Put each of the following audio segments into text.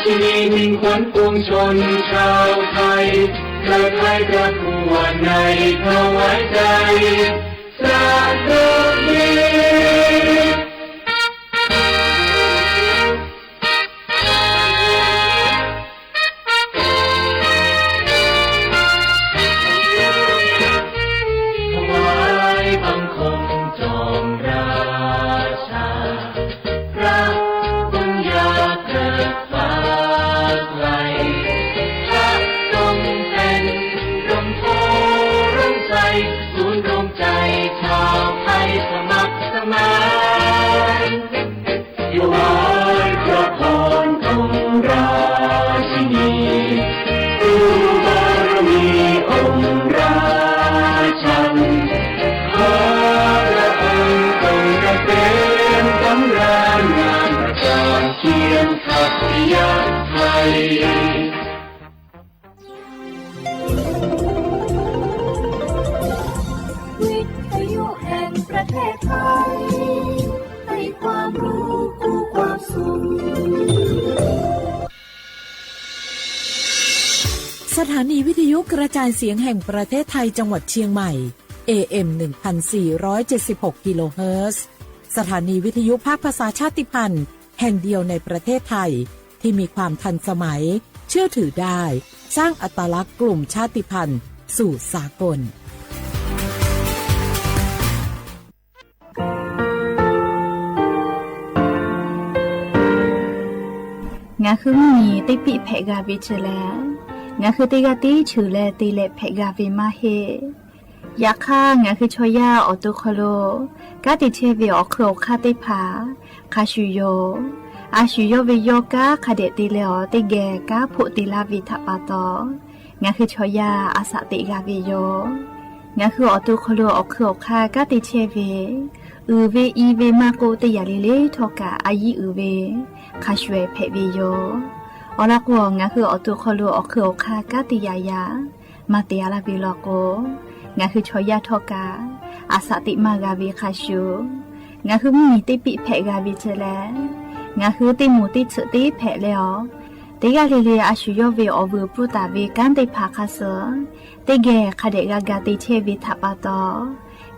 ที่มีมิ่งขวัญปวงชนชาวไทย เกิดไทยประกวดในถวายใจ สะดุดี ถวายบังคมจอมราชา พระปัญญาเกิดฟ้าไกล พระทรงเป็นร่มโพร่มไทร ศูนย์รวมใจชาวไทยสมัครสมาน ถวายพระพรองค์ราชินี ดูบารมีองค์ราชัน ขอพระองค์ทรงเกษมสำราญ งามประจานเคียงขัตติยะไทย วิทยุแห่งประเทศไทย ให้ความรู้คู่ความสุข สถานีวิทยุกระจายเสียงแห่งประเทศไทยจังหวัดเชียงใหม่ เอ เอ็ม หนึ่งพันสี่ร้อยเจ็ดสิบหก กิโลเฮิรตซ์ สถานีวิทยุภาคภาษาชาติพันธุ์แห่งเดียวในประเทศไทย ที่มีความทันสมัย เชื่อถือได้ สร้างอัตลักษณ์กลุ่มชาติพันธุ์สู่สากล Ngaˬ hui mvuhˇ miˬ teˇ piˆ hpehꞈ g'a ve chi lehˬ, ngaˬ hui teˇ g'aˇ tiˉ cheuˬ leh te leh hpehꞈ g'a ve maˇ heˆ. Yaꞈ hk'aˇ, ngaˬ hui chaw yaˇ awˬ to hk'aw lo kanˉ te chehˇ ve awˬ hk'eun awˬ hk'aˇ teˇ hpaˍ hk'a shuˍ yoˬ. A shu yawˇ ve yawˇ kanˉ hk'a dehꞈ te leh awˬ teˇ geh kanˉ hpoˆ te laˇ ve htaꞈ pa taw, ngaˬ hui chaw yaˇ a shaꞈ teꞈ g'a ve yoˬ. Ngaˬ hui awˬ to hk'aw lo awˬ hk'eun awˬ hk'aˇ kanˉ te chehˇ ve, uiˍ ve i ve maˇ k'oˆ, teˇ yanˇ le le htawˇ kaꞈ a yiˉ uiˍ ve hk'a shuˍ hpehꞈ ve yoˬ. Awˬ lawn k'o, ngaˬ hui awˬ to hk'aw lo awˬ hk'eun awˬ hk'aˇ kanˉ te yaꞈ yaꞈ maˇ te a laˇ ve law k'o, ngaˬ hui chaw yaˇ htawˇ kaꞈ a shaꞈ teꞈ maˇ g'a ve hk'a shuˍ, ngaˬ hui mvuhˇ miˬ teˇ piˆ hpehꞈ g'a ve chi lehˬ, ngaˬ hui teˇ moˍ teˇ tsuhꞈ teˇ hpehꞈ leh awˬ, teˇ g'aˇ le le a shu yawˇ ve awˬ vuiˬ pfuhˇ taˍ ve kanˉ teˇ hpaˍ hk'a suh teˇ geh hk'a dehꞈ g'a ga te chehˇ ve htaꞈ pa taw,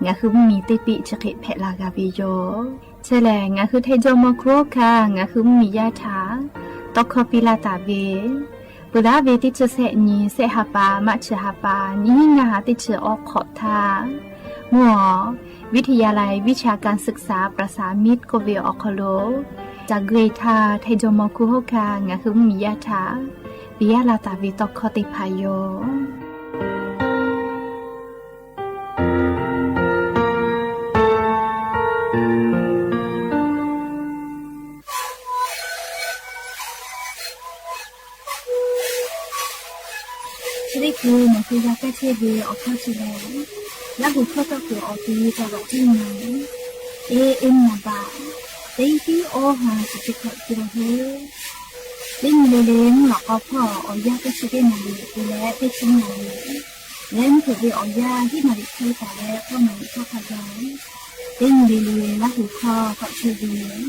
ngaˬ hui mvuhˇ miˬ teˇ piˆ chi hk'e hpehꞈ la g'a ve yoˬ. Chi lehˬ, ngaˬ hui Htaiˇ jawˇmawˇ hkuˇ hawˉ hkanˇ ngaˬ hui mvuhˇ miˬ yaˇ htaꞈ tawˇ hkawˇ piˇ laˇ taˍ ve, peuˬ laˉ ve teˇ chi sehˆ nyi, sehˆ ha pa, maˇ chi ha pa, nyiˇ hinˉ ngaˇ ha teˇ chi awˬ hk'awꞈ htaˇ, mvuhˇ awˬ วิทยาลัยวิชาการศึกษาประสานมิตร k'oˆ ve awˬ hk'aw lo, ca gui htaˇ Htaiˇ jawˇmawˇ hkuˇ hawˉ hkanˇ ngaˬ hui mvuhˇ miˬ yaˇ htaꞈ piˇ laˇ taˍ ve tawˇ hkawˇ teˇ hpaˍ yoˬ. Chi teˇ hkui nawˬ hui g'a kaˇ chehˇ ve awˬ hkawˇ chi lehˬ, Laˇ huˍ hkawˇ tawˇ kuiˬ awˬ ti taˍ laꞈ tiˉ ngaˬ, A M naˍ baꞈ teˇ tiˉ awˇ ha chi chi hkawꞈ te la heuˆ. Teˇ nyi le le mvuhˇ lawꞈ k'aw hpawˇ awˬ yanˇ teˇ chi teˇ naˍ riˍ te leh teˇ chi naˍ riˍ leh mvuhˇ hpeuꞈ ve awˬ yanˇ hiˉ naˍ riˍ hk'e taˍ leh k'awˇ naˍ riˍ hk'aˇ hk'a gaˬ, teˇ nyi le le Laˇ huˍ hkawˇ tawˆ chehˇ ve yoˬ.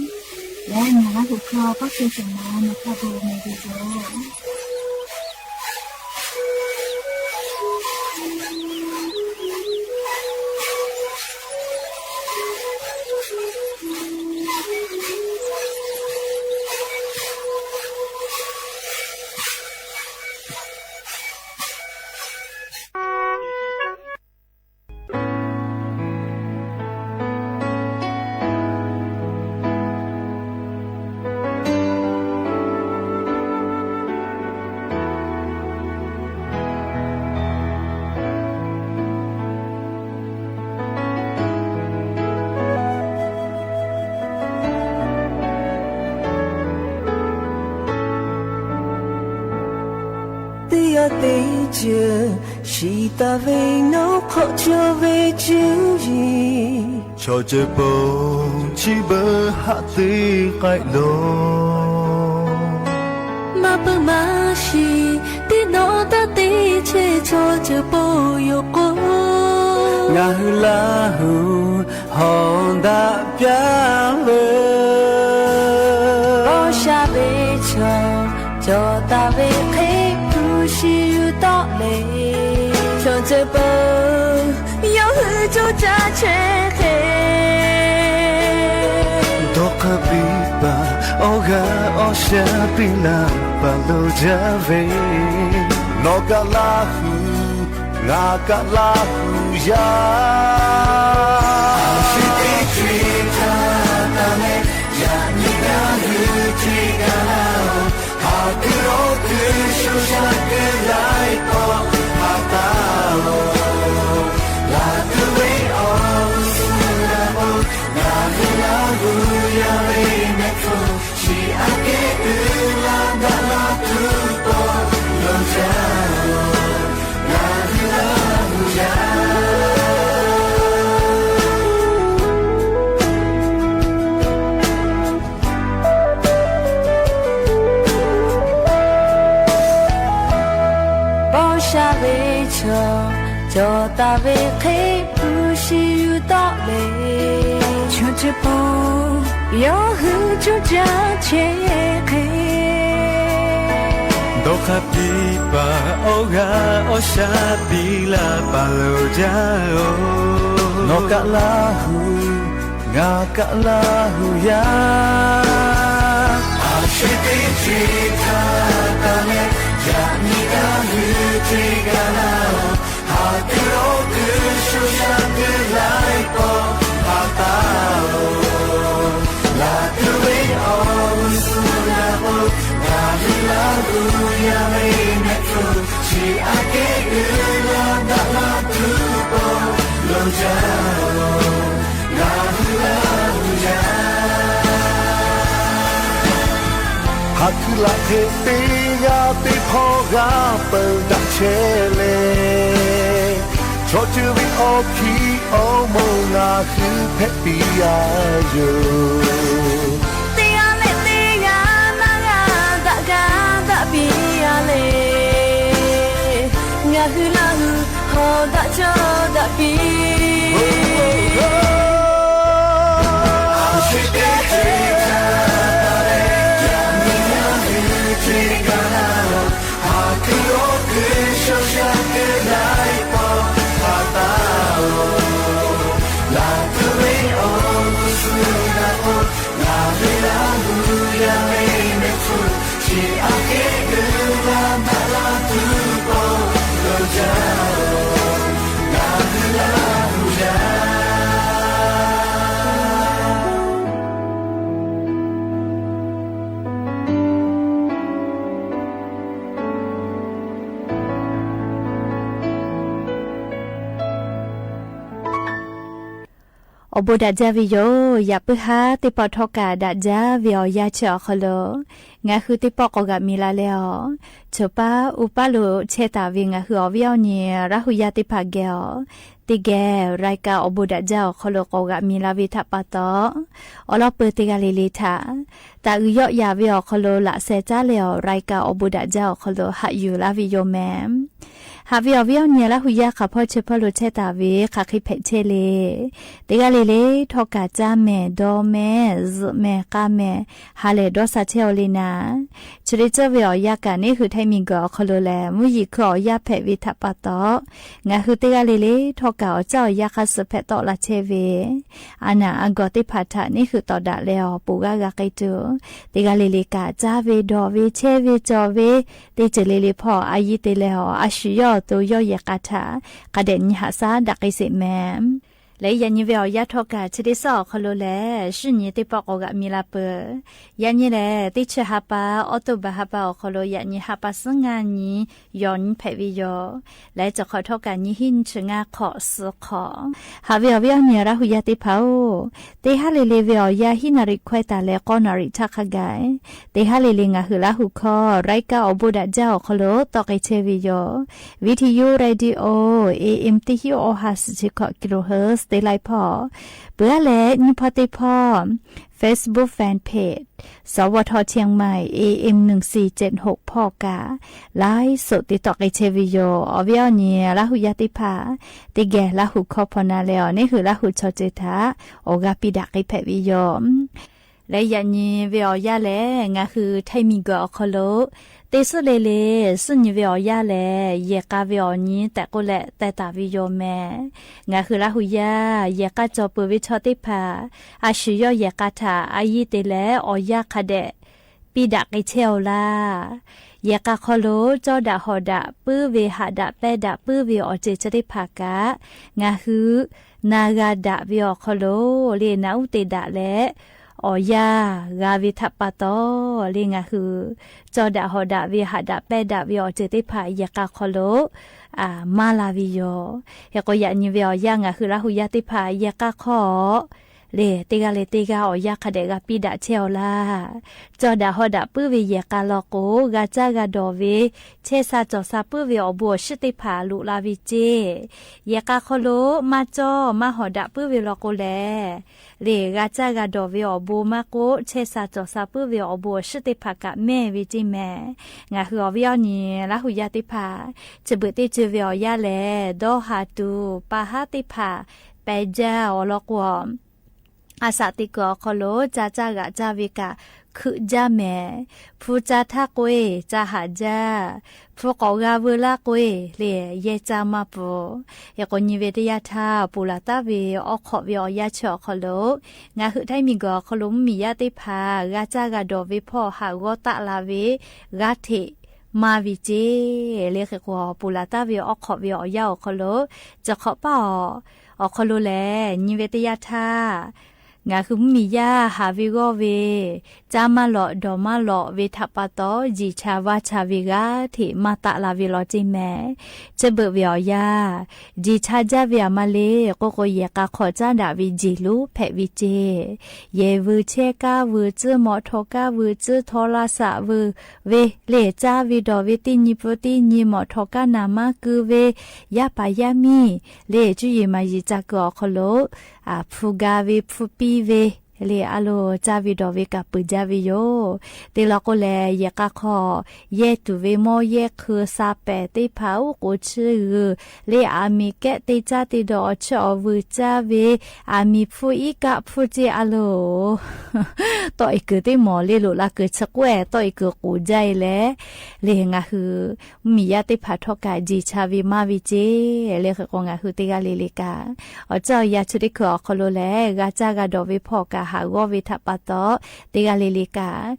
Leh ngaˬ Laˇ huˍ hkawˇ tawˇ chehˇ shawˍ ma nawˬ hk'a gaˬ meh ve yoˬ. Teˇ g'aˇ teˇ ceuˬ shiˍ taˍ ve nawˉ hk'awꞈ cawˇ ve cuˇ yiˍ, chaw ceuˬ po chi beuꞈ haꞈ te k'ai loˬ. Maˇ peuˬ maˇ shiˍ teˇ nawˉ taˇ te chehˇ, chaw ceuˬ po yoˬ k'o, ngaˬ hui Laˇ huˍ hawˬ daꞈ pyaˇ veuˬ. Awˬ sha ve chaw tawˆ le. Chaw ceuˬ peuˬ yawˇ hui coˇ caˇ chehˇ hk'e, dawˇ hk'aˇ piˇ paˍ awˬ g'aˇ awˬ shaˉ piˇ laˇ paˍ lo jaˇ ve, nawˬ kaꞈ Laˇ hu, ngaˬ kaꞈ Laˇ hu yaˇ. Chi teˇ ceuˬ htaꞈ taˍ leh, yaꞈ nyi ngaˬ hui hk'e g'a laˇ-oˬ. Haꞈ kuiˬ awˬ kuiˬ sho sha kuiˬ laiˉ pawˆ htaꞈ taˍ-oˬ. Laˬ tuˬ ve awˬ g'uˇ suhˍ g'a k'o, ngaˬ hui Laˇ hu yaˇ ve mehˆ hpfuhˇ chi aꞈ kehˉ uiˍ la daꞈ la tuˬ pawˆ lo jaˇ-oˬ. Ngaˬ hui Laˇ hu yaˇ. Paw sha ve chaw, cawˬ taˍ ve hk'e hpu shi yuˬ tawˆ le. Chaw ceuˬ peuˬ yawˇ hui coˇ caˇ chehˇ hk'e, dawˇ hk'aˇ piˇ paˍ awˬ g'aˇ awˬ shaˉ piˇ laˇ paˍ lo jaˇ-oˬ. Nawˬ kaꞈ Laˇ hu, ngaˬ kaꞈ Laˇ hu yaˇ. Aˬ shu teˇ ceuˬ htaꞈ taˍ leh, yaꞈ nyi ngaˬ hui hk'e g'a laˇ-oˬ. Haꞈ kuiˬ awˬ kuiˬ sho sha kuiˬ laiˉ pawˆ htaꞈ taˍ-oˬ. Laˬ tuˬ ve awˬ g'uˇ suhˍ g'a k'o, ngaˬ hui Laˇ hu yaˇ ve mehˆ hpfuhˇ chi aꞈ kehˉ uiˍ la daꞈ la tuˬ pawˆ lo jaˇ-oˬ. Ngaˬ hui Laˇ hu yaˇ. Haꞈ kuiˬ laꞈ hk'e teˇ g'aˇ teˇ hpawˇ g'a peuˬ daꞈ chehˇ le. Chaw ceuˬ ve awˬ hkiˇ awˬ moˍ ngaˬ hui hpehꞈ piˇ-a yoˬ. Teˇ g'aˇ leh teˇ g'aˇ maˇ g'a daꞈ gaˇ daꞈ piˇ-a le. Ngaˬ hui Laˇ hu hawˬ daꞈ cawˇ daꞈ piˇ. Aˬ shu teˇ ceuˬ htaꞈ taˍ leh, yaꞈ nyi ngaˬ hui hk'e g'a laˇ-oˬ. Haꞈ kuiˬ awˬ kuiˬ sho sha kuiˬ laiˉ pawˆ htaꞈ taˍ-oˬ. Laˬ tuˬ ve awˬ g'uˇ suhˍ g'a k'o, ngaˬ hui Laˇ hu yaˇ ve mehˆ hpfuhˇ chi aꞈ kehˉ uiˍ la daꞈ la tuˬ pawˆ lo jaˇ-oˬ. Ngaˬ hui Laˇ hu yaˇ. Awˬ bon daꞈ jaˇ ve yoˬ. Yaꞈ puiˉ haˉ teˇ pawˆ htawˇ kaꞈ daꞈ jaˇ ve awˬ yanˇ chi awˬ hk'aw lo ngaˬ hui teˇ pawˆ k'awꞈ g'aꞈ mi la leh, awˬ chawˬ paˉ uˉ paˉ lo chehˇ taˍ ve ngaˬ hui awˬ viˉ awˬ nyi Laˇ hu yaˇ teˇ hpaˍ geh awˬ, teˇ geh รายการ awˬ bon daꞈ jaˇ awˬ hk'aw lo k'awꞈ g'aꞈ mi la ve htaꞈ pa taw, awˬ lawn peuˬ teˇ g'aˇ le le htaꞈ taˍ uiˍ yawˆ yaˍ ve awˬ hk'aw lo laꞈ sheh caˉ leh, awˬ รายการ awˬ bon daꞈ jaˇ awˬ hk'aw lo haꞈ yuˬ laˇ ve yoˬ mehˍ. Haꞈ ve awˬ viˉ awˬ nyi Laˇ hu yaˇ hk'aˬ hpawˇ chi hpawˇ lo chehˇ taˍ ve hk'aˬ hk'e hpehꞈ chehˇ le. Teˇ g'aˇ le le htawˇ kaꞈ caˇ mehˍ, dawˇ mehˍ, zuhꞈ mehˍ, k'a mehˍ, ha lehˬ dawˇ sha chehˇ-oˬ le naˍ. Chi le tcuhˇ ve awˬ yanˇ kaꞈ neˇ hui Htaiˇ miˬguiˬ awˬ hk'aw lo lehˬ mvuhˇ yeˬ hkui awˬ yanˇ hpehꞈ ve htaꞈ pa taw, ngaˬ hui teˇ g'aˇ le le htawˇ kaꞈ awˬ caˇ awˬ yanˇ hk'aˇ suh hpehꞈ tawˆ la chehˇ ve, a naˬ a gawˬ teˇ hpaˍ htaꞈ neˇ hui tawˍ daꞈ leh awˬ poˬ g'aˇ g'a k'ai tuˬ, teˇ g'aˇ le le kaꞈ caˇ ve, dawˬ ve, chehˇ ve, cawˬ ve, teˇ ceuˬ le le hpawˇ a yiˇ te leh awˬ a shu yawˇ awˬ to yawˇ yehˬ k'a htaꞈ hk'a dehꞈ nyi haꞈ shaˉ daꞈ k'ai sheˍ mehˍ. Leh yaꞈ nyi ve awˬ yanˇ htawˇ kaꞈ chi teˇ suhˉ awˬ hk'aw lo lehˬ shinˉ nyi teˇ pawˆ k'awꞈ g'aꞈ mi la peuˬ. Yaꞈ nyi lehˬ teˇ chi ha pa, October ha pa awˬ hk'aw lo yaꞈ nyi ha pa suhˉ ngaˇ nyi yawˬ nyi hpehꞈ ve yoˬ. Leh cawˬ hk'awꞈ htawˇ kaꞈ nyi hiˉ nyi chi ngaˇ hk'awꞈ suh hk'awꞈ, haꞈ ve awˬ viˉ awˬ nyi Laˇ hu yaˇ teˇ hpaˍ-oˬ, teˇ haˉ le le ve awˬ yanˇ hiˉ naˍ riˍ hkawehˇ taˍ leh k'awˇ naˍ riˍ htaˇ hk'a gaˬ, teˇ haˉ le le ngaˬ hui Laˇ hu hkawˇ รายการ awˬ bon daꞈ jaˇ awˬ hk'aw lo tawˆ k'ai chehˇ ve yoˬ. Viˇ hti yuˇ radio A M teˇ hinˉ awˬ ha suhˍ chi hkawꞈ kilohertz teˇ laiˉ hpawˇ, peuˬ aˉ leh nyiˇ hpawˇ teˇ hpawˇ Facebook fan page สวท เชียงใหม่ A M หนึ่งสี่เจ็ดหก hpawˇ kaꞈ laiˉ soꞈ te tawˆ k'ai chehˇ ve yoˬ. Awˬ viˉ awˬ nyi Laˇ hu yaˇ teˇ hpaˍ, teˇ geh Laˇ hu hkawˇ hpaw na leh awˬ neˇ hui Laˇ hu chaw ceuˬ htaꞈ awˬ g'aˇ piˇ daꞈ k'ai hpehꞈ ve yoˬ. Leh yaꞈ nyi ve awˬ yanˇ lehˬ ngaˬ hui Htaiˇ miˬguiˬ awˬ hk'aw lo teˇ Te suhˉ le le, suhˉ nyi ve awˬ yanˇ lehˬ, yehˬ k'a ve awˬ nyi tehꞈ k'oˆ leh teh taˍ ve yoˬ mehˍ. Ngaˬ hui Laˇ hu yaˇ yehˬ k'a cawˬ peuˬ ve chaw teˇ hpaˍ, a shu yawˇ yehˬ k'a htaꞈ a yiˇ te leh awˬ yanˇ hk'a dehꞈ piˇ daꞈ k'ai chehˇ-oˬ laˇ. Yehˬ k'a hk'aw lo cawˇ daꞈ hawˍ daꞈ puiˉ ve, haꞈ daꞈ pehnˇ daꞈ puiˉ ve awˬ ceuˬ chi teˇ hpaˍ kaꞈ, ngaˬ hui na g'a daꞈ ve awˬ hk'aw lo le naꞈ uˉ te daꞈ leh, awˬ yanˇ g'a ve htaꞈ pa taw le ngaˬ hui cawˇ daꞈ hawˍ daꞈ ve, haꞈ daꞈ pehnˇ daꞈ ve awˬ ceuˬ teˇ hpaˍ yehˬ k'a hk'aw lo maˇ la ve yoˬ. Hk'e k'o, yaꞈ nyi ve awˬ yanˇ ngaˬ hui Laˇ hu yaˇ teˇ hpaˍ yehˬ k'a hk'aw le teˇ g'aˇ leh teˇ g'aˇ awˬ yanˇ hk'a dehꞈ g'a piˇ daꞈ chehˇ-oˬ laˇ. Cawˇ daꞈ hawˍ daꞈ puiˉ ve yehˬ k'a law k'o, g'a caˇ g'a dawˬ ve, chehˇ sha cawˬ sha puiˉ ve awˬ bon awˬ shiˉ teˇ hpaˍ loꞈ la ve ceˇ. Yehˬ k'a hk'aw lo maˇ cawˇ maˇ hawˍ daꞈ puiˉ ve law k'o lehˬ, le g'a caˇ g'a dawˬ ve awˬ bon maˇ k'oˆ, chehˇ sha cawˬ sha puiˉ ve awˬ bon awˬ shiˉ teˇ hpaˍ kaꞈ mehˇ ve ceˇ mehˍ. Ngaˬ hui awˬ viˉ awˬ nyi Laˇ hu yaˇ teˇ hpaˍ, chi beuꞈ teˇ ceuˬ ve awˬ yanˇ lehˬ, dawˇ haˍ tuˬ pa haˉ teˇ hpaˍ pehˬ jaˇ awˬ lawn k'o, a shaꞈ teꞈ kuiˬ awˬ hk'aw lo ca caˇ g'aꞈ caˇ ve kaꞈ hkeuꞈ jaˇ mehˍ. Hpu ca htaˇ k'o-e ca haꞈ jaˇ. Hpu k'awꞈ g'a veu laˇ k'o-e le yehˇ caˇ maˇ peuˬ. Hk'e k'o, nyi ve teˇ yanˇ htaˇ ponˬ laˬ taˉ ve awˉ hk'awꞈ ve awˬ yanˇ chi awˬ hk'aw lo, ngaˬ hui Htaiˇ miˬguiˬ awˬ hk'aw lo mvuhˇmiˬ yaˇ teˇ hpaˍ g'a caˇ g'a dawˬ ve hpawˇ haꞈ g'awˇ taˆ la ve g'aˇ hteꞈ maˇ ve ceˇ le. Hk'e k'o, ponˬ laˬ taˉ ve awˉ hk'awꞈ ve awˬ yanˇ awˬ hk'aw lo, chi hk'awꞈ paˇ awˬ, awˬ hk'aw lo lehˬ, nyi ve teˇ yanˇ htaˇ ngaˬ hui mvuhˇmiˬ yaˇ haˍ ve g'awˇ ve, caˇ maˇ lawꞈ dawˬ maˇ lawꞈ ve htaꞈ pa taw, jiˬ cha vaˇ cha ve g'aˇ hteꞈ maˇ taˆ la ve law ceˇ mehˍ. Chi beuꞈ ve awˬ yanˇ, jiˬ cha jaˇ ve aˬ ma le k'oˆ k'o, yehˬ k'a hk'aw caˉ daꞈ ve jeˬ lonˉ hpehꞈ ve ceˇ. Yehˬ veu chehˇ kaˇ veu tcuhˉ, mawꞈ htaw kaˇ veu tcuhˉ, htaw laˇ saꞈ veu ve le caˇ ve dawˬ ve teˇ nyi pfuhˇ teˇ nyi, mawꞈ htaw kaˇ naˍ maˇ keu ve, yaˇ paˍ yaˇ miˇ le cuˇ yiˍ maˍ yiˍ ca keu awˬ hk'aw lo hpu ga ve hpu piˇ ve le a loˍ caˇ ve dawˬ ve kaꞈ peuˬ jaˇ ve yoˬ. Te law k'o lehˬ, yehˬ k'a hk'aw yehˇ tuˬ ve mawˇ yehˇ hk'eu sha pehˍ teˇ hpaˍ uˉ k'oˍ chiˇ g'uiˬ le aˬ miˍ kehˉ te caˇ te dawˬ awˬ chiˇ awˬ vuiˬ caˇ ve aˬ miˍ hpfuhˇ iˉ kaˆ hpfuhˇ ceˇ a loˍ. Tawˆ-e kuiˬ teˇ mawˬ le loꞈ la kuiˬ chi k'oˆ-e, tawˆ-e kuiˬ k'oˍ jaˇ-e leh, le ngaˬ hui mvuhˇmiˬ yaˇ teˇ hpaˍ htawˇ kaꞈ jeˬ cha ve maˇ ve ceˇ le. Hk'e k'o, ngaˬ hui teˇ g'aˇ le le kaꞈ awˬ ceuˬ awˬ yanˇ chi teˇ hkui awˬ hk'aw lo lehˬ, g'a caˇ g'a dawˬ ve hpawˇ kaꞈ haꞈ g'awˇ ve htaꞈ pa taw, teˇ g'aˇ le le kaꞈ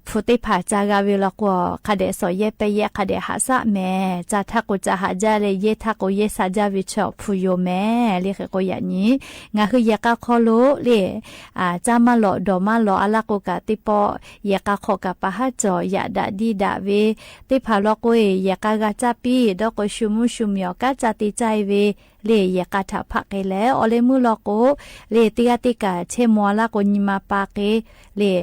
hpu teˇ hpaˍ ca g'a ve law k'o, hk'a dehꞈ sawˍ yehˇ pehˇ yehˇ hk'a dehꞈ haꞈ shaˆ mehˍ. Ca htaˇ k'o ca haꞈ jaˇ leh, yehˇ htaˇ k'o yehˇ sha jaˇ ve chi awˬ hpu yoˬ mehˍ le. Hk'e k'o, yaꞈ nyi ngaˬ hui yehˬ k'a hk'aw lo le caˇ maˇ lawꞈ dawˬ maˇ lawꞈ a laˇ k'o kaꞈ teˇ pawˆ, yehˬ k'a hk'aw kaꞈ pa haˉ cawˬ yaꞈ daꞈ diˇ daꞈ ve teˇ hpaˍ law k'o-e, yehˬ k'a g'a caˇ piˇ dawˇ k'o, shu mvuhˇ shu miˬ awˬ kanˉ ca te caˇ-e ve le yehˬ k'a htaꞈ hpaˆ k'ai leh, awˬ leh meuˇ law k'o le teˇ g'aˇ teˇ kaꞈ chehˇ maw a laˇ k'o nyi ma pa k'e le,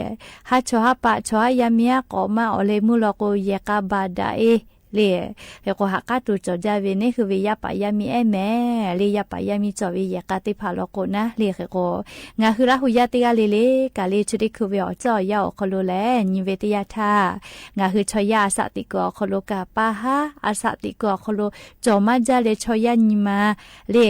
haˉ chaw haˉ paˆ chaw haˉ yaˇ miˇ aˉ k'awꞈ maˇ awˬ leh meuˇ law k'o yehˬ k'a baˬ daꞈ-e le. Hk'e k'o, ha k'aˉ to cawˬ jaˇ ve neˇ hui ve yaˇ paˍ yaˇ miˇ ehˉ mehˍ le. Yaˇ paˍ yaˇ miˇ cawˬ ve yehˬ k'a teˇ hpaˍ law k'o naˉ le. Hk'e k'o, ngaˬ hui Laˇ hu yaˇ teˇ g'aˇ le le kaꞈ le chi teˇ hkui ve awˬ ceuˬ awˬ yanˇ awˬ hk'aw lo lehˬ, nyi ve teˇ yanˇ htaˇ ngaˬ hui chaw yaˇ a shaꞈ teꞈ kuiˬ awˬ hk'aw lo kaꞈ pa haˉ a shaꞈ teꞈ kuiˬ awˬ hk'aw lo cawˬ maˇ jaˇ leh, chaw yaˇ nyi ma le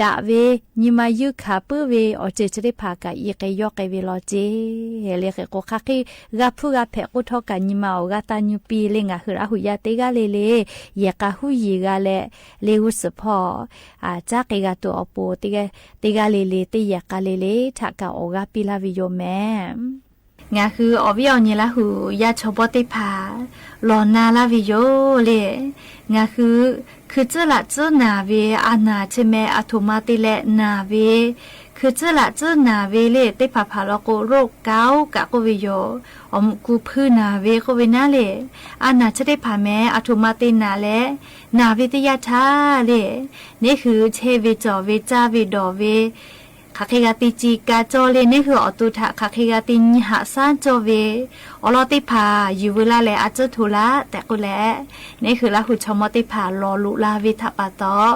daꞈ ve, nyi ma yuˇ hkanˍ puiˉ ve awˬ ceuˬ chi teˇ hpaˍ kaꞈ i k'ai yawˇ k'ai ve law ceˇ le. Hk'e k'o, hk'aˬ hk'e g'a hpuˇ g'a hpehꞈ k'oˆ htawˇ kaꞈ nyi ma awˬ g'aˇ taˇ nyu piˇ le. Ngaˬ hui Laˇ hu yaˇ teˇ g'aˇ le le yehˬ k'a huˉ yiˍ g'a leh, le g'uˇ suhˍ hpawˇ caˉ k'ai g'a tuˬ awˬ pon, teˇ g'aˇ le le teˇ yehˬ k'a le le htaꞈ kaꞈ awˬ g'aˇ piˇ laˇ ve yoˬ mehˍ. Ngaˬ hui awˬ viˉ awˬ nyi Laˇ hu yaˇ chaw bawˇ teˇ hpaˍ lawˬ na laˇ ve yoˬ le. Ngaˬ hui hkui tcuhˉ laꞈ tcuhˉ naˬ ve a naˬ chi meh aˬ htoꞈ ma te leh naˬ ve, hkui tcuhˉ laꞈ tcuhˉ naˬ ve le teˇ hpaˍ hpaˍ law k'o, โรคเกาต์ kaꞈ k'oˆ ve yoˬ. Awˬ muꞈ ku hpui naˬ ve k'oˆ ve naˉ le. A naˬ chi teˇ hpaˍ meh aˬ htoꞈ ma te naˬ leh, naˬ ve teˇ yanˇ htaˇ le, neˇ hui chehˇ ve cawˬ ve caˇ ve dawˬ ve hk'aˬ hk'e g'a te ci ka cawˇ le, neˇ hui awˬ to htaꞈ hk'aˬ hk'e g'a te nyi haꞈ shaˉ cawˇ ve awˬ lawn teˇ hpaˍ yuˬ veu laˇ leh a tcuhˉ hto laˇ tehꞈ k'oˆ leh, neˇ hui Laˇ hu chaw mawˇ teˇ hpaˍ lawˬ loꞈ la ve htaꞈ pa taw,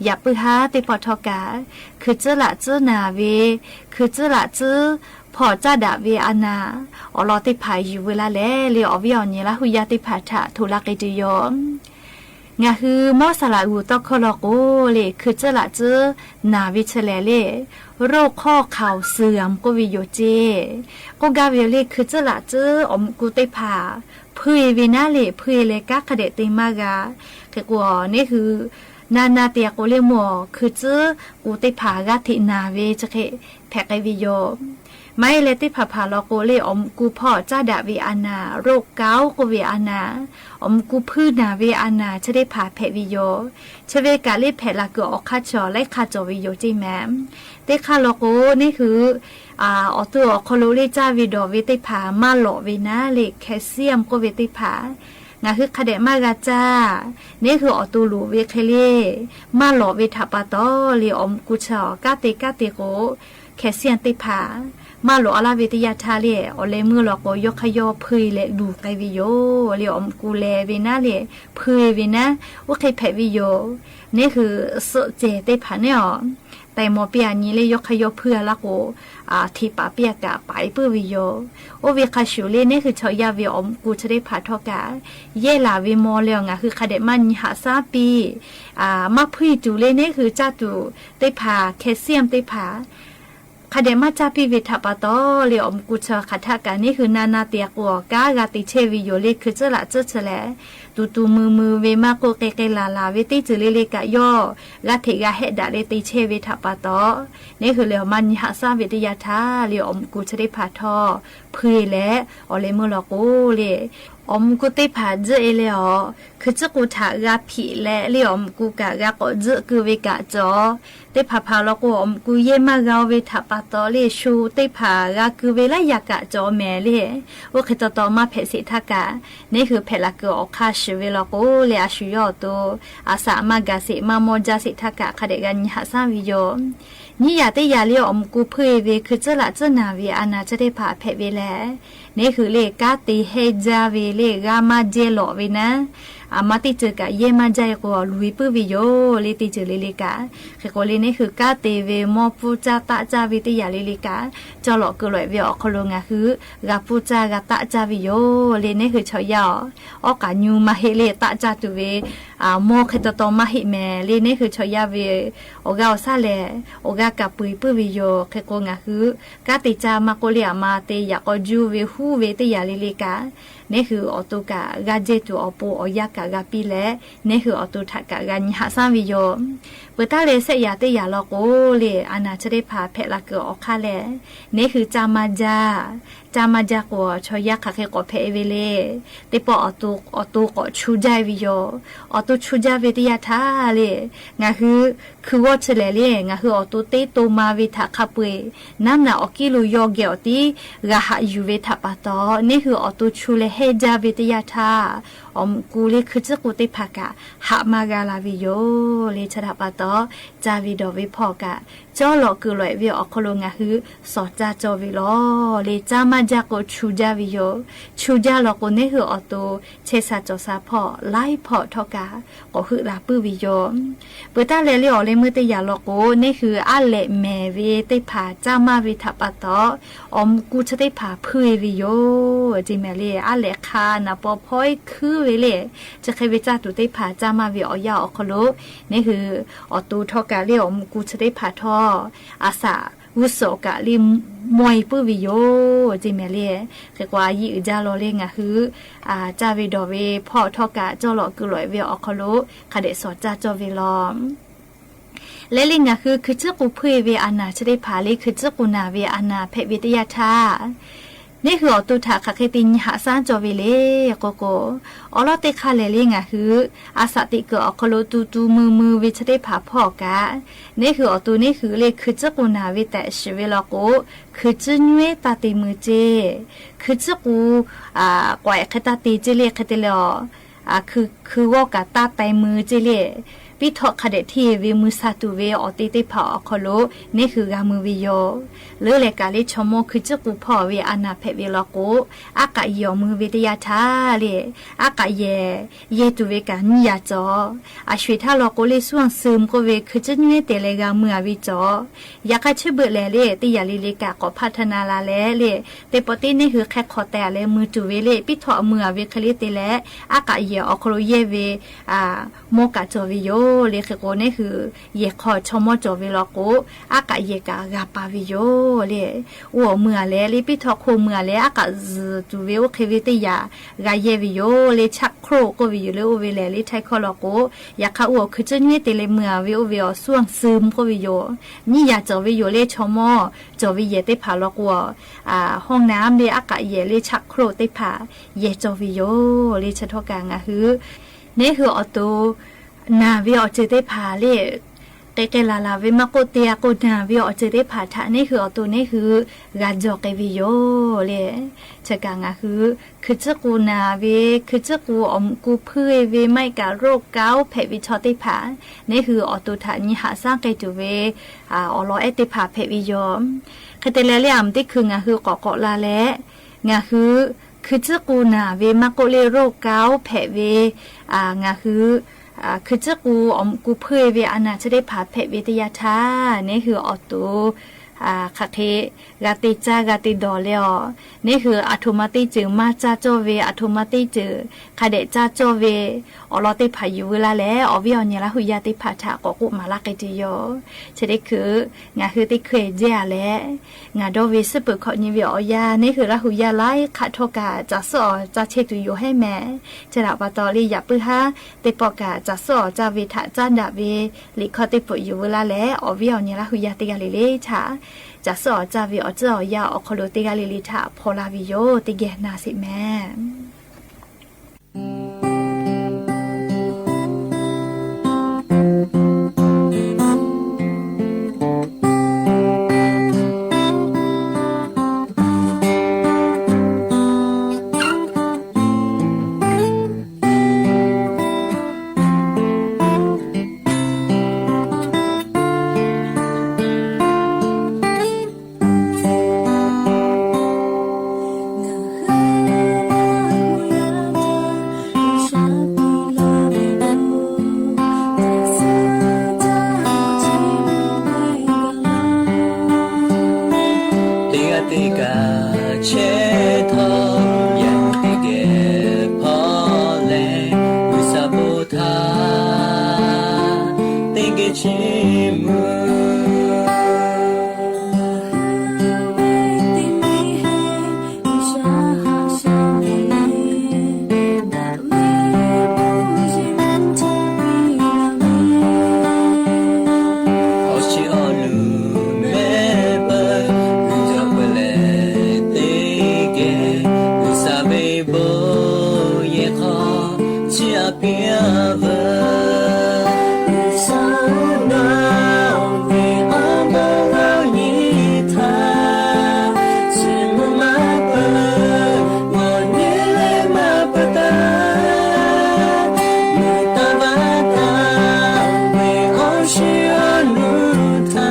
yaꞈ puiˉ haˉ teˇ pawˆ htawˇ kaꞈ hkui tcuhˉ laꞈ tcuhˉ naˬ ve, hkui tcuhˉ laꞈ tcuhˉ hpawˇ caˇ daꞈ ve a naˬ awˬ lawn teˇ hpaˍ yuˬ veu laˇ leh le, awˬ viˉ awˬ nyi Laˇ hu yaˇ teˇ hpaˍ htaꞈ hto laˇ k'ai tuˬ yoˬ. Ngaˬ hui mawˇ saˍ laꞈ g'uˬ tawˇ hkawˇ law k'o le, hkui tcuhˉ laꞈ tcuhˉ naˬ ve chi lehˬ le, โรคข้อเข่าเสื่อม k'oˆ ve yoˬ ceˇ. K'oˆ gaˇ ve yoˬ le, hkui tcuhˉ laꞈ tcuhˉ awˬ muꞈ ku teˇ hpaˍ hpuiˇ e ve naˉ le, hpuiˇ e leh kanˉ hk'a dehꞈ te maˇ g'a. Hk'e k'o, neˇ hui na na te k'o le, mawˬ hkui tcuhˉ k'o teˇ hpaˍ g'aˇ hteꞈ naˬ ve chi hk'e hpehꞈ k'ai ve yoˬ. Maˇ heˆ leh teˇ hpaˍ hpaˍ law k'o le, awˬ muꞈ ku hpawˇ caˉ daꞈ ve a naˬ, โรคเก๋า k'oˆ ve a naˬ, awˬ muꞈ ku hpuiˇ naˬ ve a naˬ chi teˇ hpaˍ hpehꞈ ve yoˬ. Chi ve kaꞈ le hpehꞈ la kuiˬ awˬ hk'aˇ chaw laiˉ hk'a cawˬ ve yoˬ ceˇ mehˍ. Teˇ hk'aˇ law k'o, neˇ hui awˬ to awˬ hk'aw lo le caˇ ve dawˬ ve teˇ hpaˍ maˇ lawꞈ ve naˉ le, แคลเซียม k'oˆ ve teˇ hpaˍ ngaˬ hui hk'a dehꞈ maˇ g'a caˇ. Neˇ hui awˬ to loˍ ve hk'e le maˇ lawꞈ ve htaꞈ pa taw le, awˬ muꞈ ku chi kanˉ te kanˉ te k'o, แคลเซียม teˇ hpaˍ maˇ lawꞈ a laˇ ve teˇ yanˇ htaˇ le, awˬ leh meuˇ law k'o yawˇ hk'aˇ yawˇ hpuiˇ e leh luˬ k'ai ve yoˬ le. Awˬ muꞈ ku leh ve naˉ le, hpuiˇ e ve naˉ, oˇ hk'e hpehꞈ ve yoˬ. Neˇ hui suhˆ cehˬ teˇ hpaˍ neˇ awˬ taiˍ mawˬ piˇ a nyi le, yawˇ hk'aˇ yawˇ hpuiˇ a laˇ k'o, hteꞈ paˍ piˇ a kaꞈ paiˍ puiˉ ve yoˬ. Oˇ ve hk'a shuˍ le, neˇ hui chaw yaˇ ve awˬ muꞈ ku chi teˇ hpaˍ htawˇ kaꞈ yehˇ laˬ ve maw le, ngaˬ hui hk'a dehꞈ maˇ nyi haꞈ shaˉ piˇ. Maˇ hpuiˇ tuˬ le, neˇ hui caˇ tuˬ teˇ hpaˍ แคลเซียม teˇ hpaˍ hk'a dehꞈ maˇ caˇ piˇ ve htaꞈ pa taw le, awˬ muꞈ ku chi hk'aˬ htaˆ kaꞈ neˇ hui na na te k'o, awˬ kanˉ g'a te chehˇ ve yoˬ le. Hkui tcuhˉ laꞈ tcuhˉ chi lehˬ, tuˬ tuˬ mui mui ve maˇ k'oˆ, k'e k'e laˬ laˬ ve teˇ ceuˬ le le kaꞈ yawˇ g'aˇ hteꞈ g'a hehˆ daꞈ le te chehˇ ve htaꞈ pa taw, neˇ hui lehˬ awˬ maˇ nyi haꞈ shaˉ ve teˇ yanˇ htaˇ le, awˬ muꞈ ku chi teˇ hpaˍ htawˇ hpuiˇ e leh, awˬ leh meuˇ law k'o le, awˬ muꞈ ku teˇ hpaˍ tzuhˆ e leh awˬ hkui tcuhˉ k'o htaꞈ g'a hpiꞈ leh le, awˬ muꞈ ku kaꞈ g'a k'awꞈ tzuhˆ keu ve kaꞈ cawˬ. Teˇ hpaˍ hpaˍ law k'o, awˬ muꞈ ku yehˇ maˇ g'a ve htaꞈ pa taw le, sho teˇ hpaˍ g'a keu ve laiˉ yaꞈ kaꞈ cawˬ mehˍ le. Oˇ hk'e taw taw maˇ hpehꞈ sheˍ htaˇ kaꞈ, neˇ hui hpehꞈ la kuiˬ awˬ hk'aˇ shiˍ ve law k'o le, a shu yawˇ awˬ to a shaꞈ maˇ gaˬ sheˍ, maˇ mawˇ jaˇ sheˍ htaˇ kaꞈ hk'a dehꞈ g'a nyi haꞈ shaˉ ve yoˬ. Nyiˇ yaꞈ teˇ yaꞈ le, awˬ muꞈ ku hpuiˇ e ve hkui tcuhˉ laꞈ tcuhˉ naˬ ve a naˬ chi teˇ hpaˍ hpehꞈ ve lehˬ, neˇ hui le kanˉ te hehnˇ jaˇ ve le, g'a maˇ jehˇ lawꞈ ve naˉ, a ma teˇ ceuˬ kaꞈ yehˇ maˇ jaˇ e k'o, luˬ e puiˉ ve yoˬ le. Teˇ ceuˬ le le kaꞈ, hk'e k'o le, neˇ hui kanˉ te ve mawˇ pfuhˇ caˇ taˆ caˇ ve teˇ yaꞈ le le kaꞈ, cawˇ lawꞈ keu lawꞈ e ve awˬ hk'aw lo ngaˬ hui g'a pfuhˇ caˇ g'a taˆ caˇ ve yoˬ le. Neˇ hui chaw yaˇ awˬ, awˉ k'aꞈ nyu maˇ heˆ le, taˆ caˇ tuˬ ve mawˇ hk'e taw taw maˇ heˆ mehˍ le. Neˇ hui chaw yaˇ ve awˬ g'aˇ awˬ shaˉ lehˬ, awˬ g'aˇ kaꞈ peu eˬ puiˉ ve yoˬ. Hk'e k'o, ngaˬ hui kanˉ te caˇ maˇ k'oˆ le, a ma te yaꞈ k'aw juˇ ve huˉ ve teˇ yaꞈ le le kaꞈ, neˇ hui awˬ to kaꞈ g'a jehˇ tuˬ awˬ pon awˬ yanˇ kaꞈ g'a piˇ leh, neˇ hui awˬ to htaꞈ kaꞈ g'a nyi haꞈ shaˉ ve yoˬ. Peuˬ taˍ leh shehˆ yaꞈ teˇ yaꞈ law k'o le, a naˬ chi teˇ hpaˍ hpehꞈ la kuiˬ awˬ hk'aˇ lehˬ, neˇ hui caˇ maˇ jaˇ. Caˇ maˇ jaˇ k'o, chaw yaˇ hk'aˬ hk'e k'awꞈ hpehꞈ e ve le. Teˇ pawˆ awˬ to k'awꞈ chu jaˇ e ve yoˬ. Awˬ to chu jaˇ ve teˇ yanˇ htaˇ le, ngaˬ hui hkui g'awˇ chi lehˬ le, ngaˬ hui awˬ to teˇ to ma ve htaꞈ hk'a peu eˬ naˉ naꞈ awˬ kiˉ lo yawˇ geh awˬ tiˉ g'a haꞈ yuˬ ve htaꞈ pa taw, neˇ hui awˬ to chu leh hehnˇ jaˇ ve teˇ yanˇ htaˇ, awˬ muꞈ ku le hkui tcuhˉ k'o teˇ hpaˍ kaꞈ haꞈ maˇ g'a la ve yoˬ le. Chi htaꞈ pa taw, caˇ ve dawˬ ve hpawˇ kaꞈ cawˇ lawꞈ kuiˬ lawꞈ e ve awˬ hk'aw lo ngaˬ hui shawˍ caˇ cawˇ ve lawˬ le. Caˇ maˇ jaˇ k'o chu jaˇ ve yoˬ. Chu jaˇ law k'o, neˇ hui awˬ to chehˇ sha cawˬ sha hpawˇ laiˉ hpawˇ htawˇ kaꞈ k'awꞈ heuˆ la puiˉ ve yoˬ. Peuˬ taˍ leh le, awˬ leh meuˇ teˇ yaꞈ law k'o, neˇ hui aˉ lehꞈ mehˍ ve teˇ hpaˍ caˇ maˇ ve htaꞈ pa taw, awˬ muꞈ ku chi teˇ hpaˍ hpuiˇ e ve yoˬ. Ceˇ mehˍ le, aˉ lehꞈ hk'a naˍ paw hpawehˇ hkuiˉ ve le, chi hk'e ve caˇ tuˬ teˇ hpaˍ caˇ maˇ ve awˬ yanˇ awˬ hk'aw lo, neˇ hui awˬ to htawˇ kaꞈ le, awˬ muꞈ ku chi teˇ hpaˍ htawˇ a shaꞈ g'uˇ suhˍ kaꞈ le mawˇ e puiˉ ve yoˬ. Ceˇ mehˍ le, hk'e k'o a yiˇ uiˍ jaˇ law le, ngaˬ hui caˇ ve dawˬ ve hpawˇ htawˇ kaꞈ cawˇ lawꞈ kuiˬ lawꞈ e ve awˬ hk'aw lo hk'a dehꞈ shawˍ caˇ cawˇ ve lawˬ. Leh le, ngaˬ hui hkui tcuhˉ k'o hpuiˇ e ve a naˬ chi teˇ hpaˍ le, hkui tcuhˉ k'o naˬ ve a naˬ hpehꞈ ve teˇ yanˇ htaˇ, neˇ hui awˬ to htaꞈ hk'aˬ hk'e te nyi haꞈ shaˉ cawˇ ve le k'o k'o, awˬ lawn teˇ hk'aˇ lehˬ le, ngaˬ hui a shaꞈ teꞈ kuiˬ awˬ hk'aw lo tu tu mui mui ve chi teˇ hpaˍ hpawˇ kaꞈ, neˇ hui awˬ to neˇ hui le hkui tcuhˉ k'o naˬ ve tehꞈ shiˍ ve law k'o, hkui tcuhˉ nyiˇ taˇ te mui ceˇ. Hkui tcuhˉ k'o k'awꞈ e hk'e taˇ te ceˇ le, hk'e te leh awˬ hkui g'awˇ kaꞈ taˇ te mui ceˇ le. piˉ htawˆ hk'a dehꞈ hteˇ ve mui sha tuˬ ve awˬ te teˇ hpaˍ awˬ hk'aw lo neˇ hui g'a mui ve yoˬ. Leuˉ leh kaꞈ le chaw mawˇ hkui tcuhˉ k'u hpawˇ ve a naˍ hpehꞈ ve law k'o, aˉ k'aꞈ yehˬ awˬ mui ve teˇ yanˇ htaˇ le, aˉ k'aꞈ yehˬ yehˇ tuˬ ve kaꞈ nyiˇ yaꞈ cawˬ. A sho eˬ htaˇ law k'o le suˉ a suhˍ mvuh k'oˆ ve hkui tcuhˉ nyiˇ teˇ leh g'a mui a ve cawˬ. Yaꞈ hk'aˇ chi beuꞈ lehˬ le teˇ yaꞈ le le kaꞈ k'awꞈ hpaˇ htaˇ na la leh le, teˇ pawˆ teˇ neˇ hui hk'e hk'aw teh a leh mui tuˬ ve le piˉ htawˆ mui a ve hk'e le te leh, aˉ k'aꞈ yehˬ awˬ hk'aw lo yehˇ ve mawˇ kaꞈ cawˬ ve yoˬ le. Hk'e k'o neˇ hui yehˬ hk'aw chaw mawˇ cawˬ ve law k'o, aˉ k'aꞈ yehˬ kaꞈ g'a paˍ ve yoˬ le. Oˇ awˬ mui a leh le piˉ htawˆ hk'oˆ mui a leh aˉ k'aꞈ zuhˬ tuˬ ve oˇ hk'e ve teˇ yaꞈ g'a yehˇ ve yoˬ le. Chaˆ hk'oˆ k'oˆ ve yoˬ le oˇ ve lehˬ le htaiˇ hkawˇ law k'o, yaꞈ hk'aˇ oˇ awˬ hkui tcuhˉ nyiˇ teˇ leh mui a ve oˇ ve awˬ suˉ a suhˍ mvuh k'oˆ ve yoˬ. Nyiˇ yaꞈ cawˬ ve yoˬ le chaw mawˇ cawˬ ve yehˬ teˇ hpaˍ law k'o, hawˇ naˉ le aˉ k'aꞈ yehˬ le chaˆ hk'oˆ teˇ hpaˍ yehˇ cawˬ ve yoˬ le. Chi htawˇ kaꞈ ngaˬ hui neˇ hui awˬ to naˬ ve awˬ ceuˬ teˇ hpaˍ le, k'ai k'ai laˬ laˬ ve maˇ k'oˆ, te a k'o naˬ ve awˬ ceuˬ teˇ hpaˍ htaꞈ neˇ hui awˬ to neˇ hui g'a jawˬ k'ai ve yoˬ le. Chi kaꞈ ngaˬ hui hkui tcuhˉ k'u naˬ ve, hkui tcuhˉ k'u awˬ mvuhˇ k'u hpuiˇ ve maˇ heˆ kaꞈ โรคเกาต์ hpehꞈ ve chaw teˇ hpaˍ, neˇ hui awˬ to htaꞈ nyi haꞈ shaˉ k'ai tuˬ ve awˬ lawn ehˉ teˇ hpaˍ hpehꞈ ve yoˬ. Hk'e te leh le a mvuhˇ teˇ hkui ngaˬ hui k'awꞈ k'awꞈ la leh, ngaˬ hui hkui tcuhˉ k'u naˬ ve maˇ k'oˆ le โรคเกาต์ hpehꞈ ve, ngaˬ hui hkui tcuhˉ k'u awˬ mvuhˇ k'u hpuiˇ ve a naˬ chi teˇ hpaˍ hpehꞈ ve teˇ yanˇ htaˇ, neˇ hui awˬ to hk'aˬ hk'e g'a te caˇ g'a te dawˬ leh awˬ, neˇ hui aˬ htoꞈ ma teˇ ceuˬ maˇ caˇ cawˇ ve, aˬ htoꞈ ma teˇ ceuˬ hk'a dehꞈ caˇ cawˇ ve awˬ lawn teˇ hpaˍ yuˬ veu laˇ leh, awˬ viˉ awˬ nyi Laˇ hu yaˇ teˇ hpaˍ htaꞈ k'awꞈ k'oˆ maˍ laˇ k'ai tuˬ yoˬ. Chi teˇ hkui ngaˬ hui teˇ hkui jehˇ a leh, ngaˬ dawˇ ve suhˉ peuˬ hkawꞈ nyi ve awˬ yanˇ neˇ hui Laˇ hu yaˇ laiˉ hk'aˆ htawˇ kaꞈ caˬ suhˉ awˬ caˇ chehˇ tuˬ yoˬ hehˉ mehˍ. Chi htaꞈ pa taw le yaꞈ puiˉ haˉ teˇ pawˆ kaꞈ caˬ suhˉ awˬ caˇ ve htaꞈ caˉ daꞈ ve liꞈ hkawˇ teˇ pawˆ yuˬ veu laˇ leh, awˬ viˉ awˬ nyi Laˇ hu yaˇ teˇ g'aˇ le le htaꞈ caˬ suhˉ awˬ caˇ ve awˬ tcuhˉ awˬ yanˇ awˬ hk'aw lo teˇ g'aˇ le le htaꞈ hpaw laˇ ve yoˬ. Teˇ geh na sheˍ mehˍ. Teˇ g'aˇ teˇ kaꞈ chehˇ htawˇ, yaꞈ nyi teˇ geh hpawˇ leh, G'uiˬsha bon htaꞈ teˇ geh chiˇ mvuh. Awˬ shiˍ awˬ luˬ mehˆ peuˬ, g'uiˬ jaw peuˬ leh teˇ geh, G'uiˬsha ve bon yehˬ hk'aw chiˇ aꞈ piˇ a veuˬ. G'uiˬsha nawˬ ve awˬ bon g'aˇ nyi htaˇ, chi mvuhˇ maˇ peuˬ, nawˬ nyi leh maˇ peuˬ taˍ. Mvuhˇ taˍ vaˇ taˍ ve awˬ shiˍ awˬ luˬ htaˇ,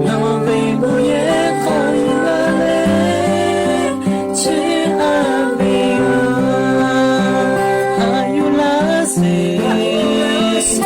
nawˬ ve bon yehˬ hk'aw yuˬ la leh, chiˇ aꞈ ve yoˬ. Haꞈ yuˬ laˇ sheˍ.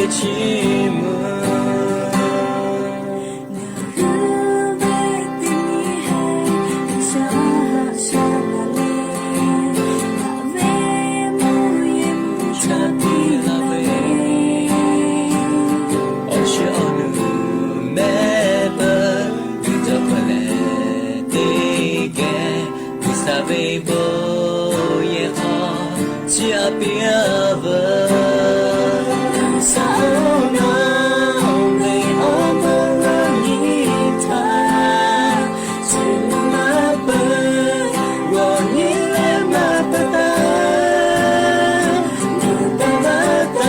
Chi mvuhˇ ngaˬ hui ve teˇ nyi hehꞈ G'uiˬsha haꞈ sha la le, daꞈ ve mvuhˇ yeˬ mvuhˇ chaˇ piˇ la ve, awˬ shiˍ awˬ nu mehˆ peuˬ tuˬ cawˬ hpehꞈ leh, teˇ geh G'uiˬsha ve bon yehˬ hk'aw chiˇ aꞈ piˇ a veuˬ. G'uiˬsha-oˬ, nawˬ ve awˬ bon g'a nyi htaˇ, chi maˇ peuˬ g'awˬ nyi leh maˇ peuˬ taˍ, nawˬ taˇ laˇ taˍ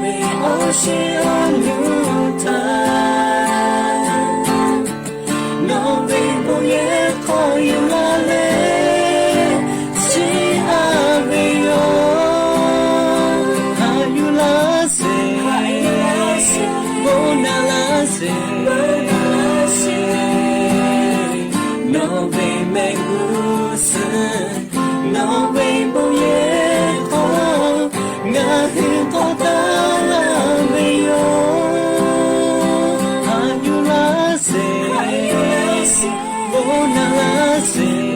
ve awˬ shiˍ awˬ nu htaˇ, nawˬ ve bon yehˬ hk'aw yuˬ la leh, chiˇ aꞈ ve yoˬ. Haꞈ yuˬ laˇ sheˍ, bon naˍ laˇ sheˍ, nawˬ ve mehˆ g'uˇ suhˍ, nawˬ ve bon yehˬ hk'aw ngaˬ hui k'awꞈ taˍ laˇ ve yoˬ. Haꞈ yuˬ laˇ sheˍ, bon naˍ laˇ sheˍ,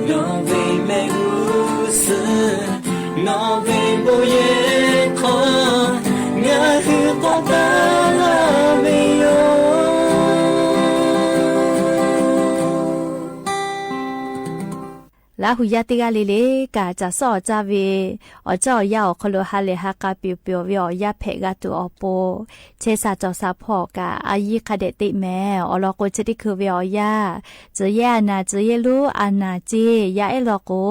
nawˬ ve mehˆ g'uˇ suhˍ, nawˬ ve bon yehˬ hk'aw ngaˬ hui k'awꞈ taˍ laˇ ve yoˬ. Laˇ hu yaˇ teˇ g'aˇ le le kaꞈ, caˬ suhˉ awˬ caˇ ve awˬ caˇ awˬ yanˇ awˬ hk'aw lo ha lehˬ ha k'a peuˬ peuˬ ve awˬ yanˇ hpehꞈ g'a tuˬ awˬ pon, chehˇ sha cawˬ sha hpawˇ kaꞈ a yiˇ hk'a dehꞈ teˇ mehˍ. Awˬ lawn k'o, chi teˇ hkui ve awˬ yanˇ, tcuh yehˇ a naˍ, tcuh yehˇ lonˉ a naˍ ceˇ yaˇ ehˉ law k'o,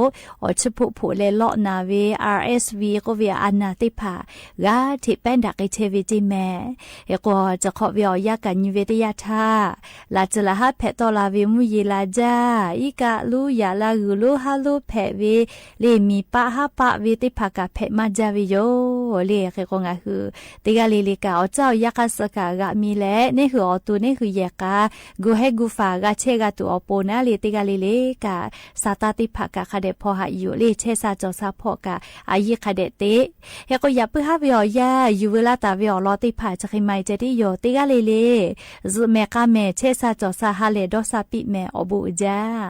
awˬ chiˇ hpoˆ hpoˆ leh lawˆ naˍ ve R S V k'oˆ ve a naˍ teˇ hpaˍ g'a hteꞈ pehˉ daꞈ k'ai chehˇ ve ceˇ mehˍ. Hk'e k'o, chi hk'awꞈ ve awˬ yanˇ kaꞈ nyi ve teˇ yanˇ htaˇ, laꞈ tcuh laꞈ haˉ hpehꞈ tawˆ la ve mvuhˇ yeˬ la jaˇ, iˉ kaˆ lonˉ yaꞈ la g'uiˬ lonˉ haˉ lonˉ hpehꞈ ve le, miˬ paˆ haˉ paˆ ve teˇ hpaˍ kaꞈ hpehꞈ maˇ jaˇ ve yoˬ le. Hk'e k'o, ngaˬ hui teˇ g'aˇ le le kaꞈ awˬ caˇ awˬ yanˇ hk'aˇ suh kaꞈ g'aꞈ mi leh, neˇ hui awˬ to neˇ hui yehˬ k'a gu hehˉ gu faˍ g'a chehˇ g'a tuˬ awˬ pon naˉ le, teˇ g'aˇ le le kaꞈ sa taˇ teˇ hpaˍ kaꞈ hk'a dehꞈ hpaw haꞈ yuˬ le, chehˇ sha cawˬ sha hpawˇ kaꞈ a yiˇ hk'a dehꞈ teˇ. Hk'e k'o, yaꞈ puiˉ haˉ ve awˬ yanˇ yuˬ veu laˇ taˍ ve awˬ lawn teˇ hpaˍ chi hk'e maˇ heˆ ceh tiˉ yoˬ. Teˇ g'aˇ le le zuhꞈ mehˍ k'a mehˍ chehˇ sha cawˬ sha ha lehˬ dawˇ sha piˇ mehˍ awˬ bon uiˍ jaˇ.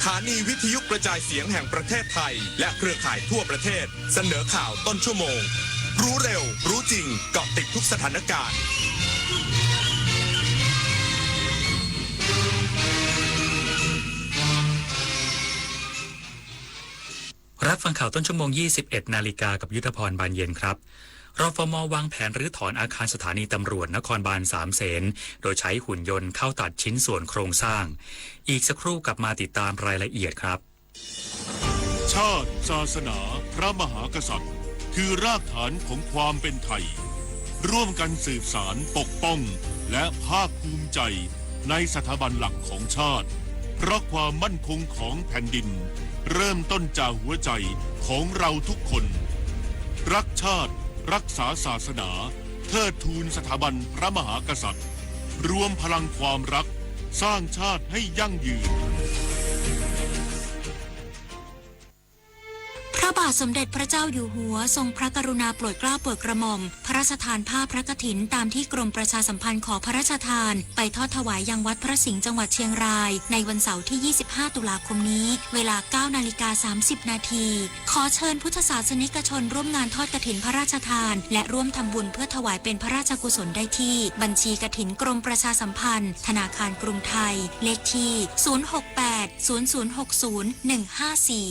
สถานีวิทยุกระจายเสียงแห่งประเทศไทยและเครือข่ายทั่วประเทศ เสนอข่าวต้นชั่วโมง รู้เร็ว รู้จริง เกาะติดทุกสถานการณ์ รับฟังข่าวต้นชั่วโมง ยี่สิบเอ็ดนาฬิกา กับยุทธพร บานเย็นครับ รฟม วางแผนรื้อถอนอาคารสถานีตำรวจนครบาลสามเสน โดยใช้หุ่นยนต์เข้าตัดชิ้นส่วนโครงสร้าง อีกสักครู่กลับมาติดตามรายละเอียดครับ ชาติ ศาสนา พระมหากษัตริย์ คือรากฐานของความเป็นไทย ร่วมกันสืบสาน ปกป้อง และภาคภูมิใจ ในสถาบันหลักของชาติ เพราะความมั่นคงของแผ่นดิน เริ่มต้นจากหัวใจของเราทุกคน รักชาติ รักษาศาสนา เทิดทูนสถาบันพระมหากษัตริย์ รวมพลังความรัก สร้างชาติให้ยั่งยืน พระบาทสมเด็จพระเจ้าอยู่หัวทรงพระกรุณาโปรดเกล้าโปรดกระหม่อม พระราชทานผ้าพระกฐิน ตามที่กรมประชาสัมพันธ์ขอพระราชทาน ไปทอดถวายยังวัดพระสิงห์จังหวัดเชียงราย ในวันเสาร์ที่ ยี่สิบห้า ตุลาคมนี้ เวลา เก้านาฬิกา สามสิบนาที ขอเชิญพุทธศาสนิกชนร่วมงานทอดกฐินพระราชทาน และร่วมทำบุญเพื่อถวายเป็นพระราชกุศลได้ที่ บัญชีกฐินกรมประชาสัมพันธ์ ธนาคารกรุงไทย เลขที่ ศูนย์หกแปดศูนย์ศูนย์หกศูนย์หนึ่งห้าสี่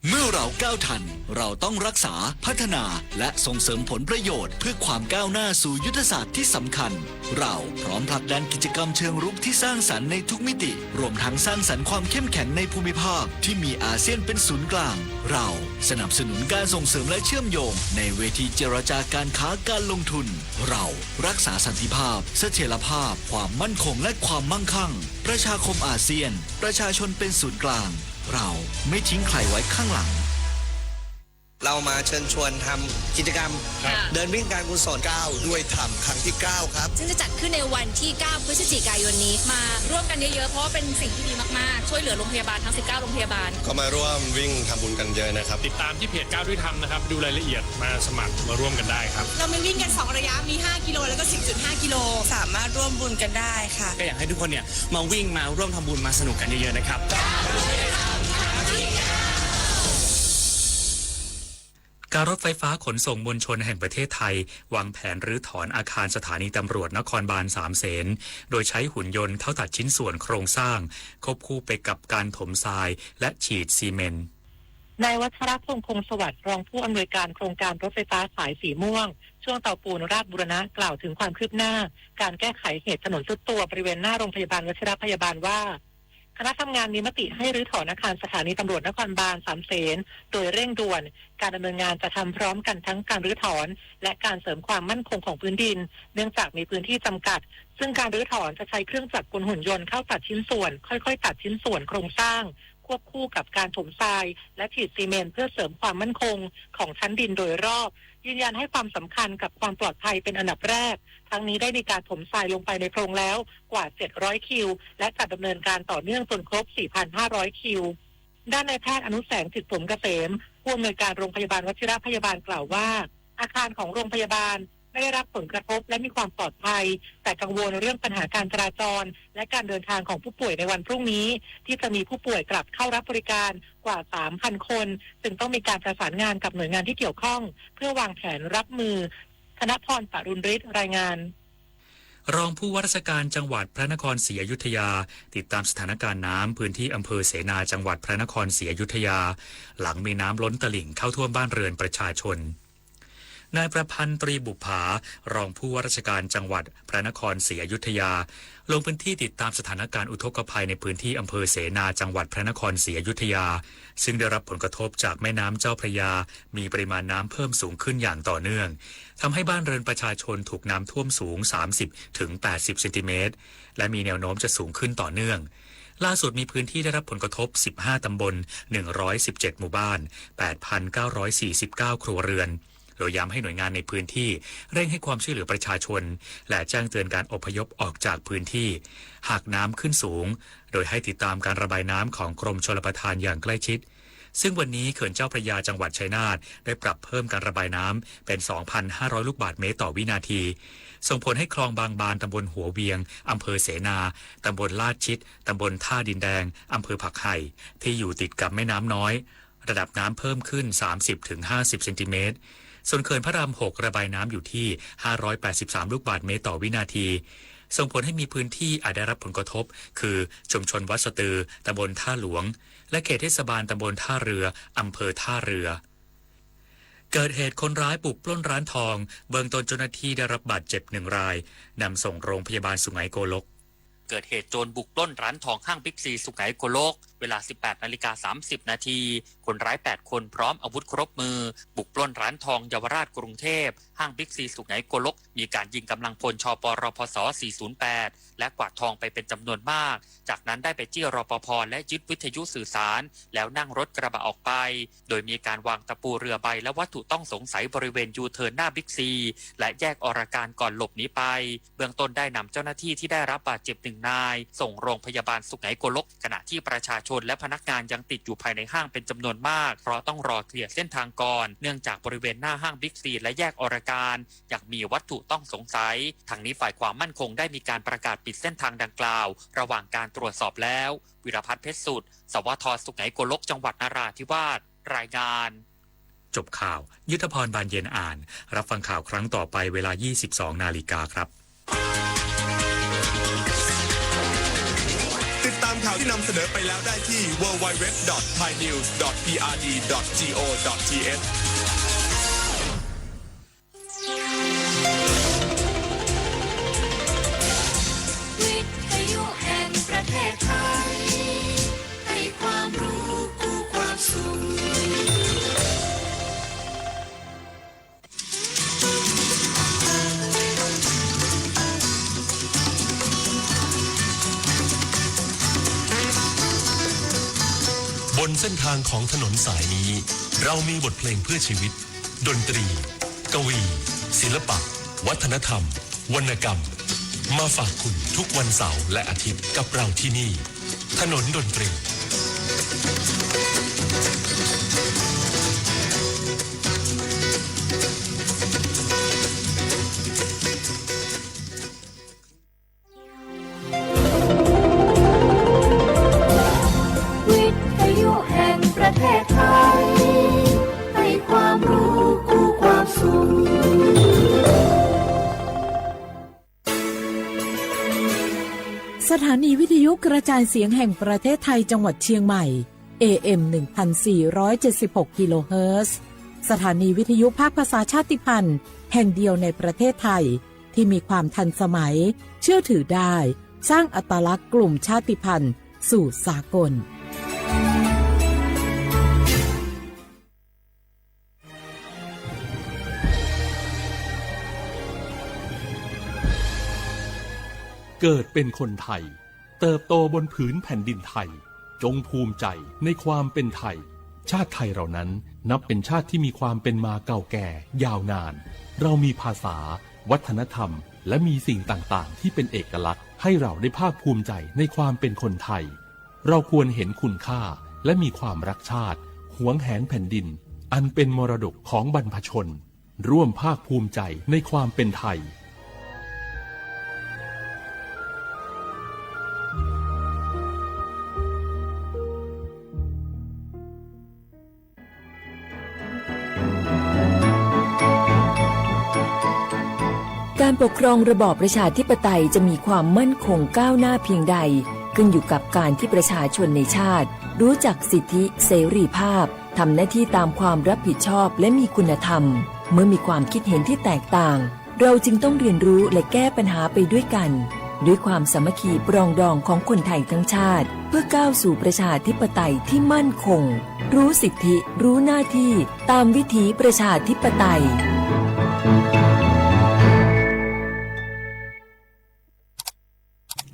เมื่อเราก้าวทัน เราต้องรักษา พัฒนา และส่งเสริมผลประโยชน์ เพื่อความก้าวหน้าสู่ยุทธศาสตร์ที่สำคัญ เราพร้อมผลักดันกิจกรรมเชิงรุกที่สร้างสรรค์ในทุกมิติ รวมทั้งสร้างสรรค์ความเข้มแข็งในภูมิภาคที่มีอาเซียนเป็นศูนย์กลาง เราสนับสนุนการส่งเสริมและเชื่อมโยงในเวทีเจรจาการค้าการลงทุน เรารักษาสันติภาพ เสถียรภาพ ความมั่นคงและความมั่งคั่ง ประชาคมอาเซียน ประชาชนเป็นศูนย์กลาง เราไม่ทิ้งใครไว้ข้างหลัง เรามาเชิญชวนทำกิจกรรม ครับ เดินวิ่งการกุศล ก้าวด้วยธรรม ครั้งที่ เก้า ครับ ซึ่งจะจัดขึ้นในวันที่ เก้า พฤศจิกายนนี้ มาร่วมกันเยอะๆ เพราะว่าเป็นสิ่งที่ดีมากๆ ช่วยเหลือโรงพยาบาลทั้ง สิบเก้า โรงพยาบาล ก็มาร่วมวิ่งทำบุญกันเยอะนะครับ ติดตามที่เพจก้าวด้วยธรรมนะครับ ดูรายละเอียด มาสมัครมาร่วมกันได้ครับ เรามีวิ่งกันสองระยะ มี ห้า กิโล แล้วก็ สิบจุดห้า กิโล สามารถร่วมบุญกันได้ค่ะ ก็อยากให้ทุกคนเนี่ยมาวิ่งมาร่วมทำบุญมาสนุกกันเยอะๆนะครับ การรถไฟฟ้าขนส่งมวลชนแห่งประเทศไทย วางแผนรื้อถอนอาคารสถานีตำรวจนครบาลสามเสน โดยใช้หุ่นยนต์เข้าตัดชิ้นส่วนโครงสร้าง ควบคู่ไปกับการถมทรายและฉีดซีเมนต์ นายวัชรพงษ์ คงสวัสดิ์ รองผู้อำนวยการโครงการรถไฟฟ้าสายสีม่วง ช่วงเตาปูนราชบูรณะ กล่าวถึงความคืบหน้าการแก้ไขเหตุถนนทรุดตัวบริเวณหน้าโรงพยาบาลวชิรพยาบาลว่า คณะทำงานมีมติให้รื้อถอนอาคารสถานีตำรวจนครบาลสามเสน โดยเร่งด่วน การดำเนินงานจะทำพร้อมกันทั้งการรื้อถอน และการเสริมความมั่นคงของพื้นดิน เนื่องจากมีพื้นที่จำกัด ซึ่งการรื้อถอนจะใช้เครื่องจักรกลหุ่นยนต์เข้าตัดชิ้นส่วน ค่อยๆ ตัดชิ้นส่วนโครงสร้าง ควบคู่กับการถมทราย และฉีดซีเมนต์เพื่อเสริมความมั่นคงของชั้นดินโดยรอบ ยืนยันให้ความสำคัญกับความปลอดภัยเป็นอันดับแรก ทั้งนี้ได้มีการถมทรายลงไปในโพรงแล้วกว่า เจ็ดร้อย คิว และจะดำเนินการต่อเนื่องจนครบ สี่พันห้าร้อย คิว ด้านนายแพทย์อนุแสง จิตสมเกษม ผู้อำนวยการโรงพยาบาลวชิรพยาบาลกล่าวว่า อาคารของโรงพยาบาลไม่ได้รับผลกระทบและมีความปลอดภัย แต่กังวลเรื่องปัญหาการจราจร และการเดินทางของผู้ป่วยในวันพรุ่งนี้ ที่จะมีผู้ป่วยกลับเข้ารับบริการกว่า สามพัน คน จึงต้องมีการประสานงานกับหน่วยงานที่เกี่ยวข้อง เพื่อวางแผนรับมือ ธนพร ปรุณฤทธิ์ รายงาน รองผู้ว่าราชการจังหวัดพระนครศรีอยุธยา ติดตามสถานการณ์น้ำพื้นที่อำเภอเสนาจังหวัดพระนครศรีอยุธยา หลังมีน้ำล้นตลิ่งเข้าท่วมบ้านเรือนประชาชน นายประพันธ์ ตรีบุปผา รองผู้ว่าราชการจังหวัดพระนครศรีอยุธยา ลงพื้นที่ติดตามสถานการณ์อุทกภัยในพื้นที่อำเภอเสนาจังหวัดพระนครศรีอยุธยา ซึ่งได้รับผลกระทบจากแม่น้ำเจ้าพระยา มีปริมาณน้ำเพิ่มสูงขึ้นอย่างต่อเนื่อง ทำให้บ้านเรือนประชาชนถูกน้ำท่วมสูง สามสิบถึงแปดสิบเซนติเมตร และมีแนวโน้มจะสูงขึ้นต่อเนื่อง ล่าสุดมีพื้นที่ได้รับผลกระทบ สิบห้าตำบล หนึ่งร้อยสิบเจ็ดหมู่บ้าน แปดพันเก้าร้อยสี่สิบเก้าครัวเรือน โดยย้ำให้หน่วยงานในพื้นที่เร่งให้ความช่วยเหลือประชาชน และแจ้งเตือนการอพยพออกจากพื้นที่ หากน้ำขึ้นสูง โดยให้ติดตามการระบายน้ำของกรมชลประทานอย่างใกล้ชิด ซึ่งวันนี้เขื่อนเจ้าพระยาจังหวัดชัยนาทได้ปรับเพิ่มการระบายน้ำเป็น สองพันห้าร้อย ลูกบาศก์เมตรต่อวินาที ส่งผลให้คลองบางบาน ตำบลหัวเวียง อำเภอเสนา ตำบลลาดชิด ตำบลท่าดินแดง อำเภอผักไห่ ที่อยู่ติดกับแม่น้ำน้อย ระดับน้ำเพิ่มขึ้น สามสิบถึงห้าสิบเซนติเมตร ส่วนเขื่อนพระราม หก ระบายน้ำอยู่ที่ ห้าร้อยแปดสิบสาม ลูกบาศก์เมตรต่อวินาที ส่งผลให้มีพื้นที่อาจได้รับผลกระทบ คือชุมชนวัดสะตือ ตำบลท่าหลวง และเขตเทศบาลตำบลท่าเรือ อำเภอท่าเรือ เกิดเหตุคนร้ายบุกปล้นร้านทอง เบื้องต้นเจ้าหน้าที่ได้รับบาดเจ็บหนึ่งราย นำส่งโรงพยาบาลสุไหงโกลก เกิดเหตุโจรบุกปล้นร้านทองห้างบิ๊กซีสุไหงโกลก เวลา สิบแปดนาฬิกาสามสิบนาที คนร้าย แปด คนพร้อมอาวุธครบมือ บุกปล้นร้านทองเยาวราชกรุงเทพ ห้างบิ๊กซีสุไหงโกลก มีการยิงกำลังพล ชปรพส สี่ศูนย์แปด และกวาดทองไปเป็นจำนวนมาก จากนั้นได้ไปจี้ รปภ และยึดวิทยุสื่อสาร แล้วนั่งรถกระบะออกไป โดยมีการวางตะปูเรือใบและวัตถุต้องสงสัยบริเวณยูเทิร์นหน้าบิ๊กซี และแยกอรการก่อนหลบหนีไป เบื้องต้นได้นำเจ้าหน้าที่ที่ได้รับบาดเจ็บหนึ่งนาย ส่งโรงพยาบาลสุไหงโกลก ขณะที่ประชาชนและพนักงานยังติดอยู่ภายในห้างเป็นจำนวนมาก เพราะต้องรอเคลียร์เส้นทางก่อน เนื่องจากบริเวณหน้าห้างบิ๊กซี และแยกอรการ ยังมีวัตถุต้องสงสัย ทั้งนี้ฝ่ายความมั่นคงได้มีการประกาศปิดเส้นทางดังกล่าว ระหว่างการตรวจสอบแล้ว วิรพัฒน์ เพชรสุด สวท สุไหงโกลก จังหวัดนราธิวาส รายงาน จบข่าว ยุทธพร บานเย็นอ่าน รับฟังข่าวครั้งต่อไปเวลา ยี่สิบสองนาฬิกาครับ ติดตามข่าวที่นำเสนอไปแล้วได้ที่ ดับเบิลยู ดับเบิลยู ดับเบิลยู ดอท ไทยนิวส์ ดอท พีอาร์ดี ดอท จี โอ ดอท ที เอช วิทยุแห่งประเทศไทย ให้ความรู้คู่ความสุข บนเส้นทางของถนนสายนี้ เรามีบทเพลงเพื่อชีวิต ดนตรี กวี ศิลปะ วัฒนธรรม วรรณกรรม มาฝากคุณทุกวันเสาร์และอาทิตย์กับเราที่นี่ ถนนดนตรี วิทยุแห่งประเทศไทย ให้ความรู้คู่ความสุข สถานีวิทยุกระจายเสียงแห่งประเทศไทยจังหวัดเชียงใหม่ เอเอ็ม หนึ่งพันสี่ร้อยเจ็ดสิบหก กิโลเฮิรตซ์ สถานีวิทยุภาคภาษาชาติพันธุ์แห่งเดียวในประเทศไทย ที่มีความทันสมัย เชื่อถือได้ สร้างอัตลักษณ์กลุ่มชาติพันธุ์สู่สากล เกิดเป็นคนไทย เติบโตบนผืนแผ่นดินไทย จงภูมิใจในความเป็นไทย ชาติไทยเรานั้นนับเป็นชาติที่มีความเป็นมาเก่าแก่ยาวนาน เรามีภาษา วัฒนธรรม และมีสิ่งต่างๆ ที่เป็นเอกลักษณ์ ให้เราได้ภาคภูมิใจในความเป็นคนไทย เราควรเห็นคุณค่า และมีความรักชาติ หวงแหนแผ่นดิน อันเป็นมรดกของบรรพชน ร่วมภาคภูมิใจในความเป็นไทย การปกครองระบอบประชาธิปไตยจะมีความมั่นคงก้าวหน้าเพียงใด ขึ้นอยู่กับการที่ประชาชนในชาติ รู้จักสิทธิเสรีภาพ ทำหน้าที่ตามความรับผิดชอบและมีคุณธรรม เมื่อมีความคิดเห็นที่แตกต่าง เราจึงต้องเรียนรู้และแก้ปัญหาไปด้วยกัน ด้วยความสามัคคีปรองดองของคนไทยทั้งชาติ เพื่อก้าวสู่ประชาธิปไตยที่มั่นคง รู้สิทธิ รู้หน้าที่ ตามวิถีประชาธิปไตย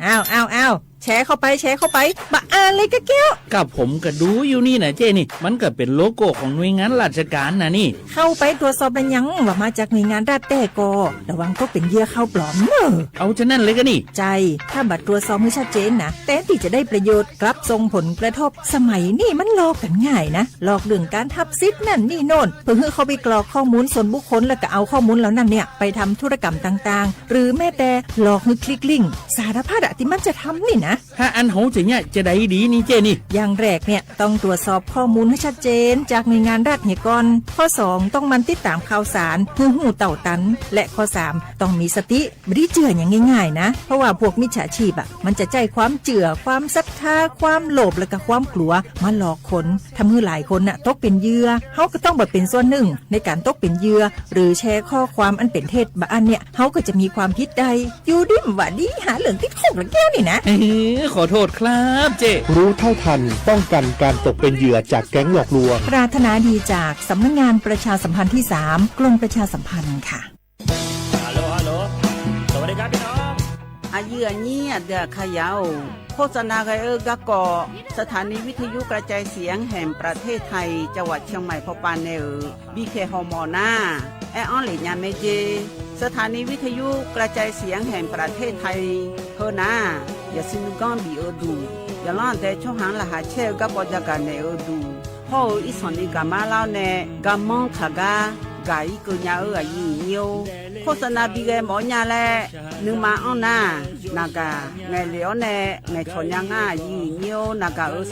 อ้าว อ้าว อ้าว แชร์เข้าไป แชร์เข้าไป บะอาเลยกะแก้ว ก็ผมก็ดูอยู่นี่นะเจ้นี่ มันก็เป็นโลโก้ของหน่วยงานราชการนะนี่ เข้าไปตรวจสอบแล้วยัง ว่ามาจากหน่วยงานรัฐแต๊ก่อ ระวังตกเป็นเหยื่อข่าวปลอมเน่อ เอาฉะนั้นเลยก็นี่ ใจ้ ถ้าบ่ตรวจสอบหื้อชัดเจนนะ แทนที่จะได้ประโยชน์ กลับส่งผลกระทบ สมัยนี้มันหลอกกันง่ายนะ หลอกเรื่องการทับสิทธิ์นั่นนี่โน่น เพื่อหื้อเข้าไปกรอกข้อมูลส่วนบุคคล แล้วก็เอาข้อมูลเหล่านั้นเนี่ย ไปทำธุรกรรมต่างๆ หรือแม้แต่หลอกหื้อคลิกลิงก์ สารพัดอะที่มันจะทำนี่นะ ถ้าอั้นเฮาจะเยียะจะไดดีนี่เจ้นี่ อย่างแรกเนี่ย ต้องตรวจสอบข้อมูลให้ชัดเจนจากหน่วยงานรัฐเหียก่อน ข้อสอง ต้องหมั่นติดตามข่าวสาร หื้อฮู้เต้าตัน และข้อสาม ต้องมีสติ บ่ดีเจื้ออย่างง่ายๆนะ เพราะว่าพวกมิจฉาชีพอะ มันจะใจ๊ความเจื้อ ความศรัทธา ความโลภ แล้วก็ความกลัว มาหลอกคน ทำหื้อหลายคนน่ะ ตกเป็นเหยื่อ เฮาก็ต้องบ่เป็นส่วนหนึ่งในการตกเป็นเหยื่อ หรือแชร์ข้อความอันเป็นเท็จ บ่อั้นเนี่ย เฮาก็จะมีความผิดได้ อยู่ดีบ่ดี หาเรื่องติดคุกแล้วแก้วนี่นะ เออ ขอโทษครับเจ้ รู้เท่าทัน ป้องกันการตกเป็นเหยื่อจากแก๊งหลอกลวง ปรารถนาดีจากสำนักงานประชาสัมพันธ์ที่สาม กรมประชาสัมพันธ์ค่ะ Hello hello สวัสดีครับพี่น้อง อาယုဢညိ အဒုးအခါယဝ်ႉ โฆษณา ဂဲၤအႃႈ กก สถานีวิทยุกระจายเสียงแห่งประเทศไทย จังหวัดเชียงใหม่ ဖီပၢၼ် နႄႈဢိူဝ် ဘီခဲႁေၢ်မေၢ် နႃႈ အဲႃႈ ဢေႃး လႄႇ ညႃႈမႄးၸေး สถานีวิทยุกระจายเสียงแห่งประเทศไทย ႁိူဝ်း နႃႈ ယသုနုကီဘီဢိူဝ်ဒူႇ ယလီၢ်တဲ ဆီၣ်ႁၢင်လႃႇႁႃၶျႅၼ်ႉ ၵၢပ်ႈပီၢ်ယၢၵ်ႈ ၵႃႈ နႄႈဢိူဝ်ဒူႇ ႁေႃး ဢိသီၣ် နံၤ ကႃႇမႃးလဝ်း နႄႈ ကမၢင်း ၶႃႇၵႃး ၵႃႇ ဢိၵ်ႇ ၵိူဝ်ႇ ညႃႈ ဢိူဝ် အယု ညိဝ်း โฆษณา ဘီဂဲၤ မေႃ ညႃႈ လႄႈ နုမႃဢီၢ် နႃႈ နၢၵႃႇ ငၢႆႈလဵဝ် ဢေႃး နႄႈ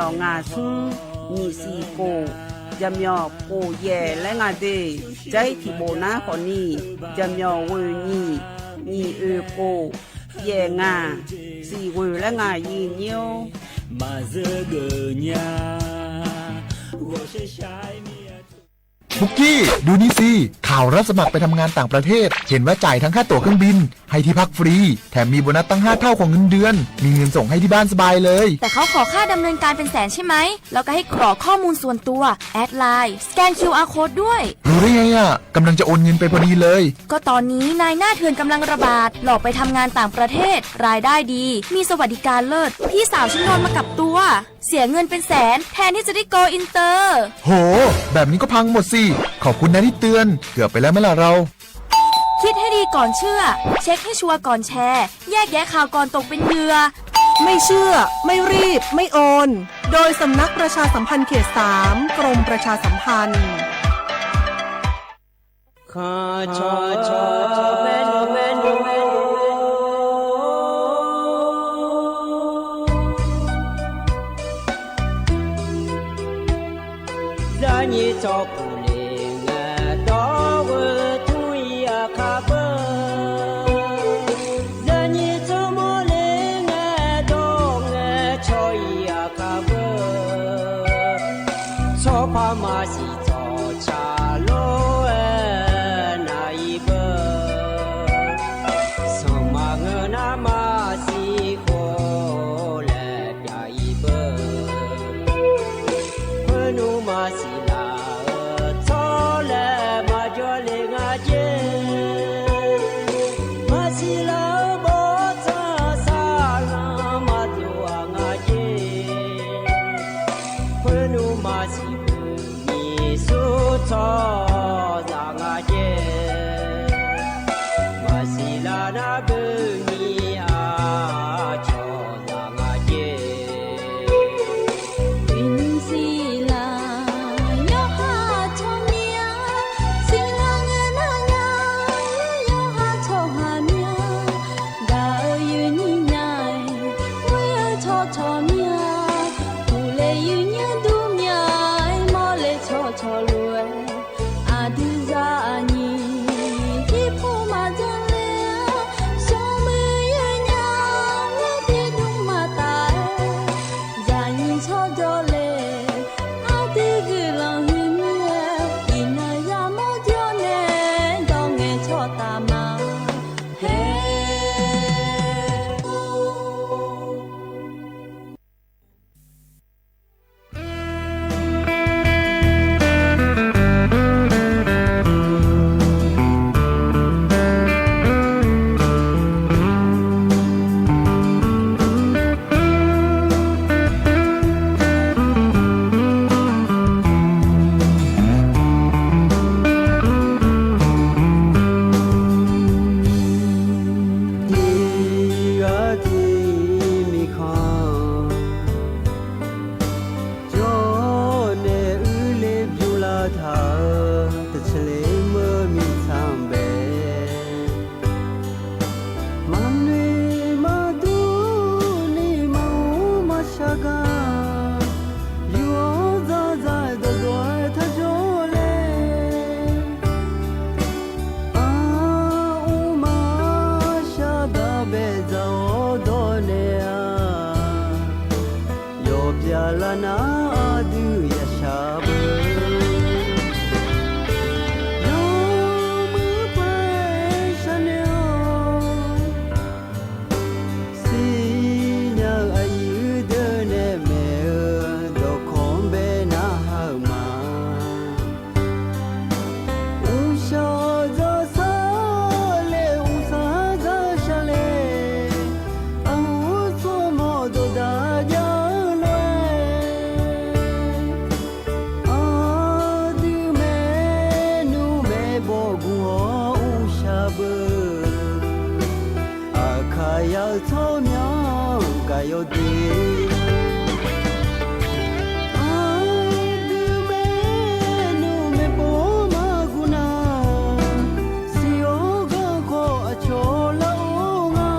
ငၢႆႈ ဆီၣ် ညႃႈ ငႃႈ အယု ညိဝ်း နၢၵႃႇ ဢိူဝ် သၣ် ပူဝ်ႇ နႃႈ ၶေႃႈ နံႈ ယႃႇမျေႃႇ ငႃႇ သုင်း ညိ သီႇ ၵူဝ်ႇ ယႃႇမျေႃႇ ၵူဝ်ႇ ယႄႇ လႄႈ ငႃႈ တေႉ ၸႂ် ထီႇ ပူဝ်ႇ နႃႈ ၶေႃႈ နံႈ ယႃႇမျေႃႇ ဝူၺ်ႇ ညိ ညိ ဢိူဝ် ၵူဝ်ႇ ယႄႇ ငႃႇ သီႇ ဝူၺ်ႇ လႄႈ ငႃႈ ယု ညိဝ်း မႃႇ ၸိူဝ်ႉ ၵိူဝ်ႇ ညႃႈ ဂေႃႇ သျႃႉ သျႃႉ မီး ပုၵ်ႉၵီႉ ดูนี่สิ ข่าวรับสมัครไปทำงานต่างประเทศ เห็นว่าจ่ายทั้งค่าตั๋วเครื่องบิน ให้ที่พักฟรี แถมมีโบนัสตั้งห้าเท่าของเงินเดือน มีเงินส่งให้ที่บ้านสบายเลย แต่เขาขอค่าดำเนินการเป็นแสนใช่ไหม แล้วก็ให้กรอกข้อมูลส่วนตัว แอดไลน์ สแกน คิวอาร์ โค้ด ด้วย รู้ได้ไงอ่ะ กำลังจะโอนเงินไปพอดีเลย ก็ตอนนี้นายหน้าเถื่อนกำลังระบาด หลอกไปทำงานต่างประเทศ รายได้ดี มีสวัสดิการเลิศ พี่สาวฉันโดนมากับตัว เสียเงินเป็นแสน แทนที่จะได้โกลอินเตอร์ โห แบบนี้ก็พังหมดสิ ขอบคุณนะที่เตือน เกือบไปแล้วไหมล่ะเรา คิดให้ดีก่อนเชื่อ เช็คให้ชัวร์ก่อนแชร์ แยกแยะข่าวก่อนตกเป็นเหยื่อ ไม่เชื่อ ไม่รีบ ไม่โอน โดยสำนักประชาสัมพันธ์เขตสาม กรมประชาสัมพันธ์ Za nyi tso ku le ngaˬ dawˇ g'uiˬ tuˇ yaꞈ hk'a peuˬ. Za nyi tso mawˇ le ngaˬ dawˇ ngaˬ chaw yaꞈ hk'a peuˬ. Chaw hpaˇ maˇ shiˍ tawˍ chaˍ lonˉ naˍ i peuˬ. Suhˍ maˬ ngeuˍ naˉ maˇ shiˍ k'oˆ leh pyaꞈ i peuˬ. Hpeuꞈ nuˇ maˇ shiˍ laˬ htawˇ leh maˇ jawˇ le ngaˬ jehˇ. Maˇ shiˍ laˬ bon htaˇ saˍ laˍ maˇ tuˬ a ngaˬ jehˇ. Hpeuꞈ nuˇ maˇ shiˍ beuꞈ nyi suˉ htawˇ zaꞈ ngaˬ jehˇ. Maˇ shiˍ laˬ naˉ beuꞈ nyi a cawˬ zaꞈ ngaˬ jehˇ. Shiˍ laˬ yawˇ haˉ chaw miˇ a, shiˍ laˬ ngaˬ naˉ nyaˇ yawˇ haˉ chaw haˍ miˇ a. Gaˬ uiˍ yuˬ nyi nyaˇ, uiˍ chaw chaw miˇ a. Kuˬ leh yuˬ nyi duˬ miˇ a, mawˇ leh chaw chaw loˬ. Aˬ duˬ zaꞈ nyi, hiˉ hpuˇ maˇ jaˇ leh a. hk'aˬ yaˇ htawˇ myaˇ kaꞈ yawˇ te. A dui mehˆ nuˇ mehˆ paw maˇ gu naˍ, shiˍ awˬ g'aˇ hk'aw a chaw laˇ oˬ ngaˬ.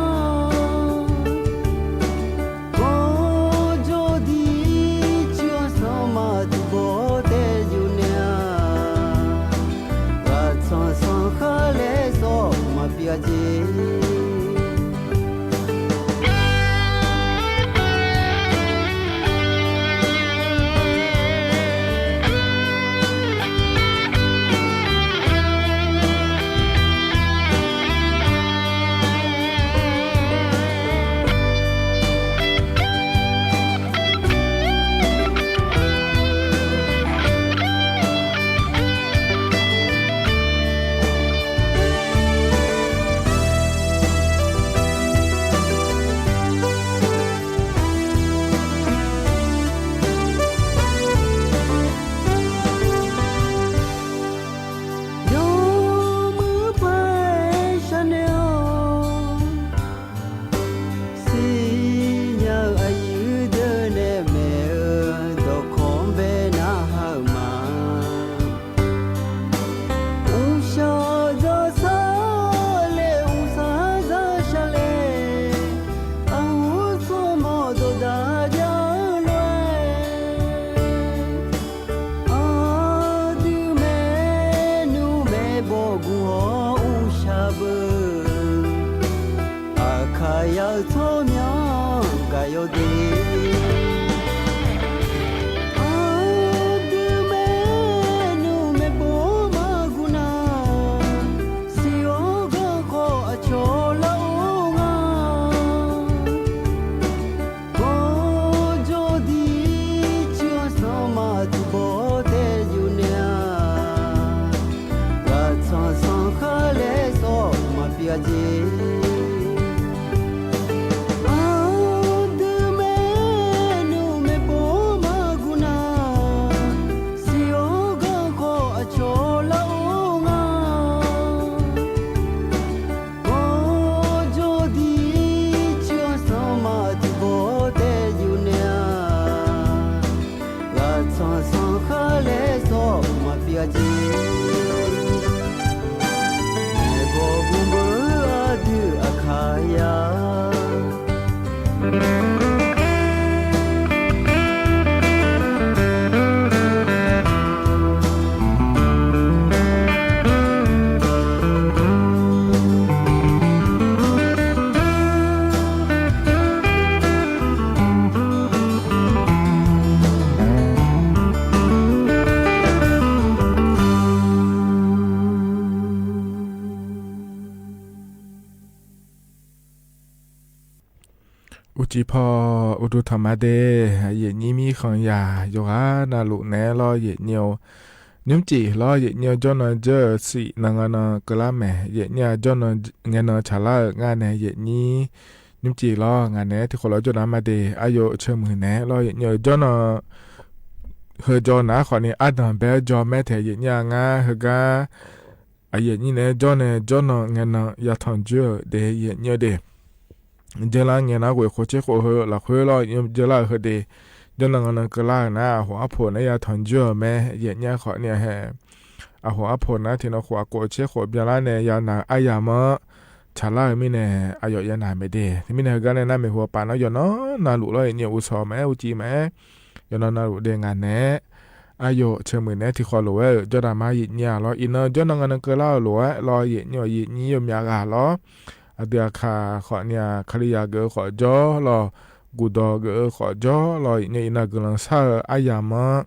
Kawˇ jawˇ diˇ chi awˬ suhˍ maˇ tuˬ bawˬ tehꞈ yuˬ nehˬ a, g'a tsuhˇ suhˍ hk'aˇ leh sawˉ maˍ piˇ a ceˇ. Yawˇ meuˇ paiˇ sha nehˬ aˬ, shiˍ nyaˇ a yuˬ deuˬ nehˬ mehˍ, dawˇ hkawˇ beh naˉ haˉ ma. Uˉ shaˍ zaˇ shaˍ leh uˉ shaˍ zaˇ shaˍ leh, a uˉ suhˍ mawˬ dawˬ daꞈ jaˇ loˬ. A dui mehˆ nuˇ mehˆ bawˆ gu awˬ uˉ shaˍ beuꞈ, a hk'aˬ yaˇ htawˇ myaˇ kaꞈ yawˇ te. A dui mehˆ nuˇ mehˆ paw maˇ gu naˍ, shiˍ awˬ g'aˇ hk'aw a chaw laˇ oˬ ngaˬ. Kawˇ jawˇ diˇ chi awˬ suhˍ maˇ tuˬ bawˬ tehꞈ yuˬ nehˬ a, g'a tsuhˇ suhˍ hk'aˇ leh sawˉ maˍ piˇ a ceˇ. A dui mehˆ nuˇ mehˆ paw maˇ gu naˍ, shiˍ awˬ g'aˇ hk'aw a chaw laˇ oˬ ngaˬ. Kawˇ jawˇ diˇ chi awˬ suhˍ maˇ tuˬ bawˬ tehꞈ yuˬ nehˬ a, g'a tsuhˇ suhˍ hk'aˇ leh sawˉ maˍ piˇ a ceˇ. Mehˬ bawˬ gu beuꞈ a dui a hk'aˬ yaˇ. Uˉ ci hpawˇ uˉ duˇ htaꞈ ma de, yehˬ nyi miˇ hk'anˍ yaˇ yawˇ g'aˇ na loꞈ nehˬ lawˇ yehˬ nyi-oˬ. Nyiˇ ceuˬ lawˇ yehˬ nyi-oˬ, jawˇ na jeuˇ shiˍ na ngaˬ na keu laˇ mehˍ. Yehˬ nyi a jawˇ na ngeh na chaˍ laˇ-euˬ ngaˬ nehˬ yehˬ nyi. Nyiˇ ceuˬ lawˇ ngaˬ nehˬ teˇ hk'awꞈ lawˇ jawˇ na ma de, a yoˬ chi meuˬ nehˬ lawˇ yehˬ nyi-oˬ, jawˇ na hui jaw naˉ hk'awꞈ ni aˉ danˬ behˉ jaw mehˉ tehꞈ yehˬ nyi a ngaˬ hui gaˇ. A yehˬ nyi nehˬ jawˇ nehˬ jawˇ na ngeh na yaˇ htawnˍ juˇ-euˬ de yehˬ nyi-oˬ de. Jeuˇ laˇ ngeh na k'oꞈ-e hk'o chehˇ k'oꞈ hui laˬ hk'oˆ lawˇ jeuˇ laˇ-euˬ hui de, jawˇ na ngaˬ na keu laˇ-euˬ naˉ, a hoꞈ aˉ hpoꞈ naˉ yaˇ htawnˍ juˇ-euˬ mehˍ yehˬ nyi a hk'awꞈ ni a hehꞈ. A hoꞈ aˉ hpoꞈ naˉ te na hk'oꞈ a k'oꞈ chehˇ k'oꞈ byaˇ laˇ nehˬ yaˇ naˬ aˉ yaˇ maˇ chaˍ laˇ-euˬ miˇ nehˬ a yoˬ yaˇ naˬ mehˍ de. Te miˇ nehˬ hui gaˇ leh naˉ mehˍ hui a paˍ naˉ yaw naw na loꞈ lawˇ yehˬ nyi uˉ shaw mehˍ uˉ ci mehˍ. Yaw naw na loꞈ de ngaˬ nehˬ a yoˬ chi meuˬ nehˬ teˇ hk'awꞈ loꞈ-e-euˬ jawˇ na ma yehˬ nyi a lawˇ i na jawˇ na ngaˬ na keu laˇ-euˬ loꞈ-e lawˇ yehˬ nyi-oˬ, yehˬ nyi yoˬ myaꞈ g'a lawˇ. A dui a hk'aˬ hk'awꞈ ni a Hkriꞈ yaˇ geuꞈ-eu hk'awꞈ jawˇ lawˇ, guˬ dawˬ geuꞈ-eu hk'awꞈ jawˇ lawˇ yehˬ nyi i na guiˬ lanˍ shaˉ-eu aˉ yaˇ maˇ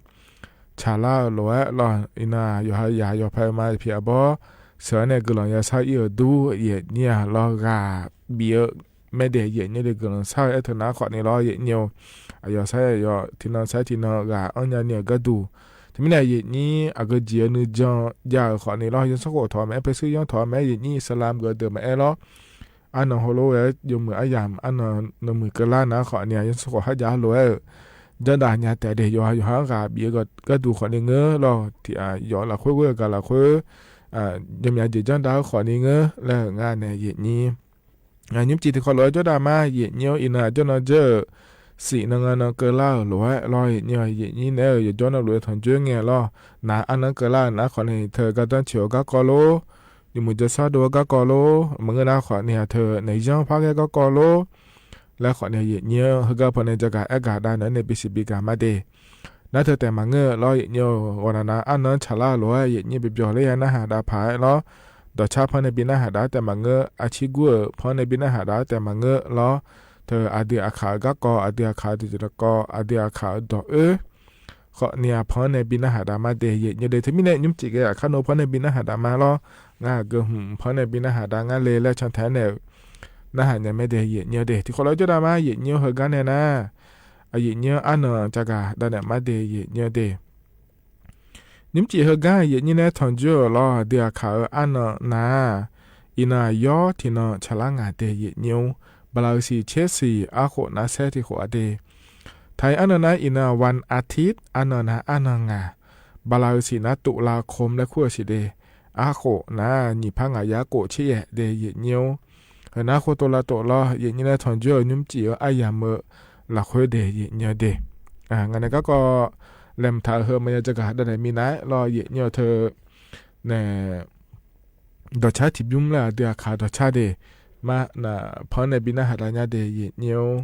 chaˍ laˇ-euˬ loꞈ-e lawˇ i na yawˬ ha yaꞈ yawˬ hpaˇ ma hpiꞈ a bawˇ suhˍ nehˬ guiˬ lanˍ yaꞈ shaˉ iˉ-euˬ duˇ yehˬ nyi a lawˇ g'a biˬ-eu mehˍ de yehˬ nyi le guiˬ lanˍ shaˉ ehˉ hteꞈ naˉ hk'awꞈ ni lawˇ yehˬ nyi-oˬ. A yaꞈ shaˉ yaꞈ yaꞈ ti na shaˉ ti na g'a anˇ nyi a ni-euˬ gaˇ duˬ. Te miˇ nehˬ yehˬ nyi a geu jiˬ-eu nuˇ jaˇ jaˇ-euˬ hk'awꞈ ni lawˇ yehˬ suhˉ k'oꞈ htawꞈ mehˍ, hpeˇ suhˉ yawˇ htawꞈ mehˍ yehˬ nyi Iˉsaˍlaˆ g'uiˬ deuˬ mehˍ-e lawˇ. Aˉ naw hawˉ lo ve yawˇ meuꞈ aˉ yaˇ aˉ naw nuˇ meuꞈ keu laˇ naˉ hk'awꞈ ni a yehˬ suhˉ k'oꞈ haˉ jaˇ loꞈ-e-euˬ. Jawˇ daꞈ nyi a tehꞈ de yawˬ ha yawˬ ha g'a biˬ-eu gaˇ duˬ hk'awꞈ ni ngeuˉ lawˇ tiꞈ a yawˬ laˬ hk'oˆ g'uˇ gaˬ laˬ hk'oˆ, yawˇ mehˍ a jeˬ jawˇ daꞈ hk'awꞈ ni ngeuˉ leh ngaˬ nehˬ yehˬ nyi Nyi mvuhˇ ceˬ teˇ hk'awꞈ loꞈ-e cawˇ daꞈ maˇ yehˬ nyi-oˬ. Iˉ naˍ jawˇ naw jeuˇ siˍ na nga na keu laˇ-oˬ loˬ-e law yehˬ nyi-oˬ, yehˬ nyi nehˉ-oˬ, yehˬ jawˇ naw loꞈ-e htawnˍ jawˇ ngeh law, naˍ aˉ naˉ keu laˇ naˉ hk'awꞈ nehˬ hteu ga tanˇ chi-oˬ gaˇ k'aw loˉ, nyi muˬ jawˇ shaˉ do gaˇ k'aw loˉ, meuꞈ ngeuˇ naˉ hk'awꞈ nehˬ hteu nehˬ yanˇ hpaˇ geh gaˇ k'aw loˉ, leh hk'awꞈ nehˬ yehˬ nyi-oˬ, hui gaˇ hpaw nehˬ jaˇ kaꞈ ehˉ gaˬ daꞈ naˬ nehˬ piˇ shiˍ piˇ gaˬ maˇ te. Naˉ hteu tehˬ maˍ ngeuˆ law yehˬ nyi-oˬ, g'awˬ naˍ naˍ aˉ naˉ chaˬ laˇ loˬ-e yehˬ nyi be bawˬ leh yaˇ naˉ haꞈ daꞈ hpaˍ-e law, dawˬ chaˇ hpaw nehˬ biˇ naˉ haꞈ daꞈ tehˬ maˍ ngeuˆ, a chi guˇ-euˬ hpaw nehˬ biˇ naˉ haꞈ daꞈ tehˬ maˍ ngeuˆ law, hteu a dui a hkanˍ-euˬ gaˇ k'aw, a dui a hkanˍ-euˬ teˇ ceuˬ la k'aw, a dui a hkanˍ-euˬ dawˬ-euˬ hk'awꞈ nehˬ a hpaw nehˬ biˇ naˉ haꞈ daꞈ maˇ te yehˬ nyi de. Hteu miˇ leh nyi mvuhˇ ceˬ geh aꞈ hk'aˇ nawˬ hpaw nehˬ biˇ naˉ haꞈ daꞈ maˇ law, ngaˬ geuꞈ hm hpaw nehˬ biˇ naˉ haꞈ daꞈ ngaˇ le leh chaw htehˍ nehˬ naˉ haꞈ nyi meh te yehˬ nyi de. Teˇ hk'awꞈ loꞈ-e cawˇ daꞈ maˇ yehˬ nyi-oˬ, hui gaˇ nehˬ naˉ, a yehˬ nyi aˉ naˉ ca gaˬ daꞈ nehˬ maˇ te yehˬ nyi de. Nyi mvuhˇ ceˬ hui gaˇ yehˬ nyi nehˉ htawnˍ jawˇ-oˬ law, a dui a hkanˍ-euˬ aˉ naˉ naˉ, iˉ naˍ yawˇ hti naw chaˬ laˇ ngaˬ te yehˬ nyi-oˬ. Baˬ laꞈ-euˬ shiˍ chehˇ shiˍ aˉ k'oˆ naˉ sehˉ teˇ k'oꞈ-a te. Htaiˍ aˉ naˉ naˉ iˉ naˍ one a htiˉ aˉ naˉ naˉ aˉ naˉ ngaˬ, baˬ laꞈ-euˬ shiˍ naˉ toꞈ la hk'awꞈ leh hkuˇ-a shiˍ te. Aˉ k'oˆ naˉ nyi hpaˇ ngaˬ yaˇ k'oˆ chehˇ yehˬ te yehˬ nyi-oˬ. Heuˬ naˉ hk'oˆ to la toꞈ law yehˬ nyi nehˉ htawnˍ jawˇ-oˬ, nyi mvuhˇ ceˬ-euˬ aˉ yaˍ meuꞈ laˬ hk'oˆ te yehˬ nyi de. Ngaˬ nehˬ gaˇ k'aw lehˬ mvuhˇ htaꞈ hui maˇ yaˇ jaˇ gaˬ daꞈ nehˬ miˇ naˉ-e law yehˬ nyi-oˬ hteu nehˬ dawˬ chaˇ htiꞈ biˇ mvuhˇ leh a dui a hkanˍ dawˬ chaˇ te maˇ naˉ hpaw nehˬ biˇ naˉ haꞈ daꞈ nyaˇ te yehˬ nyi-oˬ.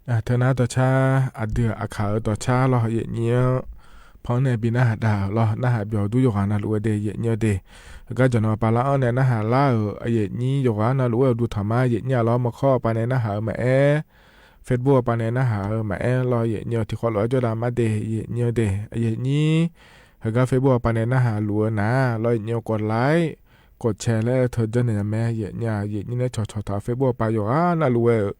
Hteˇ naˉ tawˇ chaˇ, aˬ duˬ aˬ hkanˍ tawˇ chaˇ lawˇ yehˬ nyi-oˬ. Hpawnˇ nehˬ biˇ naˆ haꞈ daꞈ lawˇ, naˆ haꞈ byawˬ duˉ yawˇ g'a na loꞈ-e de yehˬ nyi-oˬ de. G'aˇ jaˬ nawˬ pa laˇ-oˆ nehˬ naˆ haꞈ laˇ-oˬ, yehˬ nyi yawˇ g'a na loꞈ-e awˬ duˬ htaꞈ maˇ yehˬ nyi-a lawˇ. Mvuhˇ hk'awˇ pa nehˬ naˆ haꞈ-eu maˍ-ehˉ, Facebook pa nehˬ naˆ haꞈ-eu maˍ-ehˉ lawˇ yehˬ nyi-oˬ. Hti hk'aw loꞈ-a jawˇ daꞈ maˇ de yehˬ nyi-oˬ de. Yehˬ nyi heuˬ gaˇ Facebook pa nehˬ naˆ haꞈ loꞈ-e naˍ lawˇ yehˬ nyi-oˬ. K'awꞈ laiˉ k'awꞈ chehˇ leh htawˇ jaˇ nehˬ yaˇ meh yehˬ nyi-a. Yehˬ nyi nehˬ chaw chaw htaꞈ Facebook pa yawˇ g'a na loꞈ-e-euˬ.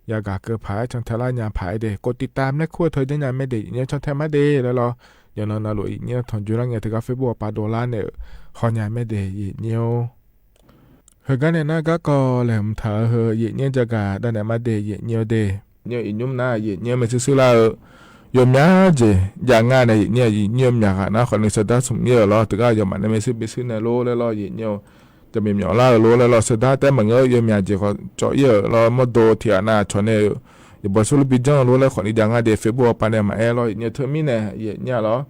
Yaꞈ gaˬ keu hpaˍ-ehˉ chaw htehˇ laˇ nya hpaˍ-ehˉ de k'oˆ tiꞈ taˍ mehˆ hk'oˆ htawˇ jaˇ nya meh de yehˬ nyi-oˬ. Chaw htehˇ maˇ de leh lawˇ, yaꞈ naw na loꞈ yehˬ nyi htawˇ juˇ laˇ ngeh htawˇ g'a Facebook pa dawˬ laˇ nehˬ hawˇ nya meh de yehˬ nyi-oˬ. Heuˬ gaˇ nehˬ naˆ gaˇ k'aw lehˬ mvuhˇ htaꞈ-eu hui yehˬ nyi jaˇ gaˬ daꞈ nehˬ maˇ de yehˬ nyi-oˬ de. Nyi-oˬ iˍ nyi mvuhˇ naˆ yehˬ nyi meh suhˉ suhˉ laˇ-eu, yawˇ myaˇ jeˬ jaˇ ngaˇ nehˬ yehˬ nyi, yehˬ nyi myaꞈ g'aꞈ naˉ hk'awꞈ nehˬ suhˉ daˇ sum nyi-euˬ lawˇ. Htaˇ g'aˇ yawˇ maꞈ nehˬ meh suhˉ biˇ suhˉ nehˬ lo leh lawˇ yehˬ nyi-oˬ. Jaˇ miˬ miˬ awˬ laˇ-eu lo leh lawˇ suhˉ daˇ tehˉ maˬ ngeuˆ yawˇ myaꞈ jeˬ k'awꞈ cawˬ iˉ-euˬ lawˇ mawˇ do htiꞈ aꞈ na chaw nehˬ yehˬ bawˬ suhˉ lo biˇ jaˇ lo leh hk'awꞈ nehˬ jaˇ ngaˇ de Facebook pa nehˬ maꞈ-ehˉ lawˇ yehˬ nyi htawˇ miˇ nehˬ yehˬ nyi-a lawˇ.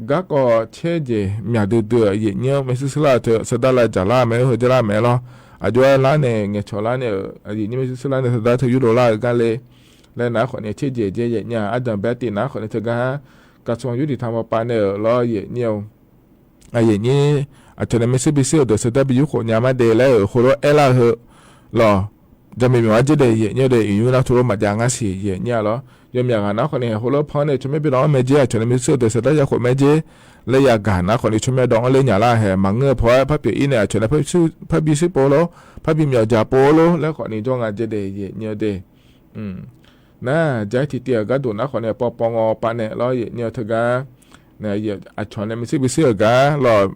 Gaˇ k'aw chehˇ jeˬ myaꞈ duˬ duˬ yehˬ nyi meh suhˉ suhˉ laˇ htawˇ suhˉ daˇ la jaˬ laˇ meh-oˬ, hui jaˇ laˇ meh lawˇ. Aˬ jawˇ laˇ nehˬ ngehˬ chawˬ laˇ nehˬ yehˬ nyi meh suhˉ suhˉ laˇ nehˬ suhˉ daˇ htawˇ yuˇ lo laˇ-eu gaˇ le. Leh naˉ hk'awꞈ nehˬ chehˇ jeˬ jeˬ yehˬ nyi-a aˉ daꞈ baˇ tiꞈ naˉ hk'awꞈ nehˬ htawˇ g'aˇ กระทรวงยุติธรรม pa nehˬ-euˬ lawˇ yehˬ nyi-oˬ. Yehˬ nyi aˬ chaw nehˬ meh suhˉ biˇ suhˉ-euˬ dawˬ suhˉ daˇ biˇ yuˇ k'oꞈ nya maˇ de leh-euˬ hk'oˆ lo ehˉ laˇ hui lawˇ. Jaˇ miˬ miˬ aˉ jeˇ de yehˬ nyi de iˍ yuˇ naˆ hto lo maꞈ jaˇ ngaˇ shiˍ yehˬ nyi-a lawˇ. Yawˇ myaꞈ g'aꞈ naˉ hk'awꞈ nehˬ hk'oˆ lo hpawnˇ nehˬ chaw mehˆ biˇ dawˬ-anˉ meh jeˇ aˬ chaw nehˬ meh suhˉ dawˬ suhˉ daˇ yaˇ k'oꞈ meh jeˇ leh yaꞈ gaˬ naˉ hk'awꞈ nehˬ chaw mehˆ dawˬ-anˉ leh nyaˍ laˇ hehꞈ maˬ ngeuˆ hpaw-ehˉ hpaˇ piˬ iˉ nehˬ aˬ chaw nehˬ hpaˇ biˇ suhˉ po lo, hpaˇ biˇ miˬ awˬ jaˬ po lo leh hk'awꞈ nehˬ jawˇ ngaˬ jeˇ de yehˬ nyi de. Naˉ jaˇ tiꞈ tiꞈ-a gaˇ duˬ naˉ hk'awꞈ nehˬ paw paw ngaw pa nehˬ lawˇ yehˬ nyi htawˇ g'aˇ aˬ chaw nehˬ meh suhˉ biˇ suhˉ-euˬ gaˇ lawˇ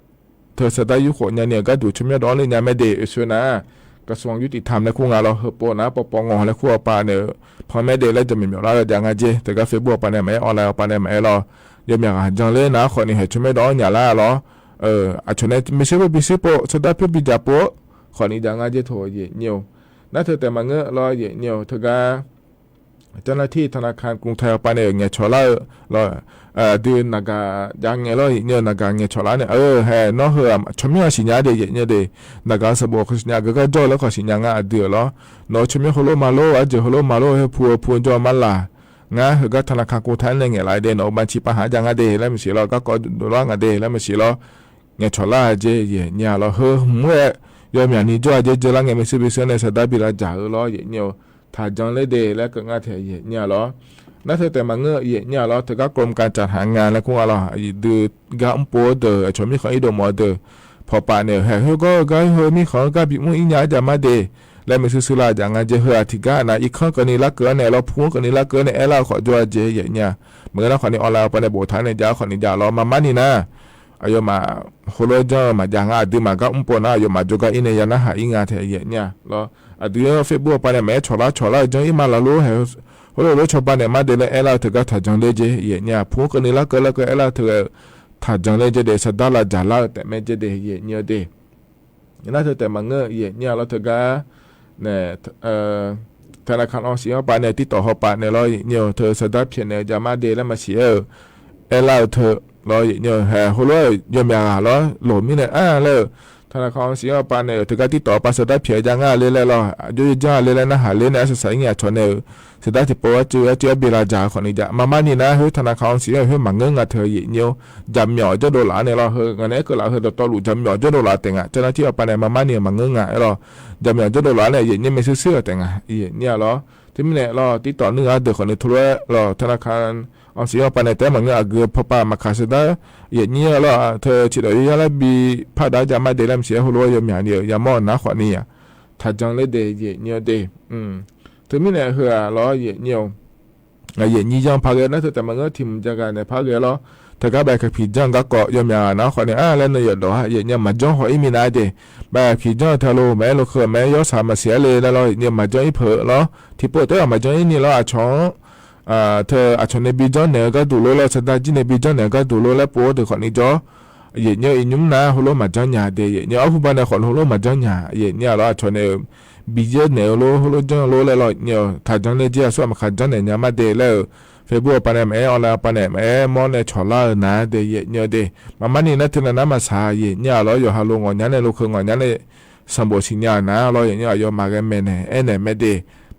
htawˇ suhˉ daˇ yuˇ k'oꞈ nya nehˬ gaˇ duˬ chaw mehˆ dawˬ-anˉ leh nyaˍ meh de shu naˉ กระทรวงยุติธรรม leh hk'oˆ g'a lawˇ hui po naˉ paw paw ngaw leh hk'oˆ-a pa nehˬ hpawnˇ meh de leh jaˇ miˬ miˬ laˇ g'a jaˇ ngaˇ jeˇ htawˇ g'aˇ Facebook pa nehˬ maꞈ-ehˉ online pa nehˬ maꞈ-ehˉ lawˇ. Yawˇ myaꞈ g'aꞈ jaˇ leh naˉ hk'awꞈ nehˬ hehꞈ chaw mehˆ dawˬ-anˉ nyaˍ laˇ lawˇ. Aˬ chaw nehˬ meh suhˉ biˇ suhˉ po suhˉ daˇ hpaˇ biˇ jaˇ po hk'awꞈ nehˬ jaˇ ngaˇ jeˇ htaꞈ yehˬ nyi-oˬ. Naˉ htawˇ tehꞈ maˬ ngeuˆ lawˇ yehˬ nyi-oˬ htawˇ g'aˇ เจ้าหน้าที่ธนาคารกรุงไทย pa nehˬ ngehˬ chawˬ laˇ-eu lawˇ. Aˬ duˬ naˍ gaˬ jaˇ ngeh lawˇ yehˬ nyi naˍ gaˬ ngehˬ chawˬ laˇ nehˬ, aˬ hehꞈ nawˉ hui chaw mehˆ a shiˍ nya de yehˬ nyi de. Naˍ gaˬ suhˍ bawˬ hk'aw shiˍ nya gaˬ gaˇ jawˇ leh hk'awꞈ shiˍ nya ngaˇ aˬ duˬ-euˬ lawˇ. Nawˬ chaw mehˆ hk'oˆ lo maˍ lo, aˉ jeˬ hk'oˆ lo maˍ lo, heh hpu hpu jawˇ maˇ laˬ. Ngaˬ hui gaˇ ธนาคารกรุงไทย leh ngehˬ la de nawˬ-oˬ ma chi pa haꞈ jaˇ ngaˇ de leh maˇ shiˍ lawˇ, gaˇ k'aw duˬ laˇ ngaˬ de leh maˇ shiˍ lawˇ. Ngehˬ chawˬ laˇ jeˇ yehˬ nyi-a lawˇ. Hui mvuhˇ-ehꞈ yawˇ myaꞈ nyi jawˇ a jeˇ jawˇ laˇ ngeh meh suhˉ biˇ suhˉ nehˬ suhˉ daˇ biˇ la jaˬ-eu lawˇ yehˬ nyi-oˬ. Htaꞈ jaˇ leh de leh keu ngaˇ htehꞈ yehˬ nyi-a lawˇ. Naˉ htawˇ tehꞈ maˬ ngeuˆ yehˬ nyi-a lawˇ htawˇ g'aˇ กรมการจัดหางาน leh hk'oˆ g'a lawˇ. Aˬ duˬ gaˇ mvuhˇ po deuˬ aˬ chaw miˇ hk'anˇ iˉ do mawˬ deuˬ hpawnˇ pa nehˬ hehꞈ hui g'awˇ gaˇ hui miˇ hk'anˇ gaˇ biˇ mvuhˇ iˉ nya jaˇ maˇ de leh meh suhˉ suhˉ laˇ jaˇ ngaˇ jeˇ. Hui aˬ htiꞈ gaˇ naˍ iˉ hkanˉ keu ni laˇ keu-a nehˬ lawˇ, hpu keu ni laˇ keu nehˬ ehˉ laˇ hk'awꞈ jawˇ a jeˇ yehˬ nyi-a. Maˬ g'a naˉ hk'awꞈ nehˬ online pa nehˬ bawˬ htaꞈ nehˬ jaˇ hk'awꞈ nehˬ jaˇ lawˇ maˇ maˇ ni naˉ. Aˬ yawˇ maˬ hk'oˆ lo jaˇ maˍ jaˇ ngaˇ aˬ duˬ maˬ gaˇ mvuhˇ po naˉ aˬ yawˇ maˬ jawˇ gaˇ iˉ nehˬ yaˇ naˉ haꞈ iˉ ngaˇ htehꞈ yehˬ nyi-a lawˇ. Aˬ duˬ Facebook pa nehˬ maꞈ ehˉ chawˬ laˇ chawˬ laˇ jaˇ iˉ maˇ la lo hehꞈ hk'oˆ lo lo chaw pa nehˬ maˇ de leh ehˉ laˇ htawˇ g'aˇ htaꞈ jaˇ leh jeˇ yehˬ nyi-a. Hpu keu ni laˇ keu leh keu ehˉ laˇ htawˇ htaꞈ jaˇ leh jeˇ de suhˉ daˇ la jaˬ laˇ-eu tehꞈ meh jeˇ de yehˬ nyi-a de. Naˉ htawˇ tehꞈ maˬ ngeuˆ yehˬ nyi-a lawˇ htawˇ g'aˇ ธนาคารออมสิน pa nehˬ tiˇ tawꞈ haw pa nehˬ lawˇ yehˬ nyi-oˬ htawˇ suhˉ daˇ hpehꞈ nehˬ jaˇ maˇ de leh maˇ shiˍ-e-euˬ. Ehˉ laˇ-eu htawˇ lawˇ yehˬ nyi-oˬ hehꞈ hk'oˆ lo yawˇ myaꞈ g'aˬ lawˇ loˍ miˇ nehˬ a leh-euˬ ธนาคารออมสิน pa nehˬ htawˇ g'aˇ tiˇ tawꞈ pa suhˉ daˇ hpehꞈ jaˇ ngaˇ le leh lawˇ. Aˬ jawˇ jaˇ le leh naˉ haꞈ le nehˬ a shaˍ shaˍ iˉ nyi aˬ chaw nehˬ-euˬ suhˉ daˇ tiꞈ po a cuˇ a cuˇ a biˇ la jaˇ hk'awꞈ nehˬ jaˇ maˇ maˇ ni naˉ. Hui ธนาคารออมสิน hui maˬ ngeuˆ ngaˬ htehꞈ yehˬ nyi-oˬ. Jaˇ myaꞈ awˬ jawˇ do laˬ nehˬ lawˇ. Hui ngaˬ nehˬ ehˉ keu laˬ hui dawˬ tawˇ luˬ jaˇ myaꞈ awˬ jawˇ do laˬ tehꞈ ngaˬ เจ้าหน้าที่ pa nehˬ maˇ maˇ ni maˬ ngeuˆ ngaˬ-e lawˇ. Jaˇ myaꞈ awˬ jawˇ do laˬ nehˬ yehˬ nyi meh suhˉ suhˉ tehꞈ ngaˬ yehˬ nyi-a lawˇ. Teˇ miˇ nehˬ lawˇ tiˇ tawꞈ nuˇ g'aˇ deuˬ hk'awꞈ nehˬ hto lo lawˇ ธนาคารออมสิน pa nehˬ tehꞈ maˬ ngeuˆ aˬ guiˬ hpaw pa maˬ hkanˍ suhˉ daˇ yehˬ nyi-a lawˇ. Htawˇ chi dawꞈ yehˬ yaˇ laˇ biˇ hpaˆ daꞈ jaˇ maˇ de leh maˇ shiˍ-e hk'oˆ lo yawˇ myaꞈ nyi-euˬ yaˇ mawˇ naˉ hk'awꞈ nehˬ htaꞈ jaˇ leh de yehˬ nyi-a de. Htawˇ miˇ nehˬ hui-a lawˇ yehˬ nyi-oˬ. Yehˬ nyi yanˇ hpaˇ geh naˉ htawˇ tehꞈ maˬ ngeuˆ hti mvuh jaˇ g'a nehˬ hpaˇ geh lawˇ. Htawˇ g'aˇ ใบขับขี่ jaˇ gaˇ k'awꞈ yawˇ myaꞈ naˉ hk'awꞈ nehˬ a leh nawˬ yehˬ dawˬ ha yehˬ nyi maˍ jaˇ hawꞈ iˉ miˇ naˉ de. ใบขับขี่ jaˇ htehꞈ lo maˍ ehˉ lo hk'e maˍ ehˉ yawˇ shaˍ maˍ shiˍ-a le leh lawˇ yehˬ nyi maˍ jaˇ iˉ hpeuꞈ lawˇ. Hti po tehꞈ maˍ jaˇ iˉ nyi lawˇ aˬ chaw htawˇ aˬ chaw nehˬ biˇ jaˇ nehˬ g'aˇ duˬ lo leh suhˉ daˇ jiˇ nehˬ biˇ jaˇ nehˬ g'aˇ duˬ lo leh po deuˬ hk'awꞈ nehˬ jaˇ. Yehˬ nyi iˉ nyi mvuhˇ naˉ hk'oˆ lo maˍ jaˇ nyaˍ de yehˬ nyi a hu ba nehˬ hk'awꞈ lo hk'oˆ lo maˍ jaˇ nyaˍ yehˬ nyi-a lawˇ. Aˬ chaw nehˬ biˇ jaˇ nehˬ lo hk'oˆ lo jaˇ lo leh lawˇ nyi htaꞈ jaˇ leh jeˇ a suhˉ maˬ hkanˍ jaˇ nehˬ nyaˍ maˇ de leh-euˬ Facebook pa nehˬ maˬ ehˉ online pa nehˬ maˬ ehˉ mawˇ nehˬ chawˬ laˇ-eu naˉ de yehˬ nyi de. Maˇ maˇ ni naˉ hteˇ naˉ maˇ shaˍ yehˬ nyi-a lawˇ. Yawˬ ha lo ngawˬ nyaˉ nehˬ lo hk'e ngawˬ nyaˉ nehˬ sanˍ bawˬ shiˍ nyaˍ naˉ lawˇ yehˬ nyi a yawˇ maˬ g'a meh nehˬ ehˉ nehˬ meh de.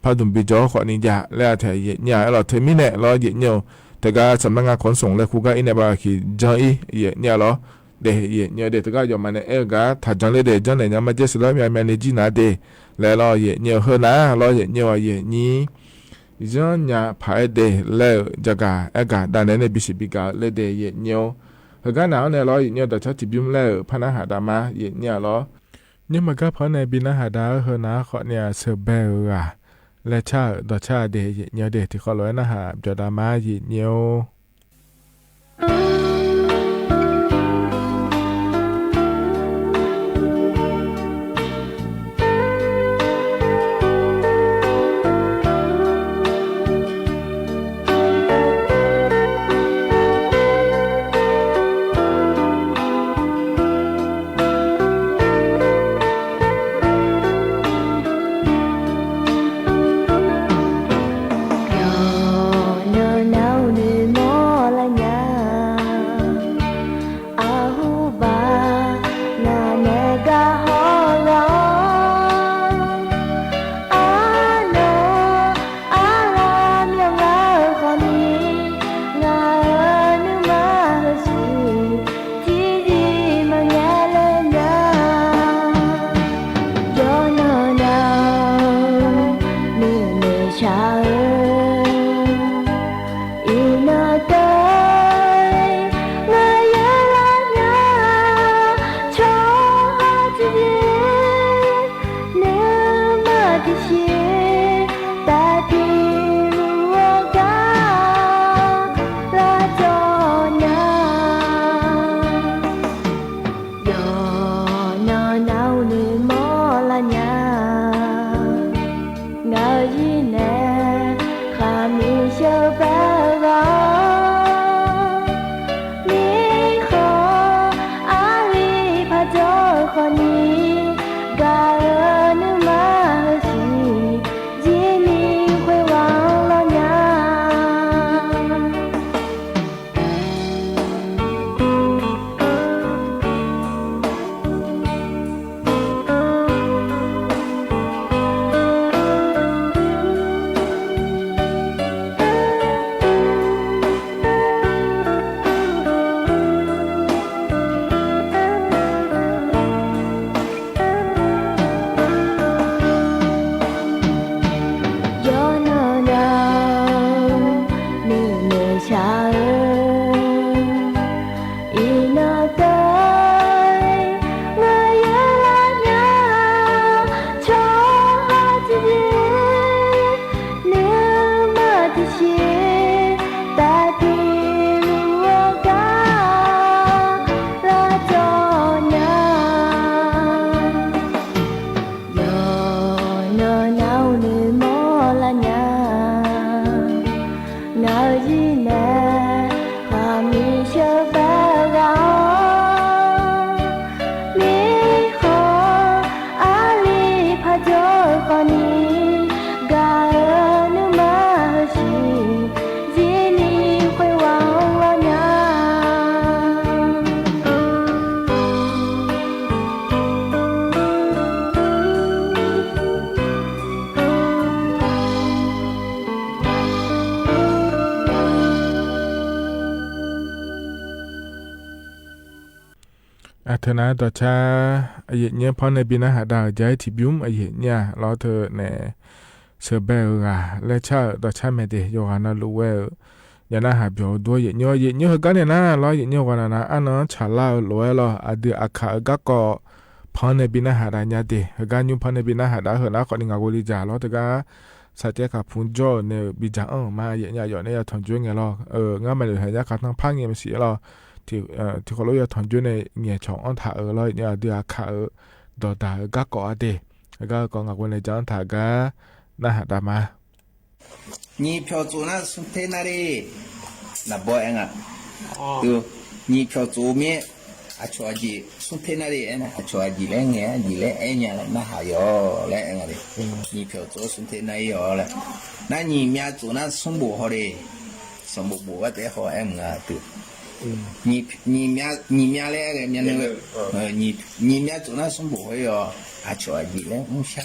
paˇ duˬ biˇ jaw k'awꞈ nyi jaˇ leh a htaꞈ yehˬ nyi a leh awˬ hteˇ miˉ nehˆ lawˬ yehˬ nyi-oˬ. Teˇ g'aˇ สำนักงานขนส่ง leh hk'u gaˇ iˉ nehˆ ba hkiˬ jaˇ iˉ yehˬ nyi a lawˬ. Deh yehˬ nyi deh teˇ g'aˇ yawˬ maˬ nehˆ ehˉ g'aˇ htaꞈ jaˇ leh deh jaˇ nehˬ nya maˇ jehˇ shiˍ lawˬ meh a meh le jiˇ naˍ deh leh lawˬ yehˬ nyi hui naˍ lawˬ yehˬ nyi a yehˬ nyi Yaˇ nyi hpaˍ ehˉ deh leh jaˇ gaˬ ehˉ gaˬ daꞈ nehˬ nehˬ biˇ shiˍ biˇ gaˬ leh deh yehˬ nyi-oˬ. Heuˬ gaˇ naˬ awˬ nehˬ lawˬ yehˬ nyi dawˬ chaˇ tiꞈ biˇ mvuhˇ leh-euˬ hpaˇ naˉ haꞈ daꞈ ma yehˬ nyi a lawˬ. Nyiˇ maˬ gaˇ hpaˍ nehˬ biˇ naˉ haꞈ daꞈ heuˬ naˍ k'awꞈ nyi a suhˍ behˬ-euˬ g'aˬ leh chaˇ-euˬ dawˬ chaˇ deh yehˬ nyi deh tiꞈ hk'aw loꞈ-e naˉ haꞈ bvuhꞈ daꞈ ma yehˬ nyi-oˬ. Yawˇ nawˬ naˬ-oˬ, nawˬ mawˇ laˇ nyaˇ. A hoˉ baˬ ngaˬ nehˬ gaˬ haw laˬ. A nawˬ a laˬ myaꞈ ngaˬ hk'awꞈ nyi, ngaˬ nuˇ maˇ hui shiˍ, tiˇ yiˍ maˇ nyaˇ leh nyaˇ. Yawˇ nawˬ naˬ-oˬ, miˬ miˬ shaˍ-euˬ, iˉ naˬ tawˇ-e, ngaˬ yehˬ laˇ nyaˇ. Chaw ha tiˇ yiˍ nuˇ maˇ tiˇ shiˍ, taˇ tiˇ luˬ a gaˇ laˇ cawˬ nyaˇ. Yawˇ nawˬ naˬ-oˬ, nawˬ mawˇ laˇ nyaˇ. Ngaˬ hui yiˇ nehˬ hk'aˬ miˬ sheuˍ pehˍ g'a. Miˬ hk'aw a liˇ hpaˇ cawˬ hk'awꞈ nyi, gaˬ-eu nuˇ maˇ hui shiˍ, yiˇ miˬ hk'oˆ vaꞈ law nyaˇ. Yawˇ nawˬ naˬ-oˬ, miˬ miˬ shaˍ-euˬ, iˉ naˬ tawˇ-e, ngaˬ yehˬ laˇ nyaˇ. Chaw ha tiˇ yiˍ nuˇ maˇ tiˇ shiˍ, taˇ tiˇ luˬ a gaˇ laˇ cawˬ nyaˇ. Yawˇ nawˬ naˬ-oˬ, nawˬ mawˇ laˇ nyaˇ. Ngaˬ hui yiˇ nehˬ hk'aˬ miˬ sheuˍ pehˍ g'a. Miˬ hk'aw a liˇ hpaˇ cawˬ hk'awꞈ nyi, gaˬ-eu nuˇ maˇ hui shiˍ, yiˇ miˬ hk'oˆ vaꞈ law nyaˇ. A hteꞈ naˉ dawˬ chaˇ, a yehˬ nyi hpaˇ nehˬ biˇ naˉ haꞈ daꞈ-euˬ jaˇ iˉ tiꞈ biˇ mvuhˇ a yehˬ nyi a lawˬ hteꞈ nehˬ, suhˍ behˬ-euˬ g'aˬ leh chaˇ-euˬ dawˬ chaˇ meh deh yawˇ g'a na loꞈ-e-euˬ. Yaꞈ naˆ haˍ byawˬ duˇ yehˬ nyi, yehˬ nyi hui gaˇ nehˬ naˉ lawˬ yehˬ nyi g'aw naˬ naˍ, a naˉ chaˍ laˇ-eu loꞈ-e lawˬ. A dui a hkaꞈ-euˬ gaˇ k'awꞈ hpaˇ nehˬ biˇ naˉ haꞈ daꞈ nyaˇ deh, heuˬ gaˇ nyi hpaˇ nehˬ biˇ naˉ haꞈ daꞈ heuˬ naˉ k'awꞈ nyi ngaˬ g'aw le jaˇ lawˬ teˇ g'aˇ, shaˍ ceh hkaˍ hpu jawˇ nehˬ biˇ jaˇ anˇ ma yehˬ nyi a yawˬ nehˬ yaˇ htawnˍ juˇ ngeh lawˬ. Ngaˇ meh lehˬ yaˇ hk'aˬ htaˇ hpaˇ ngeh meh shiˍ lawˬ. Tiꞈ hk'aw lo yaˇ htawnˍ juˇ nehˬ ngeh chawˬ anˇ htaꞈ-euˬ lawˬ yehˬ nyi a dui a hkaꞈ-euˬ dawˬ daꞈ-euˬ gaˇ k'awꞈ a deh, heuˬ gaˇ k'awꞈ ngaˬ g'aw leh jaˇ anˇ htaꞈ gaˇ naˆ haꞈ daꞈ ma. Nyi hpyaw tcuh naˉ suh hteˇ naˉ le. Naˬ bawˆ ehˉ ngaˬ, nyi hpyaw tcuh miˉ, a chaw a jiˬ suh hteˇ naˉ le. A chaw a jiˬ leh ngeh a jiˬ leh ehˉ nyi leh naˆ haꞈ yoˬ leh ngaˬ le. Nyi hpyaw tcuh suh hteˇ naˉ yoˬ leh, naˉ nyi myaˇ tcuh naˉ suhˉ boˬ haw le. Suhˉ boˬ boˬ g'aˇ teˇ haw ehˉ mvuhˇ g'a tuˬ. Nyi myaˇ leh myaˇ nyi myaˇ tcuh naˉ suhˉ boˬ haw yoˬ. A chaw a jiˬ leh mvuhˇ shaˉ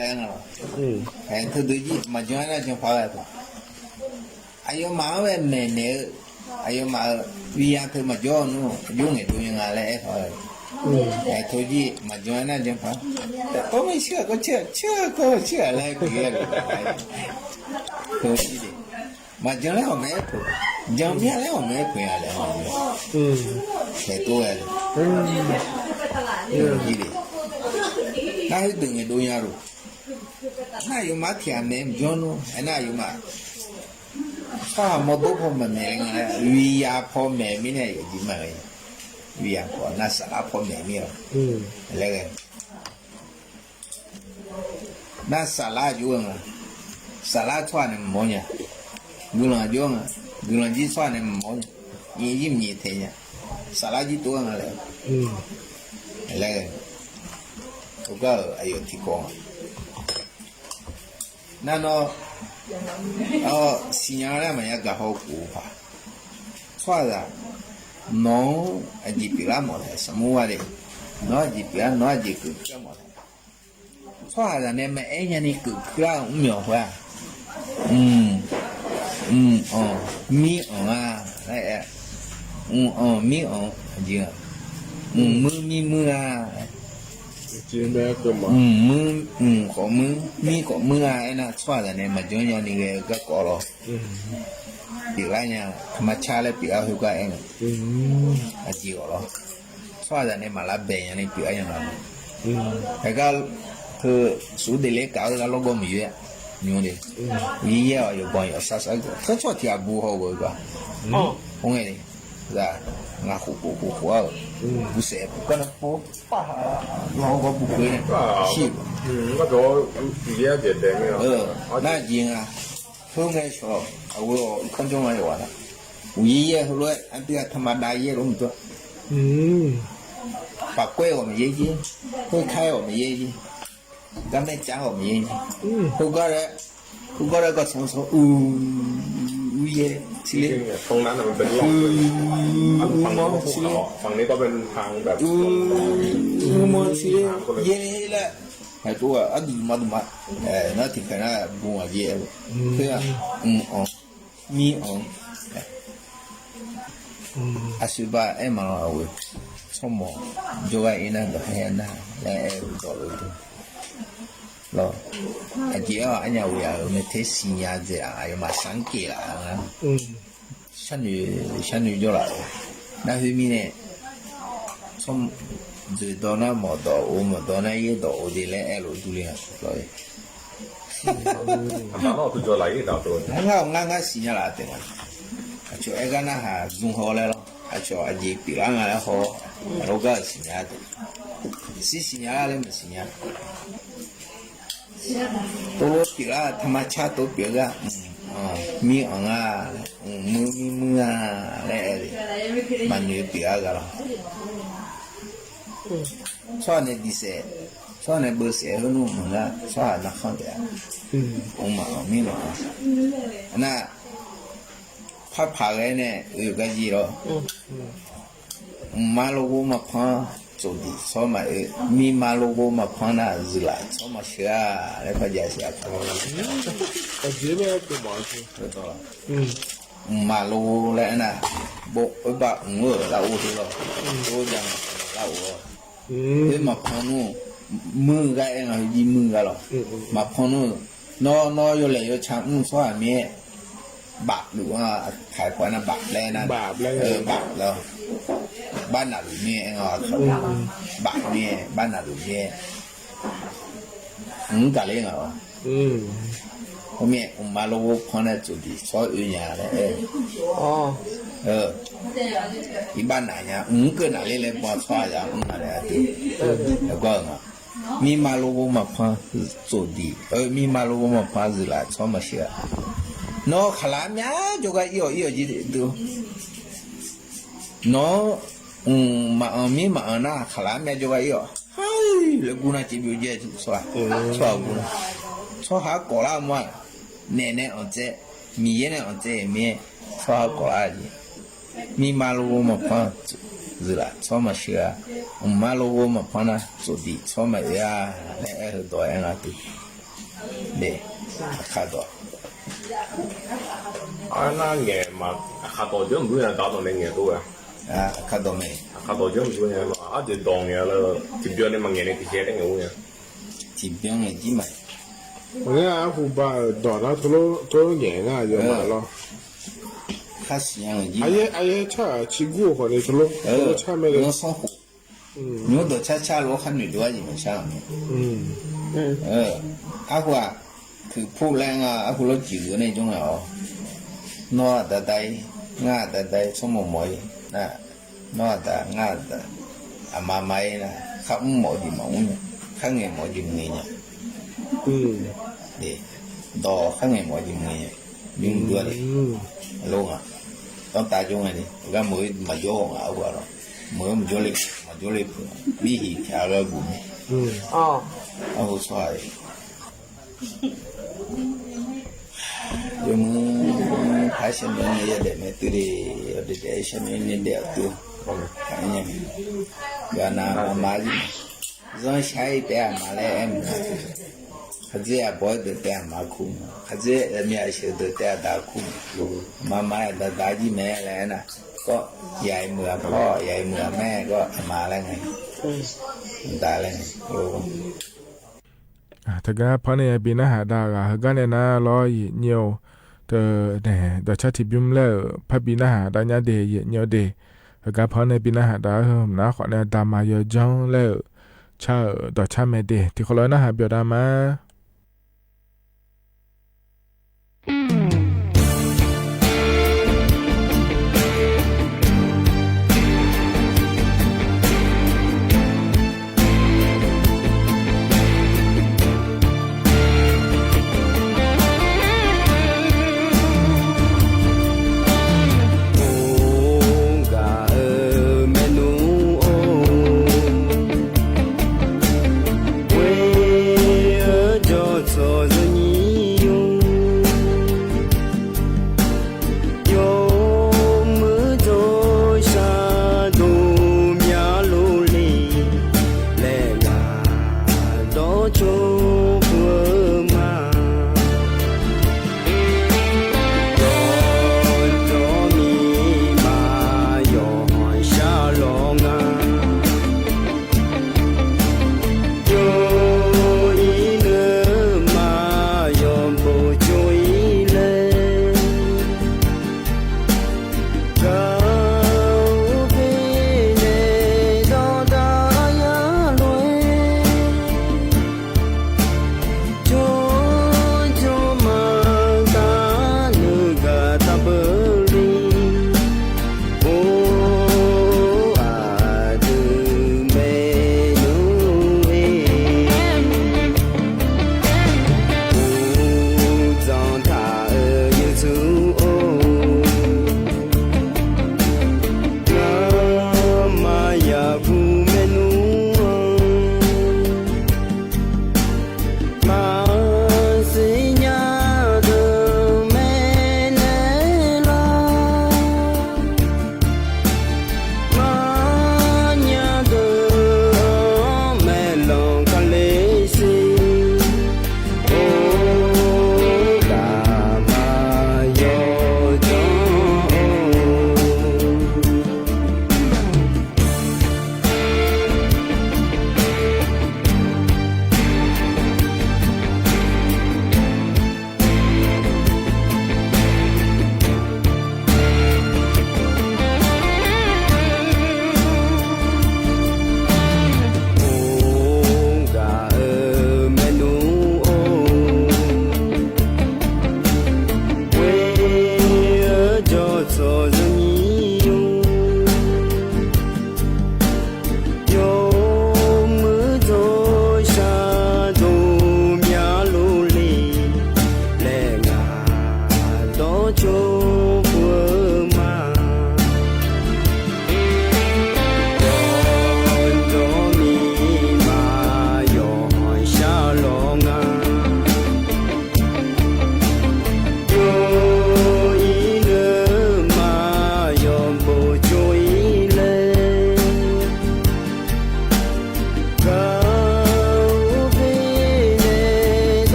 hk'e ngaˬ la. Hk'e hto duˬ jiˆ maˬ jaw naˇ jaw hpaˍ ve pa. Aˬ yawˇ maˬ ve mehˬ nehˬ, aˬ yawˇ maˬ ve yanˇ hk'e maˬ jaw nuˇ, yawˇ ngehˬ to ve ngaˬ leh ehˉ hpaˍ ve. Hk'e hto jiˆ maˬ jaw naˇ jaw hpaˍ. K'oˆ ve chi a k'o chi, chi a k'o chi a leh kuˬ ve le. Hto jiˆ le. Maˬ jaw leh awˬ meh ehˉ hpeuꞈ, jaw meh leh awˬ meh ehˉ hpeuꞈ a leh, hk'e k'oˆ ve le. Hto jiˆ le. Naˆ hui tuˬ ngehˬ to yaˇ loˬ. Naˆ yuˬ maˬ htiꞈ a meh jaw nuˇ, naˆ yuˬ maˬ shaˉ ha mawˇ doˆ hpawˇ mehˬ mehˬ le ngaˬ leh, viˬ yaˇ hpawˇ mehˬ miˇ neˇ yehˬ jiꞈ maˇ ve. Ve yaꞈ k'awꞈ naˆ saˍ laˉ hpawˇ mehˍ miˇ a. Leh, naˆ saˍ laˉ juˇ ngaˬ, saˍ laˉ tcuhˉ a neh mawˬ nya. Guiˬ lanˬ juˇ ngaˬ, guiˬ lanˬ jiˇ tcuhˉ a neh mawˬ nya. Nyi jiˇ miˬ nyi hteꞈ nya. Saˍ laˉ jiˇ toˉ ngaˬ leh, leh, oˇ gaˇ a yoˬ tiꞈ k'awꞈ ngaˬ. Naˆ naw, siˍ nya leh maˍ yaˇ gaˬ haw k'oˍ hpaˍ. Tcuhˉ a yaꞈ, nawˬ a jeˬ piˍ laˇ mawˬ htaꞈ saˍ muˇ vaˇ le. Nawˬ a jeˬ piˍ laˇ, nawˬ a jeˬ kuiˬ hkui laˇ mawˬ htaꞈ. Tcuhˉ a yaꞈ neh ma ehˉ nya ni kuiˬ hkui laˇ mvuhˇ miˬ awˬ hk'aw a. Miˇ awˬ, miˇ awˬ a, miˇ awˬ, muiˇ miˇ muiˇ a, k'awꞈ muiˇ, miˇ k'awꞈ muiˇ a ehˉ naˆ tcuhˉ a yaꞈ neh maˍ jawˇ nya ni geh gaˇ k'awꞈ law. Piˍ laˇ nya, hk'aˬ ma chaˇ leh piˍ laˇ hui gaˇ ehˉ naˆ. A jeˬ awˬ lawn, tcuhˉ a yaꞈ neh maˍ laˇ behˬ nya ni piˍ laˇ nya la. Hk'e gaˇ, hui suˍ te leh kaꞈ g'a lawˇ g'awˇ miˬ yoˬ a. Nyi le, yehˇ yehˇ a yoˬ bawˬ yoˬ shaˍ shaˍ, hk'e tcuhˉ tiꞈ a bu haw g'awˬ ve kaꞈ. Oˇ ngeh le, g'a, ngaˬ k'oˍ k'oˍ k'oˍ k'oˍ a, bu shehˍ puˬ kaˇ naˆ k'oˆ paˇ ha, g'a g'awˇ bu k'oˍ e, shiˍ naˆ jeˬ ngaˬ, hui ngeh shawˍ, awˬ g'uˇ awˬ hkanˇ jawˇ ma yaꞈ a htaꞈ, uˬ yehˇ yehˇ hui lo a teˇ g'aˇ htaꞈ ma da yehˇ lo mvuhˇ tuˬ. Paˍ kawehˇ awˬ meh yehˇ jiˇ, kawehˇ hk'aiˉ awˬ meh yehˇ jiˇ, gaˇ mehˆ caˉ awˬ meh yehˇ jiˇ. Hui gaˇ leh, hui gaˇ leh gaˇ tcuh tcuh, uˉ yehˇ chi le, uˉ mawˇ chi le, uˉ mawˇ chi le, yehˇ leh, haiˬ k'o a duˬ ma duˬ ma, naˉ tiꞈ hk'e naˉ bon a yehˇ lo, hk'e a, miˇ awˬ, a shu baˆ ehˉ ma a ve, chaw mawˬ jawˇ g'aˇ e naˆ dawˬ heh naˆ leh ehˉ dawˬ lo tuˬ. Lawˬ, a jeˬ a a nya ve a meh hteˇ shiˍ nya ze a, a yoˬ maˍ shaˉ keˬ laꞈ a, shaˉ nu, shaˉ nu jawˇ laꞈ ve, naˆ hui miˇ neh, chaw, zuhˬ dawˬ naˆ mawˬ dawˬ oˬ, mawˬ dawˬ naˆ yehˇ dawˬ oˬ te leh ehˉ lo tuˬ le a lawˬ ve. Ngaˇ ngaˇ ngaˇ shiˍ nya laꞈ te a, a chaw ehˉ g'aˇ naˆ haˍ zuˇ haw leh lawˬ, a chaw a jeˬ piˍ laˇ ngaˬ leh haw, a lo gaˇ shiˍ nya te, shiˍ shiˍ nya laˇ leh maˍ shiˍ nya. To lo piˍ laˇ htaꞈ ma chaˇ to piˍ g'aˇ, miˇ awˬ ngaˇ, muiˇ miˇ muiˇ a leh, maˍ nu piˍ laˇ g'a laˇ. Chaw neh diˬ shehˍ, chaw neh beu shehˍ hui nuˇ mvuhˬ g'aˇ chaw haꞈ naˆ hk'anˇ tehꞈ, oˇ maˍ miˇ maˍ a naˆ, hpaˇ hpaˍ g'a neh uiˍ gaˇ jiˇ lawˬ. Mvuhˬ ma lo g'oˇ maˬ hpaˇ tcuhˍ diꞈ chaw maˬ uiˍ, miˇ ma lo g'oˇ maˬ hpaˇ naˆ zuhˬ laꞈ chaw maˬ sheuˍ a leh hpaˇ jaˇ shiˍ a hpaˇ. Mvuhˬ ma lo leh naˆ, bon oˇ baˆ mvuhˬ laˇ oˇ te lawˬ, oˇ jaˇ laˇ oˬ lawˬ. Teˇ maˬ hpaw nuˇ, meuˇ g'aˇ ehˉ ngaˬ hui jiˇ meuˇ g'aˇ lawˬ. Maˬ hpaw nuˇ, nawˬ nawˬ yawˇ lehˬ yawˇ cha mvuhˇ shawˉ a miˇ, baꞈ luˬ a, htaiˍ hk'awꞈ na baꞈ leh na, baꞈ leh, baˆ naˬ luˬ miˇ ehˉ ngaˬ, baꞈ miˇ, baˆ naˬ luˬ miˇ, mvuhˇ kaˬ le ngaˬ a. Oˇ miˇ, mvuhˬ ma lo g'oˇ hpaw naˆ tcuhˍ diꞈ chaw uiˍ nya leh, i baˆ naˬ nya mvuhˇ keuˆ naˬ le leh bon chaw a yaꞈ mvuhˇ naˬ leh a te, g'aˇ ngaˬ. Miˇ ma lo g'oˇ maˬ hpaˇ tcuhˍ diꞈ, miˇ ma lo g'oˇ maˬ hpaˇ zuhˬ laꞈ chaw maˬ sheuˍ a. Nawˬ hk'aˬ laꞈ myaˇ jaw g'a iˉ awˬ iˉ awˬ jiˇ te tuˬ. Nawˬ, mvuhˬ maˬ anˬ miˇ maˬ anˬ naˆ hk'aˬ laꞈ myaˇ jaw g'a iˉ awˬ, ha leh gu naˆ ce biˇ jehˇ tuˬ, chaw a gu naˆ, chaw haˉ kawꞈ laˇ maˇ, nehˬ nehˬ awˬ ceh, miˬ yehˇ nehˬ awˬ ceh miˇ, chaw haˉ kawꞈ laˇ ce. Miˇ ma lo g'oˇ maˬ hpaˇ zuhˬ laꞈ chaw maˬ sheuˍ a. Mvuhˬ ma lo g'oˇ maˬ hpaˇ naˆ tcuhˍ diꞈ chaw maˬ uiˍ a leh, ehˉ hui dawˬ ehˉ ngaˬ tuˬ. Eˬ, hk'a dawˬ. A naˆ ngehˬ maˬ, hk'a dawˬ jaˇ mvuhˇ a daꞈ dawˬ leh ngehˬ to a. Hk'a dawˬ meh. Hk'a dawˬ jaˇ mvuhˇ a, a te dawˬ ngehˬ leh, tiꞈ byaw leh maˬ ngehˬ leh tiꞈ sheh leh ngehˬ oˇ a. Tiꞈ byaw ngehˬ jiˇ maˬ. Ngaˬ a hui ba dawˬ naˉ to lo, to lo ngehˬ ngaˬ yaw maˬ lawˬ. Hk'a shiˍ a, a yehˇ chaˇ chi guˇ k'awꞈ le to lo, to lo chaˇ meh le. Nyi dawˬ chaˇ chaˇ lo hk'a nuˬ dawˬ a yiˬ maˬ shaˉ a meh. A hu a, hkuiˬ hpoˆ leh ngaˬ a hu lawˇ ciˬ g'uiˬ neˇ jawˇ ngaˬ a. Nawˬ a daꞈ daꞈ e, ngaˬ a daꞈ daꞈ e, chaw mawˬ mawˬ e, naˆ Nawˬ a daꞈ ngaˬ a daꞈ, aˬ ma ma e na, hk'a mvuhˇ mawꞈ jeˬ maˍ mvuhˇ nyi, hk'a ngehˬ mawꞈ jeˬ mvuhˇ nyi. Dawˬ hk'a ngehˬ mawꞈ jeˬ mvuhˇ nyi. Miˇ mvuhˇ duˇ a le, lo ngaˬ, dawˇ taˍ jawˇ ngaˬ le, g'a meuꞈ maˍ jawˇ ngaˬ a g'a la, meuꞈ maˍ jawˇ le, maˍ jawˇ le peuˬ, biˇ hiˍ htaꞈ g'a gu meh. A ho shaw a e. Yawˇ meuˇ hpaˇ shaˉ mehˍ nyi yaˇ dehꞈ meh tuˬ le, awˬ dehꞈ dehꞈ shaˉ mehˍ nyi dehꞈ awˬ tuˬ, a, g'a na ma ma le, zuhˇ shaˉ e tehꞈ a ma leh ehˉ mvuhˇ, hk'a dzeˇ a bawehˇ deuˬ tehꞈ a ma hkuˇ mvuhˇ, hk'a dzeˇ miˬ a sheuˍ deuˬ tehꞈ a daꞈ hkuˇ mvuhˇ, a ma ma daꞈ daꞈ jiˇ meh leh na, kawˆ yaꞈ e meuꞈ a hpawˇ yaꞈ e meuꞈ a mehˆ kawˆ a ma leh ngaˬ daꞈ leh ngaˬ Htaꞈ gaˇ hpaw neˇ yaˇ piˇ naˆ haꞈ daꞈ g'a heuˬ gaˇ neh naˉ lawˇ yehˬ nyi-oˬ. Te, dawˬ chaˇ htiꞈ biˇ mvuhˇ lehˬ, hpaˇ piˇ naˆ haꞈ daꞈ nyaˇ deh yehˬ nyi-oˬ deh. Heuˬ gaˇ hpaw neˇ piˇ naˆ haꞈ daꞈ heuˬ naˉ k'awꞈ neh daꞈ maˍ yaw jawˇ lehˬ, chaˇ dawˬ chaˇ meh deh tiꞈ hk'aw lo naˆ haꞈ biˇ awˬ daꞈ maˍ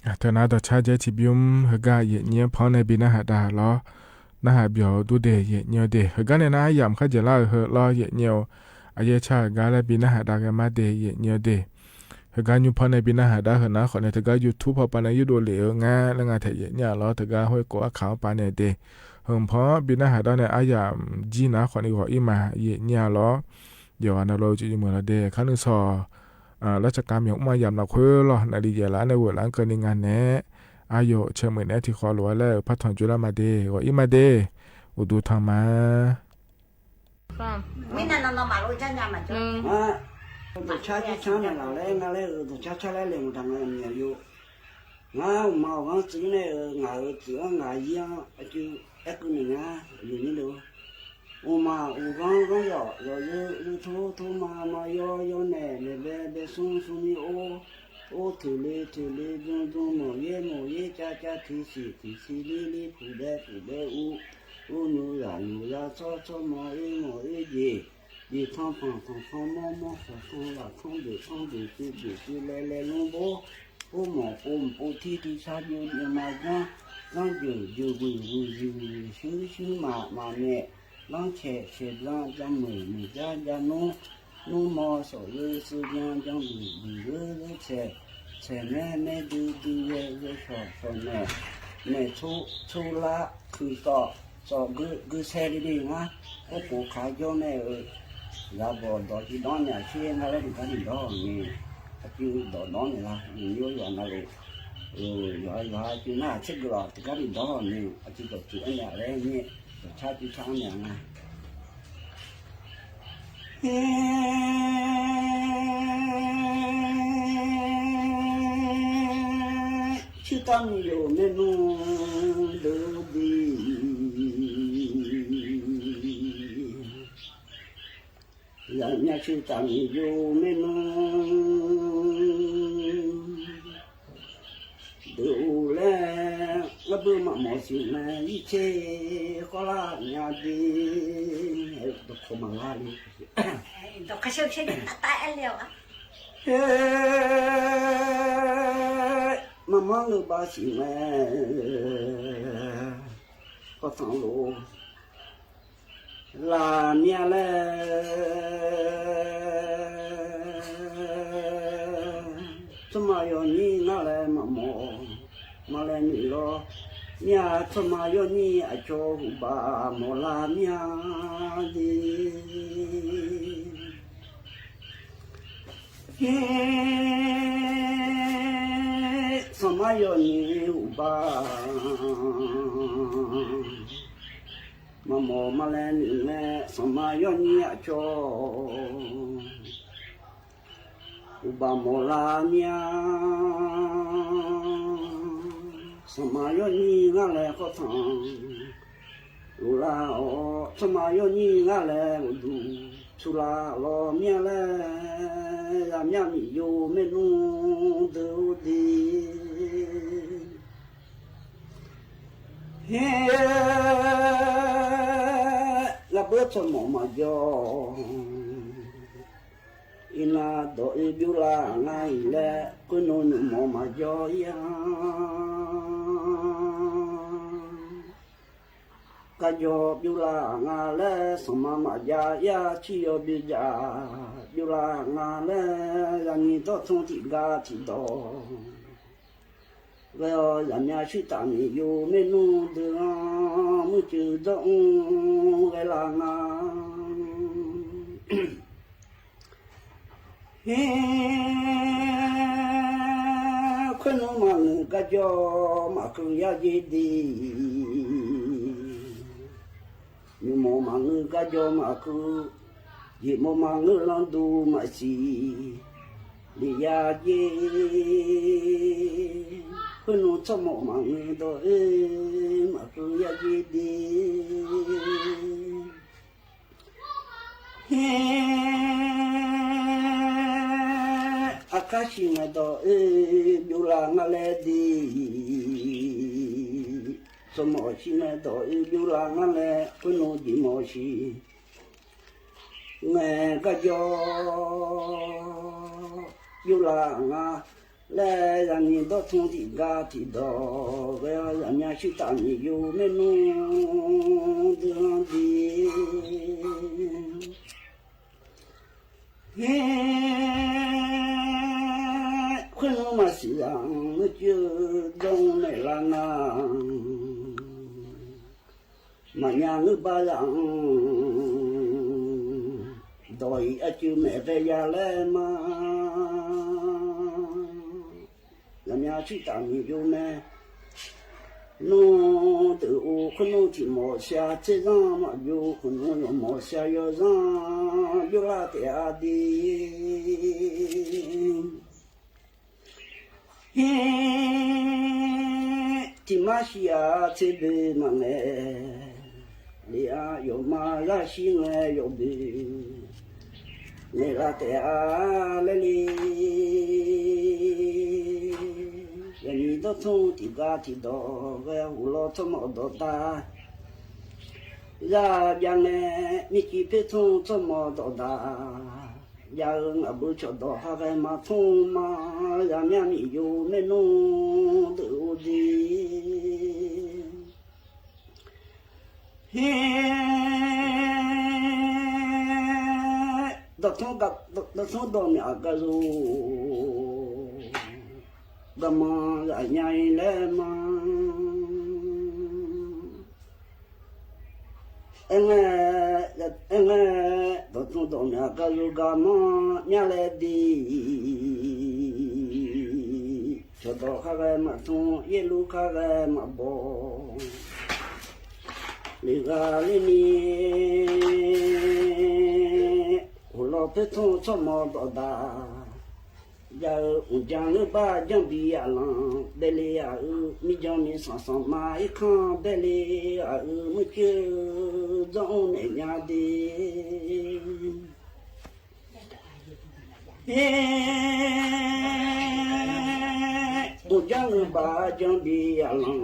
Aˬ, teuˬ naˉ dawˬ chaˇ jehˇ chi biˇ mvuhˇ heuˬ gaˇ yehˬ nyi hpawˇ naˆ biˇ naˆ haꞈ daꞈ lawˬ. Naˆ haꞈ biawˬ duˇ deˬ yehˬ nyi-oˬ deˬ. Heuˬ gaˇ naˆ naˆ aˉ yaꞈ mvuhˇ hk'aˇ jehˬ laˇ-euˬ heuˬ lawˬ yehˬ nyi-oˬ. A yehˬ chaˇ heuˬ gaˇ leh biˇ naˆ haꞈ daꞈ g'a maˇ deˬ yehˬ nyi-oˬ deˬ. Heuˬ gaˇ nyi hpawˇ naˆ biˇ naˆ haꞈ daꞈ heuˬ naˉ hk'awꞈ nehˬ, teuˬ gaˇ YouTube hpawˇ pa naˆ yuˇ doˆ liꞈ-oˬ ngaˬ leh ngaˬ htehꞈ yehˬ nyi-a lawˬ. Teuˬ gaˇ hoˆ-e k'o aˉ hk'aˬ-oˬ pa nehˬ deˬ. Heuˬ hpawˇ biˇ naˆ haꞈ daꞈ nehˬ aˉ yaꞈ jiˇ naˉ hk'awꞈ nehˬ g'awˬ iˉ maˬ yehˬ nyi-a lawˬ. Yehˬ g'a naˬ lo cuˬ nyi meuˬ laˬ deˬ. Hk'aˬ nuˇ shaw laˇ caꞈ ka miˬ oˇ maˇ yaꞈ naˬ hk'oˆ lawˬ naꞈ liꞈ yehˬ laˬ naˆ veuꞈ laˬ keu ni ngaˬ nehˬ, aˉ yoˬ chehˇ meuꞈ nehˬ tiˉ hk'aw loꞈ-a leh uiˍ hpaˇ htawnˍ juˇ laˇ maˇ deˬ. G'awˬ iˉ maˇ deˬ. Uˍ duˬ htaꞈ ma Dawˬ chaˇ caˇ chaˇ naˬ laˬ leh ngaˬ leh dawˬ chaˇ caˇ leh lehˬ mawˬ daꞈ ngaˬ miˬ-a yoˬ. Ngaˬ awˬ ma awˬ g'aˇ tcuh nehˬ ngaˬ hui tcuh-a ngaˬ yaˇ a cuˇ ehˉ k'oˆ nehˬ ngaˬ yuˬ nyi le-o. Awˬ ma awˬ g'aˇ g'aˇ yaꞈ yaꞈ yeuˬ yeuˬ htoˇ htoˇ ma ma yawˇ yawˇ nehˬ nehˬ beh beh suh suh nyi oˇ, oˇ hteꞈ le hteꞈ le dun dun mawˬ yeˇ mawˬ yeˇ caˇ caˇ hteꞈ shiˍ hteꞈ shiˍ le le hpuꞈ deh hpuꞈ deh uˉ, uˉ nu yaꞈ nu yaꞈ chawˇ chawˇ mawˬ eˇ mawˬ eˇ jeˬ, jeˬ htaˇ hpanˍ hpanˍ htaˇ mawˇ mawˇ hk'awꞈ htaˇ laˬ htaˇ beˬ htaˇ beˬ shu beˬ shu leh leh lonˉ boˉ, oˇ mawˬ po mawˬ po hteˇ hteˇ shaˉ jeuˇ nyi ma gaˇ, gaˇ jeuˬ jeuˬ vuiˬ vuiˬ vuiˬ shuˉ shuˉ maꞈ maꞈ mehꞈ, lanˉ chehˬ chehˬ jaˇ jaˇ meuˬ meuˬ jaˇ jaˇ nuˇ, nuˇ maw shawˍ leuˉ suh jaˇ jaˇ meuˬ meuˬ leuˉ leuˉ chehˬ, chehˬ mehˉ mehˉ duˇ duˇ yehˇ yehˇ shawˍ shawˍ mehˬ, mehˬ choˆ choˆ laˆ hkui tawꞈ tawꞈ geu geu sheh le le ngaˬ, oˉ k'oˍ hk'a jawˇ mehˆ-euˬ, g'a bawˬ dawˬ te dawˇ nehˬ a sheˉ ngaˬ leh teˇ kaˉ liꞈ dawˇ nehˬ, a cuˇ dawˬ dawˇ nehˬ la, yawˇ yaꞈ na lo, yaꞈ yaꞈ a cuˇ naˉ a tcuhˉ geu la teˇ kaˉ liꞈ dawˇ nehˬ, a cuˇ dawˬ tuˬ ehˉ nehˬ a leh nyi, dawˬ chaˇ cuˇ chaˇ nehˬ a ngaˬ Chi taˇ miˬ yoˬ mehˆ nuˇ deuꞈ-o diˬ. Yaꞈ nyi chi taˇ miˬ yoˬ mehˆ nuˇ deuꞈ-o leh, g'a beuˆ maꞈ mawˬ shiˍ meh iˉ cheˇ k'awˇ laˇ nyi-a diˬ. Dawˬ hk'aw maˍ laˇ le. Maˇ maˇ ngeuˬ ba shiˍ meh k'awꞈ htaꞈ lo laˬ nyi-a leh, chaw ma yawˇ nyi ngaˬ leh maꞈ mawˬ maˇ leh miˬ lawˇ nyi-a. Chaw ma yawˇ nyi a chaw huˍ baˬ mawˬ la nyi-a diˬ. Heˉ, saˍ maˇ yawˇ nyi huˍ baˬ maꞈ mawˬ maˇ leh miˬ leh, saˍ maˇ yawˇ nyi a chaw huˍ baˬ mawˬ la nyi-a. Saˍ maˇ yawˇ nyi ngaˬ leh k'awꞈ htaꞈ lo laˇ-oˬ. Saˍ maˇ yawˇ nyi ngaˬ leh uˍ duˬ chu la lawˬ nyi-a leh, yaꞈ nyi miˬ yoˬ mehˆ nuˇ deuꞈ-o diˬ. Heˉ, g'a beuˆ chaw mawˬ maˇ jaw, iˉ naˆ dawˬ-e biˇ laˇ ngaˬ iˉ leh, k'oˆ nuˇ nuˇ mawˬ maˇ jaw yaˇ. Kaˇ jaw biˇ laˇ ngaˬ leh, saˍ maˇ maꞈ jaˇ yaˇ, chiˇ yaw biˇ jaˇ biˇ laˇ ngaˬ leh, yaꞈ nyi dawˇ htoˇ tiꞈ gaˇ tiꞈ dawˬ g'a-o. Yaꞈ nyi shu taˍ miˬ yoˬ mehˆ nuˇ deuꞈ-a, mvuhˇ ceuˬ dawˇ-oˬ g'a laˇ ngaˬ. Heˉ, hk'oˆ nuˇ maˇ ngeuˬ gaˇ jaw maˇ keu yaˇ jeˇ diˬ. Nyi mawˬ maˇ ngeuˬ gaˇ jaw maˇ keu, jeꞈ mawˬ maˇ ngeuˬ laˇ duˬ maˇ shiˍ liꞈ yaˇ jeˇ. Hk'oˆ nuˇ chaw mawˬ maˇ ngeuˬ dawˬ-e maˇ keu yaˇ jeˇ diˬ. Heˉ, a kaˉ shiˍ meh dawˬ-e biˇ laˇ ngaˬ leh diˬ. Chaw mawˬ shiˍ meh dawˬ-e biˇ laˇ ngaˬ leh, hk'oˆ nuˇ jeꞈ mawˬ shiˍ meh gaˇ jaw biˇ laˇ ngaˬ. Leh yaꞈ nyi dawˇ htoˇ tiꞈ ga tiꞈ dawˬ ve, yaꞈ nyi a shu taˍ miˬ yoˬ mehˆ nuˇ duˬ la diˬ. Heˆ, hk'oˆ nuˇ maˇ shiˍ yaꞈ, mvuhˇ cuˇ dawˇ mehˆ la na. Maꞈ nya ngeuˆ baˆ yaꞈ, dawˬ iˍ a cuˇ mehˍ ve yaˇ leh ma. Yaꞈ nyi a shu taˍ miˬ yoˬ mehˆ nuˇ teꞈ o hk'oˆ nuˇ tiꞈ mawˬ sha ceˇ zanˇ maˇ yoˬ, hk'oˆ nuˇ yawˬ mawˬ sha yawˬ zanˇ yawˬ laˇ tehꞈ a diˬ. Heˆ, tiꞈ maˇ shiˍ a ceˇ beˬ maˇ mehˍ. Liꞈ a yawˬ ma g'aˇ shiˍ ngaˬ yawˬ beˬ mehˍ la tehꞈ a leh le. Yaꞈ nyi dawˇ htoˇ tiꞈ ga tiꞈ dawˬ ve, hoꞈ law htawˇ mawˬ dawˬ taˍ. G'aˇ jaˇ mehˍ, miˬ ciˍ hpeˇ htoˇ htawˇ mawˬ dawˬ daꞈ. Yaˇ hui ngaˬ beuꞈ chaw dawˬ ha ve maˇ htoˇ ma, yaꞈ nyi a miˬ yoˬ mehˆ nuˇ teꞈ o diˬ. Heˆ, dawˇ htoˇ dawˇ miˬ a ga yoˬ, ga ma g'aꞈ nya e leh ma. Eˉ ngaˇ, eˉ ngaˇ, dawˇ htoˇ dawˇ miˬ a ga yoˬ ga maˇ nyaˇ leh diˬ. Chaw dawˬ hk'a g'a maˇ htoˇ, yehˬ luˇ hk'a g'a maˇ bawˬ. Liꞈ g'a liˇ ni, hoꞈ law hpeˇ htoˇ htawˇ mawˬ dawˬ daꞈ. Yaˇ hui uiˍ jaˇ leuˉ baˆ jaˇ biˇ yaꞈ laˬ, behˇ le a uiˍ miˇ jaˇ miˇ sanˍ sanˍ ma iˉ hkanˇ behˇ le a uiˍ mvuhˇ ceuˬ dawˇ oˇ nehˬ nya deˬ. Heˆ, uiˍ jaˇ leuˉ baˆ jaˇ biˇ yaꞈ laˬ,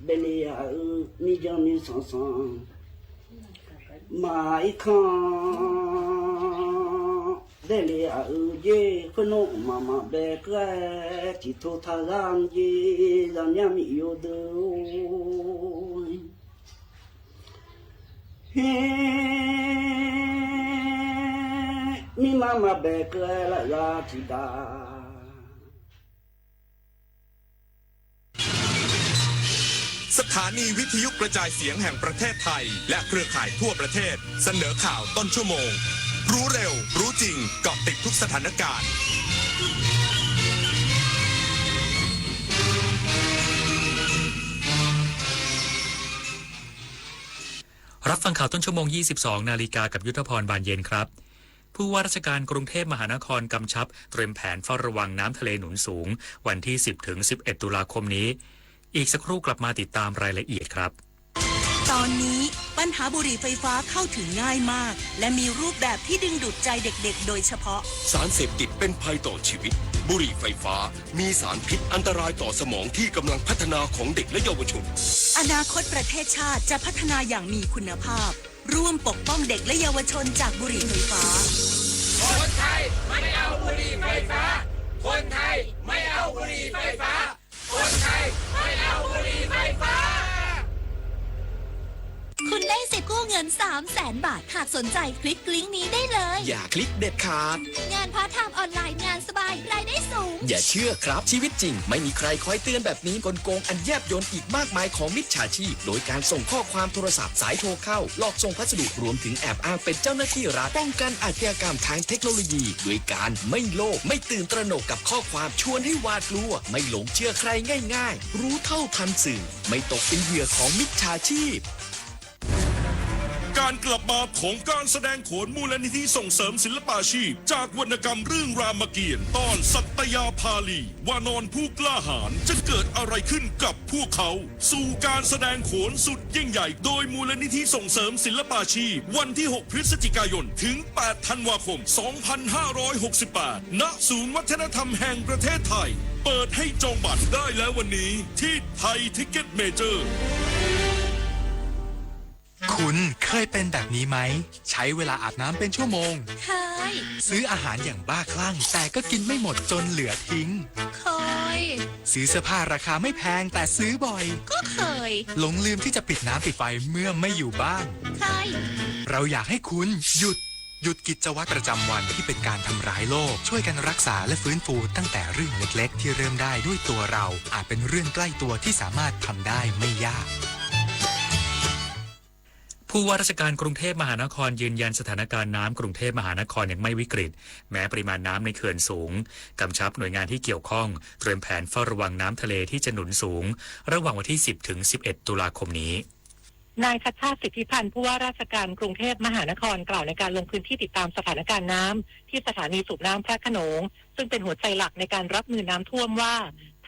behˇ le a uiˍ miˇ jaˇ miˇ sanˍ sanˍ ma iˉ hkanˇ dehˇ le a uiˍ jeˇ hk'oˆ nuˆ maˍ maꞈ behˬ k'ai, tiꞈ hto htaˇ g'aˇ jeˇ g'a myaˇ miˬ yoˬ deuˬ. Heˆ, miˇ maˇ maꞈ behˬ k'ai laꞈ g'a tiꞈ daꞈ. สถานีวิทยุกระจายเสียงแห่งประเทศไทย และเครือข่ายทั่วประเทศ เสนอข่าวต้นชั่วโมง รู้เร็ว รู้จริง เกาะติดทุกสถานการณ์ รับฟังข่าวต้นชั่วโมง ยี่สิบสองนาฬิกา กับยุทธพร บานเย็นครับ ผู้ว่าราชการกรุงเทพมหานครกำชับเตรียมแผนเฝ้าระวังน้ำทะเลหนุนสูง วันที่ สิบถึงสิบเอ็ด ตุลาคมนี้ อีกสักครู่กลับมาติดตามรายละเอียดครับ ตอนนี้ปัญหาบุหรี่ไฟฟ้าเข้าถึงง่ายมาก และมีรูปแบบที่ดึงดูดใจเด็กๆ โดยเฉพาะ สารเสพติดเป็นภัยต่อชีวิต บุหรี่ไฟฟ้า มีสารพิษอันตรายต่อสมองที่กำลังพัฒนาของเด็กและเยาวชน อนาคตประเทศชาติจะพัฒนาอย่างมีคุณภาพ ร่วมปกป้องเด็กและเยาวชนจากบุหรี่ไฟฟ้า คนไทยไม่เอาบุหรี่ไฟฟ้า คนไทยไม่เอาบุหรี่ไฟฟ้า คนไทยไม่เอาบุหรี่ไฟฟ้า คุณได้สิทธิ์กู้เงิน สามแสน บาท หากสนใจคลิกลิงก์นี้ได้เลย อย่าคลิกเด็ดขาด งานพาร์ทไทม์ออนไลน์ งานสบาย รายได้สูง อย่าเชื่อครับ ชีวิตจริงไม่มีใครคอยเตือนแบบนี้ กลโกงอันแยบยลอีกมากมายของมิจฉาชีพ โดยการส่งข้อความโทรศัพท์ สายโทรเข้า หลอกส่งพัสดุ รวมถึงแอบอ้างเป็นเจ้าหน้าที่รัฐ ป้องกันอาชญากรรมทางเทคโนโลยี ด้วยการไม่โลภ ไม่ตื่นตระหนกกับข้อความชวนให้หวาดกลัว ไม่หลงเชื่อใครง่ายๆ รู้เท่าทันสื่อ ไม่ตกเป็นเหยื่อของมิจฉาชีพ การกลับมาของการแสดงโขนมูลนิธิส่งเสริมศิลปาชีพ จากวรรณกรรมเรื่องรามเกียรติ์ ตอนสัตยาภาลี วานรผู้กล้าหาญ จะเกิดอะไรขึ้นกับพวกเขา สู่การแสดงโขนสุดยิ่งใหญ่ โดยมูลนิธิส่งเสริมศิลปาชีพ วันที่ หก พฤศจิกายน ถึง แปด ธันวาคม สองพันห้าร้อยหกสิบแปด ณ ศูนย์วัฒนธรรมแห่งประเทศไทย เปิดให้จองบัตรได้แล้ววันนี้ ที่ไทยทิกเก็ตเมเจอร์ ค คุณเคยเป็นแบบนี้ไหม ใช้เวลาอาบน้ำเป็นชั่วโมง เคย ซื้ออาหารอย่างบ้าคลั่ง แต่ก็กินไม่หมดจนเหลือทิ้ง เคย ซื้อเสื้อผ้าราคาไม่แพงแต่ซื้อบ่อย ก็เคย หลงลืมที่จะปิดน้ำปิดไฟเมื่อไม่อยู่บ้าน เคย เราอยากให้คุณหยุด หยุดกิจวัตรประจำวันที่เป็นการทำร้ายโลก ช่วยกันรักษาและฟื้นฟูตั้งแต่เรื่องเล็กๆที่เริ่มได้ด้วยตัวเรา อาจเป็นเรื่องใกล้ตัวที่สามารถทำได้ไม่ยาก ผู้ว่าราชการกรุงเทพมหานครยืนยันสถานการณ์น้ำกรุงเทพมหานครยังไม่วิกฤต แม้ปริมาณน้ำในเขื่อนสูง กำชับหน่วยงานที่เกี่ยวข้องเตรียมแผนเฝ้าระวังน้ำทะเลที่จะหนุนสูง ระหว่างวันที่ สิบ ถึง สิบเอ็ด ตุลาคมนี้ นายชัชชาติ สิทธิพันธ์ ผู้ว่าราชการกรุงเทพมหานคร กล่าวในการลงพื้นที่ติดตามสถานการณ์น้ำที่สถานีสูบน้ำพระโขนง ซึ่งเป็นหัวใจหลักในการรับมือน้ำท่วมว่า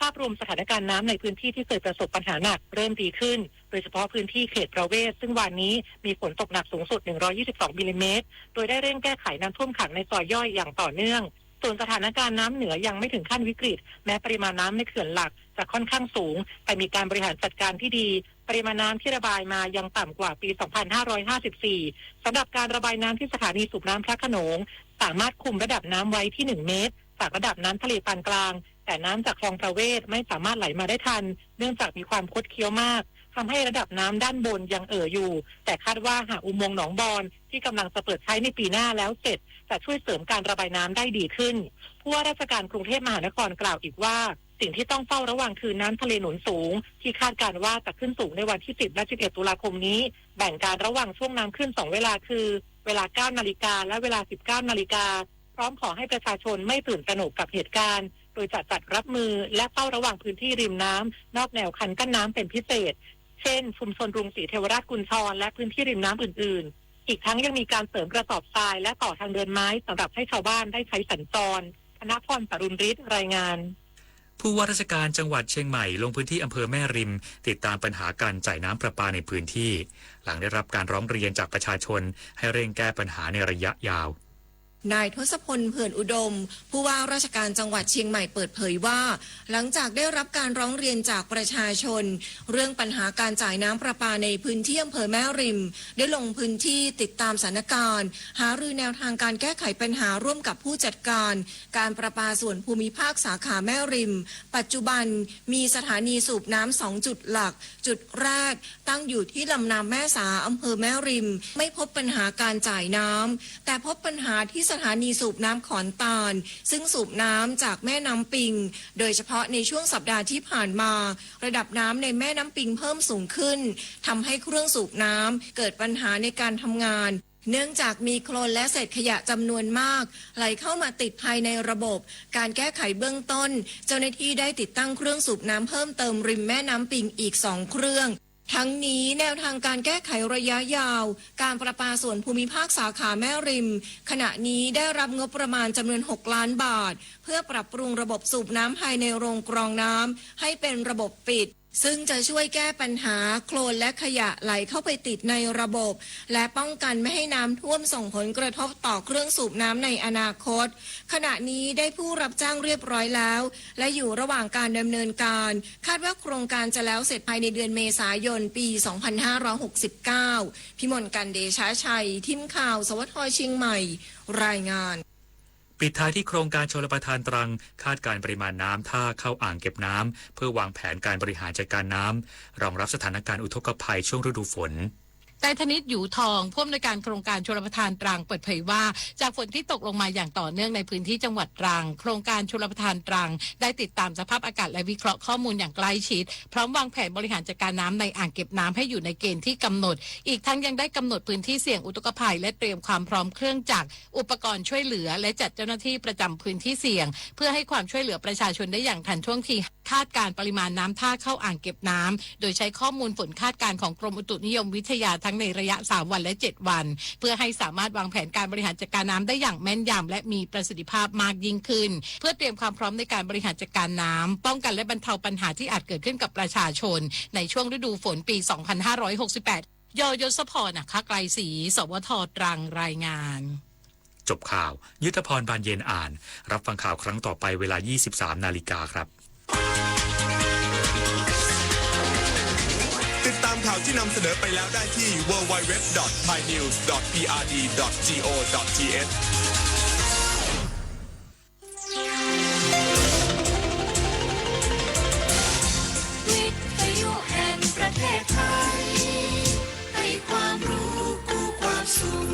ภาพรวมสถานการณ์น้ำในพื้นที่ที่เคยประสบปัญหาหนักเริ่มดีขึ้น โดยเฉพาะพื้นที่เขตประเวศ ซึ่งวานนี้มีฝนตกหนักสูงสุด หนึ่งร้อยยี่สิบสอง มิลลิเมตร โดยได้เร่งแก้ไขน้ำท่วมขังในซอยย่อยอย่างต่อเนื่อง ส่วนสถานการณ์น้ำเหนือยังไม่ถึงขั้นวิกฤต แม้ปริมาณน้ำในเขื่อนหลักจะค่อนข้างสูง แต่มีการบริหารจัดการที่ดี ปริมาณน้ำที่ระบายมายังต่ำกว่าปี สองพันห้าร้อยห้าสิบสี่ สำหรับการระบายน้ำที่สถานีสูบน้ำพระโขนง สามารถคุมระดับน้ำไว้ที่ หนึ่ง เมตร จากระดับน้ำทะเลปานกลาง แต่น้ำจากคลองประเวศไม่สามารถไหลมาได้ทัน เนื่องจากมีความคดเคี้ยวมาก ทำให้ระดับน้ำด้านบนยังเอ่ออยู่ แต่คาดว่าหากอุโมงค์หนองบอนที่กำลังจะเปิดใช้ในปีหน้าแล้วเสร็จ จะช่วยเสริมการระบายน้ำได้ดีขึ้น ผู้ว่าราชการกรุงเทพมหานครกล่าวอีกว่า สิ่งที่ต้องเฝ้าระวังคือน้ำทะเลหนุนสูง ที่คาดการณ์ว่าจะขึ้นสูงในวันที่ สิบ และ สิบเอ็ด ตุลาคมนี้ แบ่งการระวังช่วงน้ำขึ้นสองเวลาคือ เวลา เก้า นาฬิกา และเวลา สิบเก้า นาฬิกา พร้อมขอให้ประชาชนไม่ตื่นตระหนกกับเหตุการณ์ โดยจะจัดรับมือและเฝ้าระวังพื้นที่ริมน้ำนอกแนวคันกั้นน้ำเป็นพิเศษ เช่น ชุมชนกรุงศรีเทวราชกุญชร และพื้นที่ริมน้ำอื่นๆ อีกทั้งยังมีการเสริมกระสอบทรายและต่อทางเดินไม้สำหรับให้ชาวบ้านได้ใช้สัญจร ธนพร สรุณฤทธิ์ รายงาน ผู้ว่าราชการจังหวัดเชียงใหม่ลงพื้นที่อำเภอแม่ริม ติดตามปัญหาการจ่ายน้ำประปาในพื้นที่ หลังได้รับการร้องเรียนจากประชาชนให้เร่งแก้ปัญหาในระยะยาว นายทศพล เผื่อนอุดม ผู้ว่าราชการจังหวัดเชียงใหม่เปิดเผยว่า หลังจากได้รับการร้องเรียนจากประชาชน เรื่องปัญหาการจ่ายน้ำประปาในพื้นที่อำเภอแม่ริม ได้ลงพื้นที่ติดตามสถานการณ์ หารือแนวทางการแก้ไขปัญหาร่วมกับผู้จัดการ การประปาส่วนภูมิภาคสาขาแม่ริม ปัจจุบันมีสถานีสูบน้ำสองจุดหลัก จุดแรกตั้งอยู่ที่ลำน้ำแม่สา อำเภอแม่ริม ไม่พบปัญหาการจ่ายน้ำ แต่พบปัญหาที่สถานีสูบน้ำขอนตาล ซึ่งสูบน้ำจากแม่น้ำปิง โดยเฉพาะในช่วงสัปดาห์ที่ผ่านมา ระดับน้ำในแม่น้ำปิงเพิ่มสูงขึ้น ทำให้เครื่องสูบน้ำเกิดปัญหาในการทำงาน เนื่องจากมีโคลนและเศษขยะจำนวนมาก ไหลเข้ามาติดภายในระบบ การแก้ไขเบื้องต้น เจ้าหน้าที่ได้ติดตั้งเครื่องสูบน้ำเพิ่มเติมริมแม่น้ำปิงอีกสองเครื่อง ทั้งนี้แนวทางการแก้ไขระยะยาว การประปาส่วนภูมิภาคสาขาแม่ริม ขณะนี้ได้รับงบประมาณจำนวน หก ล้านบาท เพื่อปรับปรุงระบบสูบน้ำภายในโรงกรองน้ำให้เป็นระบบปิด ซึ่งจะช่วยแก้ปัญหาโคลนและขยะไหลเข้าไปติดในระบบ และป้องกันไม่ให้น้ำท่วมส่งผลกระทบต่อเครื่องสูบน้ำในอนาคต ขณะนี้ได้ผู้รับจ้างเรียบร้อยแล้ว และอยู่ระหว่างการดำเนินการ คาดว่าโครงการจะแล้วเสร็จภายในเดือนเมษายน ปี สองพันห้าร้อยหกสิบเก้า พิมลกัน เดชะชัย ทีมข่าว สวท เชียงใหม่ รายงาน ปิดท้ายที่โครงการชลประทานตรัง คาดการณ์ปริมาณน้ำท่าเข้าอ่างเก็บน้ำ เพื่อวางแผนการบริหารจัดการน้ำ รองรับสถานการณ์อุทกภัยช่วงฤดูฝน นายธนิต หยูทอง ผู้อำนวยการโครงการชลประทานตรัง เปิดเผยว่า จากฝนที่ตกลงมาอย่างต่อเนื่องในพื้นที่จังหวัดตรัง โครงการชลประทานตรัง ได้ติดตามสภาพอากาศและวิเคราะห์ข้อมูลอย่างใกล้ชิด พร้อมวางแผนบริหารจัดการน้ำในอ่างเก็บน้ำให้อยู่ในเกณฑ์ที่กำหนด อีกทั้งยังได้กำหนดพื้นที่เสี่ยงอุทกภัย และเตรียมความพร้อมเครื่องจักร อุปกรณ์ช่วยเหลือ และจัดเจ้าหน้าที่ประจำพื้นที่เสี่ยง เพื่อให้ความช่วยเหลือประชาชนได้อย่างทันท่วงที คาดการณ์ปริมาณน้ำท่าเข้าอ่างเก็บน้ำ โดยใช้ข้อมูลฝนคาดการณ์ของกรมอุตุนิยมวิทยาทั้งในระยะ สาม วันและ เจ็ด วัน เพื่อให้สามารถวางแผนการบริหารจัดการน้ำได้อย่างแม่นยำ และมีประสิทธิภาพมากยิ่งขึ้น เพื่อเตรียมความพร้อมในการบริหารจัดการน้ำ ป้องกันและบรรเทาปัญหาที่อาจเกิดขึ้นกับประชาชน ในช่วงฤดูฝนปี สองพันห้าร้อยหกสิบแปด ย ยศพร อัครไกรศรี สวท ตรัง รายงาน จบข่าว ยุทธพร บานเย็นอ่าน รับฟังข่าวครั้งต่อไปเวลา ยี่สิบสาม นาฬิกาครับ ติดต ตามข่าวที่นำเสนอไปแล้วได้ที่ ดับเบิลยู ดับเบิลยู ดับเบิลยู ดอท ไทยนิวส์ ดอท พีอาร์ดี ดอท จี โอ ดอท ที เอช วิทยุแห่งประเทศไทย ให้ความรู้คู่ความสุข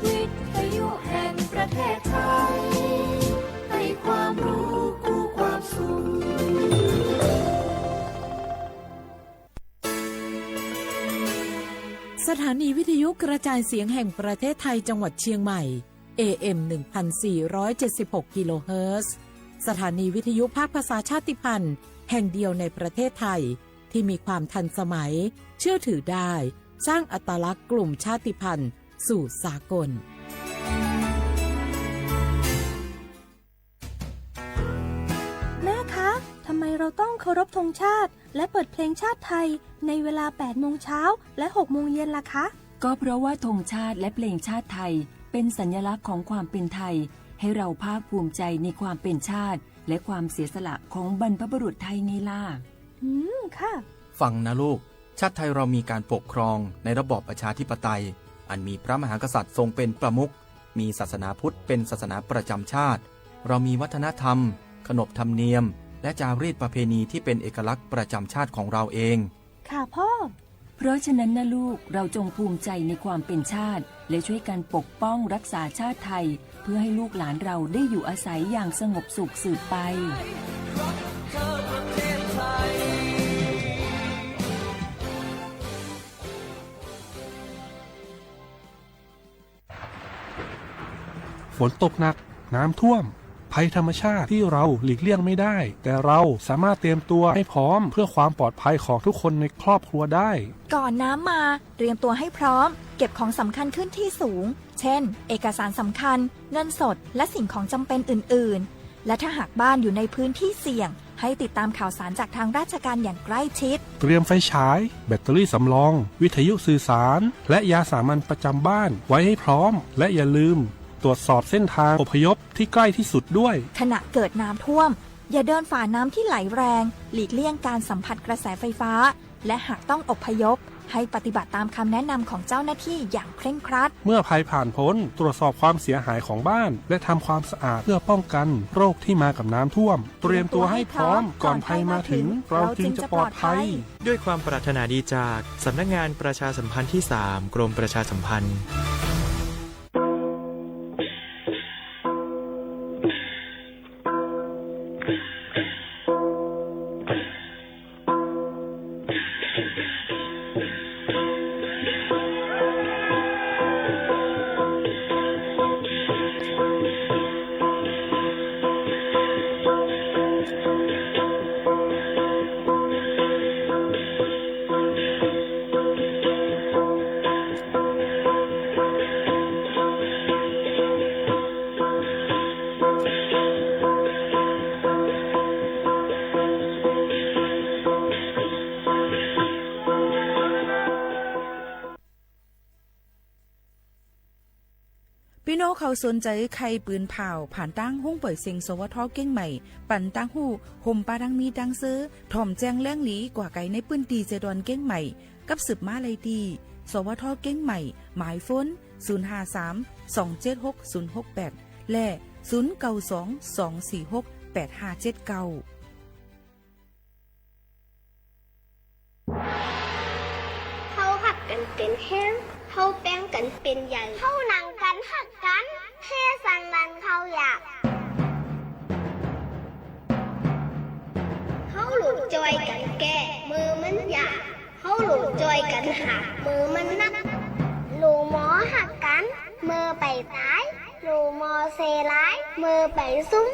วิทยุแห่งประเทศไทย ให้ความรู้คู่ความสุข สถานีวิทยุกระจายเสียงแห่งประเทศไทยจังหวัดเชียงใหม่ เอ เอ็ม หนึ่งพันสี่ร้อยเจ็ดสิบหก กิโลเฮิรตซ์ สถานีวิทยุภาคภาษาชาติพันธุ์แห่งเดียวในประเทศไทย ที่มีความทันสมัย เชื่อถือได้ สร้างอัตลักษณ์กลุ่มชาติพันธุ์สู่สากล แม่คะ ทำไมเราต้องเคารพธงชาติ และเปิดเพลงชาติไทย ในเวลา แปดโมงเช้า และ หกโมงเย็นล่ะคะ ก็เพราะว่าธงชาติและเพลงชาติไทย เป็นสัญลักษณ์ของความเป็นไทย ให้เราภาคภูมิใจในความเป็นชาติ และความเสียสละของบรรพบุรุษไทยไงล่ะ อืม ค่ะ ฟังนะลูก ชาติไทยเรามีการปกครองในระบอบประชาธิปไตย อันมีพระมหากษัตริย์ทรงเป็นประมุข มีศาสนาพุทธเป็นศาสนาประจำชาติ เรามีวัฒนธรรม ขนบธรรมเนียม และจารีตประเพณีที่เป็นเอกลักษณ์ประจำชาติของเราเอง ค่ะพ่อ เพราะฉะนั้นนะลูก เราจงภูมิใจในความเป็นชาติ และช่วยกันปกป้องรักษาชาติไทย เพื่อให้ลูกหลานเราได้อยู่อาศัยอย่างสงบสุขสืบไป ฝนตกหนัก น้ำท่วม ภัยธรรมชาติที่เราหลีกเลี่ยงไม่ได้ แต่เราสามารถเตรียมตัวให้พร้อมเพื่อความปลอดภัยของทุกคนในครอบครัวได้ ก่อนน้ำมา เตรียมตัวให้พร้อม เก็บของสำคัญขึ้นที่สูง เช่น เอกสารสำคัญ เงินสด และสิ่งของจำเป็นอื่นๆ และถ้าหากบ้านอยู่ในพื้นที่เสี่ยง ให้ติดตามข่าวสารจากทางราชการอย่างใกล้ชิด เตรียมไฟฉาย แบตเตอรี่สำรอง วิทยุสื่อสาร และยาสามัญประจำบ้านไว้ให้พร้อม และอย่าลืมตรวจสอบเส้นทางอพยพที่ใกล้ที่สุดด้วย ขณะเกิดน้ำท่วม อย่าเดินฝ่าน้ำที่ไหลแรง หลีกเลี่ยงการสัมผัสกระแสไฟฟ้า และหากต้องอพยพ ให้ปฏิบัติตามคำแนะนำของเจ้าหน้าที่อย่างเคร่งครัด เมื่อภัยผ่านพ้น ตรวจสอบความเสียหายของบ้าน และทำความสะอาดเพื่อป้องกันโรคที่มากับน้ำท่วม เตรียมตัวให้พร้อม ก่อนภัยมาถึง เราจึงจะปลอดภัย ด้วยความปรารถนาดีจากสำนักงานประชาสัมพันธ์ที่สาม กรมประชาสัมพันธ์ พี่น้องเขาสนใจใครปืนผ่าว ผ่านตั้งห้องปล่อยเสียง สวท เก้งใหม่ ปันตั้งหู้ โฮมปาดังมีดังซื้อ ถ่อมแจ้งแรงหลีกว่าไกลในพื้นที่เจดอนเก้งใหม่ กับสืบมาเลยที่ สวท เก้งใหม่ หมายโฟน ศูนย์ห้าสาม สองเจ็ดหก ศูนย์หกแปด และ ศูนย์เก้าสอง สองสี่หก แปดห้าเจ็ดเก้า เฮาฮักกันเป็นแฮง เฮาแป๋งกันเป็นใหญ่ เฮาหนังกันฮักกัน เฮสังหรรค์เฮาอยาก เฮาหลู่จอยกันแก้ เมื่อมันอยาก เฮาหลู่จอยกันหา เมื่อมันนัก หลู่หมอฮักกัน เมื่อไปตาย หลู่หมอเซร้าย เมื่อไปสุ้ง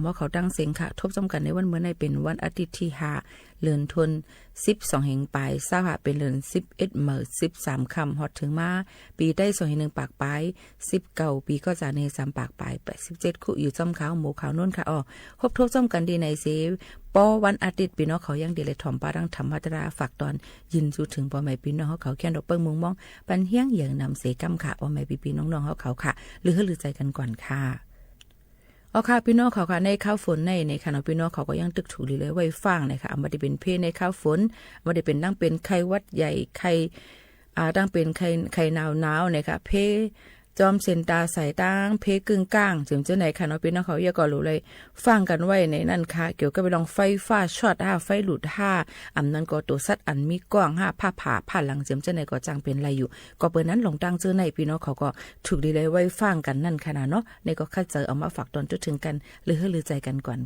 မွ ၶဝ် တင်းသဵင်ႈ ค่ะ ทบซ้ำกันในวันเมื่อ นี้เป็นวันอาทิตย์ที่ห้า เดือนธันวาคม สองพันยี่สิบห้า เป็นเดือนสิบเอ็ด เหมาะสิบสามค่ำ ฮอตเถิงมา ปีไทย สองหนนึ่งปากปาย สิบเก้า ปี ก็จะในสามปากปาย แปดสิบเจ็ด คู่ อยู่จ้ำ ข่าวโม ข่าวโน้น ค่ะ อ้อ ครบถ้วนจ้ำกันดีในเส เพราะวันอาทิตย์ พี่น้องเขายังดีเลยถ่อมปาดังธรรม มาตรา ฝากตอน ยินดีเถิง พ่อแม่พี่น้องเขา แค่นดอกเปิ้งมุงมอง ปันเฮี้ยงเหยื่อนำเสกล้ำ ค่ะ พ่อแม่พี่ๆน้องๆเขา ค่ะ หรือหื้อลือใจกันก่อน ค่ะ อ๋อ ค่ะ พี่น้องเขา ค่ะ ในคราวฝนใน นะคะเนาะ พี่น้องเขาก็ยังตึกถูกหลีเลยไหว้ฟัง นะคะ อาจจะเป็นเพศในคราวฝน อาจจะเป็นตั้งเป็นไข้หวัดใหญ่ ไข้ อ่า ตั้งเป็นไข้ ไข้หนาวหนาว นะคะ เพศ จอมเส้นตาสายตา เพศกึ่งกลาง เจียมเจ้าไหน ค่ะเนาะ พี่น้องเขา เยียะก็หลูเลยฟังกันไว้ในนั้น ค่ะ เกี่ยวกับเรื่องไฟฟ้าช็อต ห้า ไฟหลุด ห้า อำนั้นก็ตัวสัตว์อันมีกว้าง ห้า ผ้าผ่าผ้าหลัง เจียมเจ้าไหนก็จ้างเป็นไรอยู่ ก็เปิดนั้นลงตั้งเจ้าไหน พี่น้องเขาก็ถูกหลีเลยไหว้ฟังกันนั่น ค่ะ นะเนาะ นี่ก็คัดเจอเอามาฝากตอนจุดถึงกัน หรือหื้อลือใจกันก่อน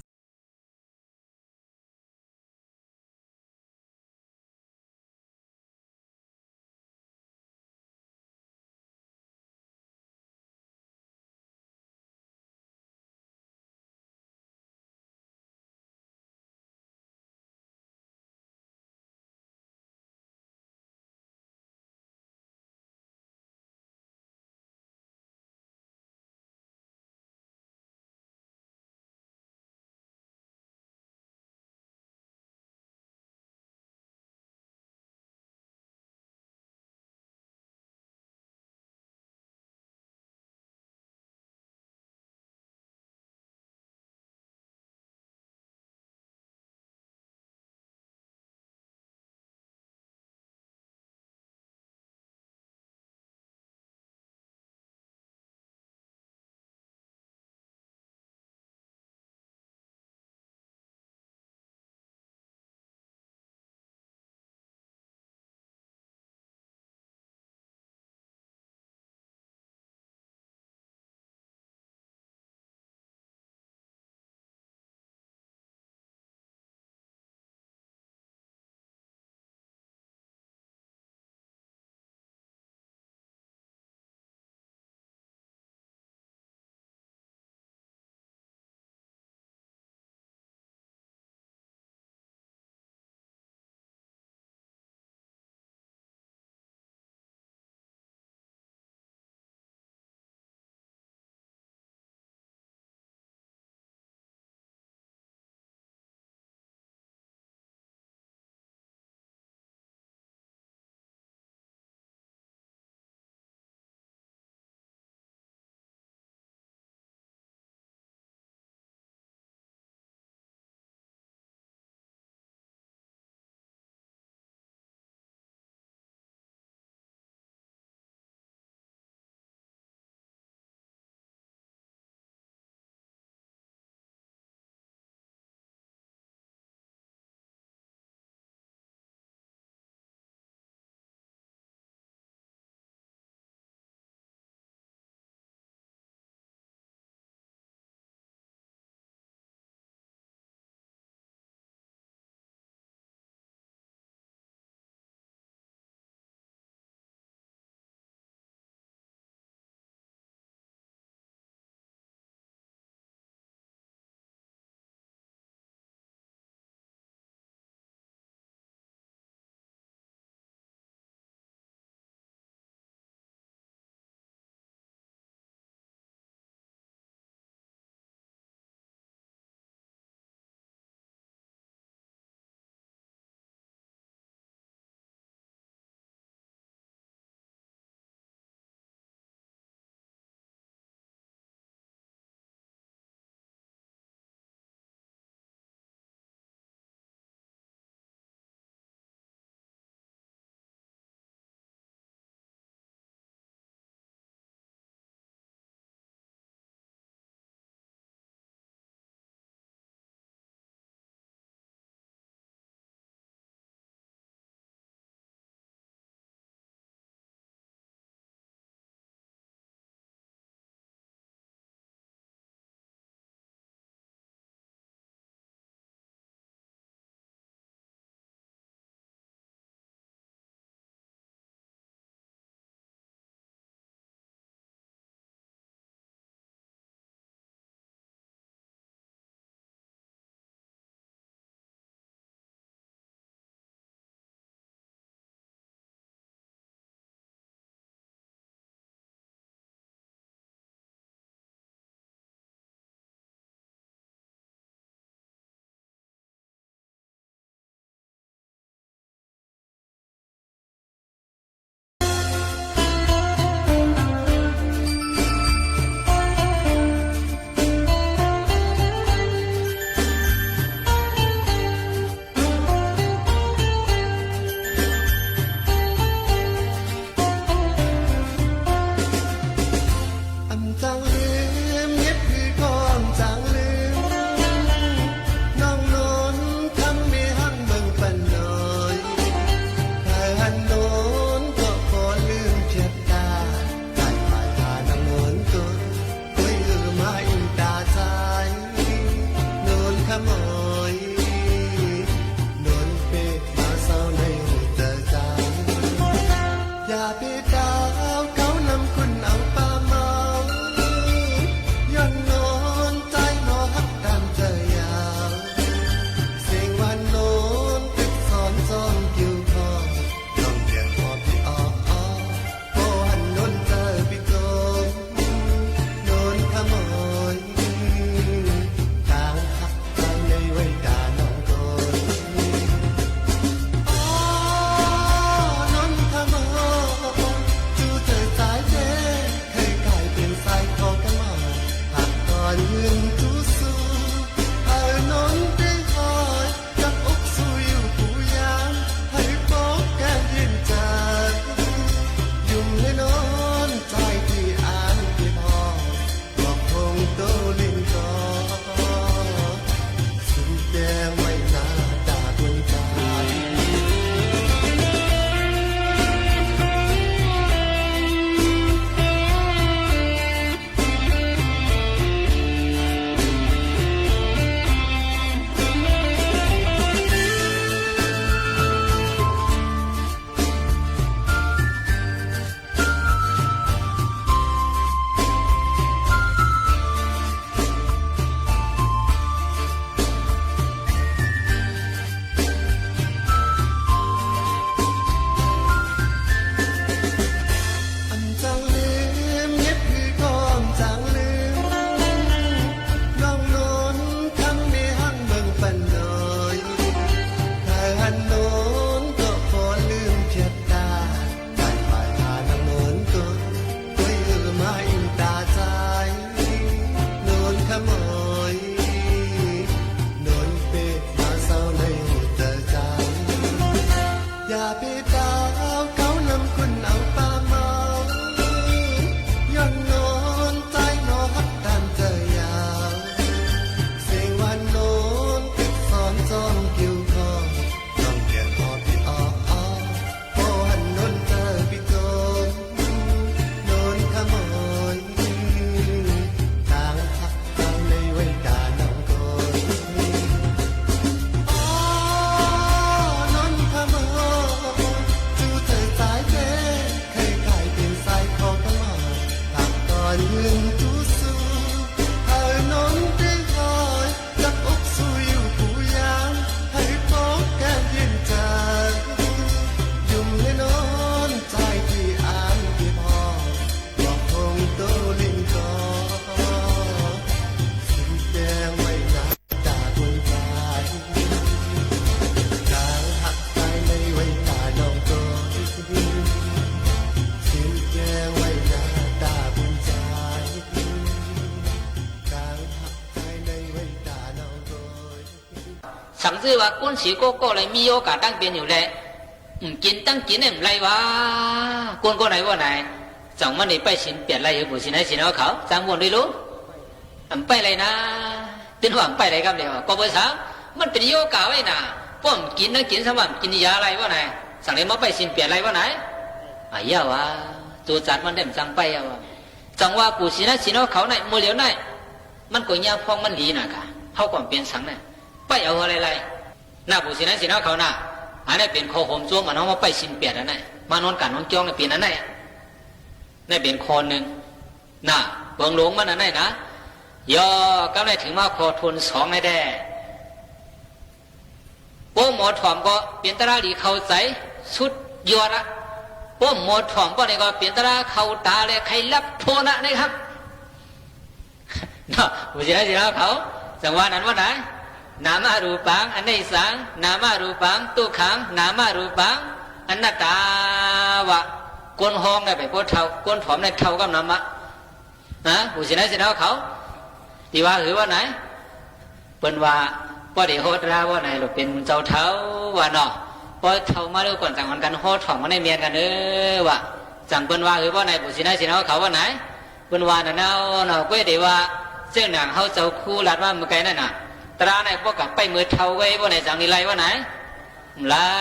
Tzuhˇ ve ก้นสิว ก้นกล้อง leh miˇ ရောဂါ ตั้งเป็นอยู่ leh, กิน ตั้งกิน ne ไม่ไหว wa, คน คน ไหน ว่าไหน จัง ไม่ได้ไป ศีลแปด เลย เหรอ ผู้ศีลน้อยศีลน้อยเขา จัง บ่นด้วย รู้ ไม่ไปเลยนะ ถึงว่าไม่ไปเลยครับ เดี๋ยว ก็ เพราะ สัง มันเป็น โรค ไว้ นะ เพราะ กิน นะ กิน สำหรับ กิน ยา อะไร ว่าไหน สัง เลย ไม่ไป ศีลแปด เลย ว่าไหน อ่ะ อย่า ว่า ตัวจัด มัน ได้ จัง ไป อ่ะ ว่า จัง ว่า ผู้ศีลน้อยศีลน้อยเขา ไหน โมเดล ไหน มัน ก็ ย่า พอง มัน ดี นะ ค่ะ เขา ก็ เป็น สัง นะ ไป เอา อะไร อะไร นะ ผู้ศีลน้อยศีลน้อยเขา นะ อันนี้ เป็น ข้อ โฮม โจม มัน เอา มา ไป ศีลแปด อัน นั้น มา นอน กั๋น นอน จ้อง เนี่ย เป็น อัน นั้น นั่น เป็น ข้อ หนึ่ง นะ เปิง หลวง มัน อัน นั้น นะ ย่อ ก็ ได้ ถือ มา ข้อ โทน สอง นั่นแหละ โป้ หมอ ถ่อม ก็ เป็น ตรา ดี เข้าใจ สุดยอด ละ โป้ หมอ ถ่อม ป้อ นี่ ก็ เป็น ตรา เข้าตา และ ใคร รับ โทน นะ นะครับ เนาะ ผู้ศีลน้อยศีลน้อยเขา จัง ว่า นั้น ว่า ไหน นามารูปัง อนิจจัง นามารูปัง ทุกขัง นามารูปัง อนัตตา ว่า คน ห้อง ได้ ไป โป้ เท่า คน ถ่อม ได้ เท่า กับ นามะ นะ ผู้ศีลน้อยศีลน้อยเขา ที่ ว่า หือ ว่า ไหน เปิ้น ว่า ป้อ เด โฮตรา ว่า ไหน หลบ เป็น มูล เจ้า เท่า ว่า เนาะ ป้อ เท่า มา แล้ว ก่อน จัง อ่อน กัน โฮ ถ่อม กัน ได้ เมียน กัน เออ ว่า จัง เปิ้น ว่า หือ ว่า ไหน ผู้ศีลน้อยศีลน้อยเขา ว่า ไหน เปิ้น ว่า นั่น เอา เนาะ ก็ เด ว่า เจ้า หนัง เฮา เจ้า คู่ รัฐ ว่า เมื่อ ไกล นั่น น่ะ ตรา ไหน ป้อ กลับ ไป เมือ เท่า ไว้ ว่า ไหน จัง นี่ ไล่ ว่า ไหน ไล่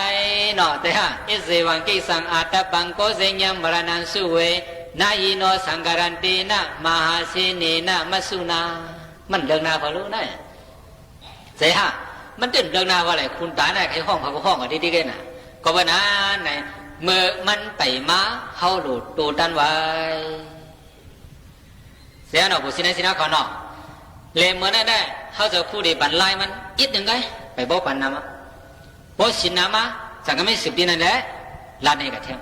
เนาะ แต่ ฮะ เอเสวัง กิสสัง อัตตปัง โก เสยัง มรณัง สุ เว นะ หิ โน สัง กรันติ นะ มหา เสเน นะ มัสสุ นา มัน เลิก นา พอ รู้ นะ แต่ ฮะ มัน เติ่น เลิก นา ว่า อะไร คุณ ตา นะ ใคร ห้อง เขา ก็ ห้อง กัน ดีๆ กัน นะ ก็ ว่า นั้น ไหน เมื่อ มัน ไป มา เฮา หลุด ตัว ตัน ไว้ เสีย เนาะ ผู้ศีลน้อยศีลน้อยเขา เนาะ เลย เมื่อ นั้น ได้ เฮา เจ้า คู่ เด บัน ไล่ มัน อิด หนึ่ง ไง ไป บอก ปัน นามะ เพราะ ศีล นามะ จัง ก็ ไม่ สืบ ที่ นั่น แหละ ลา ใน กระเทียม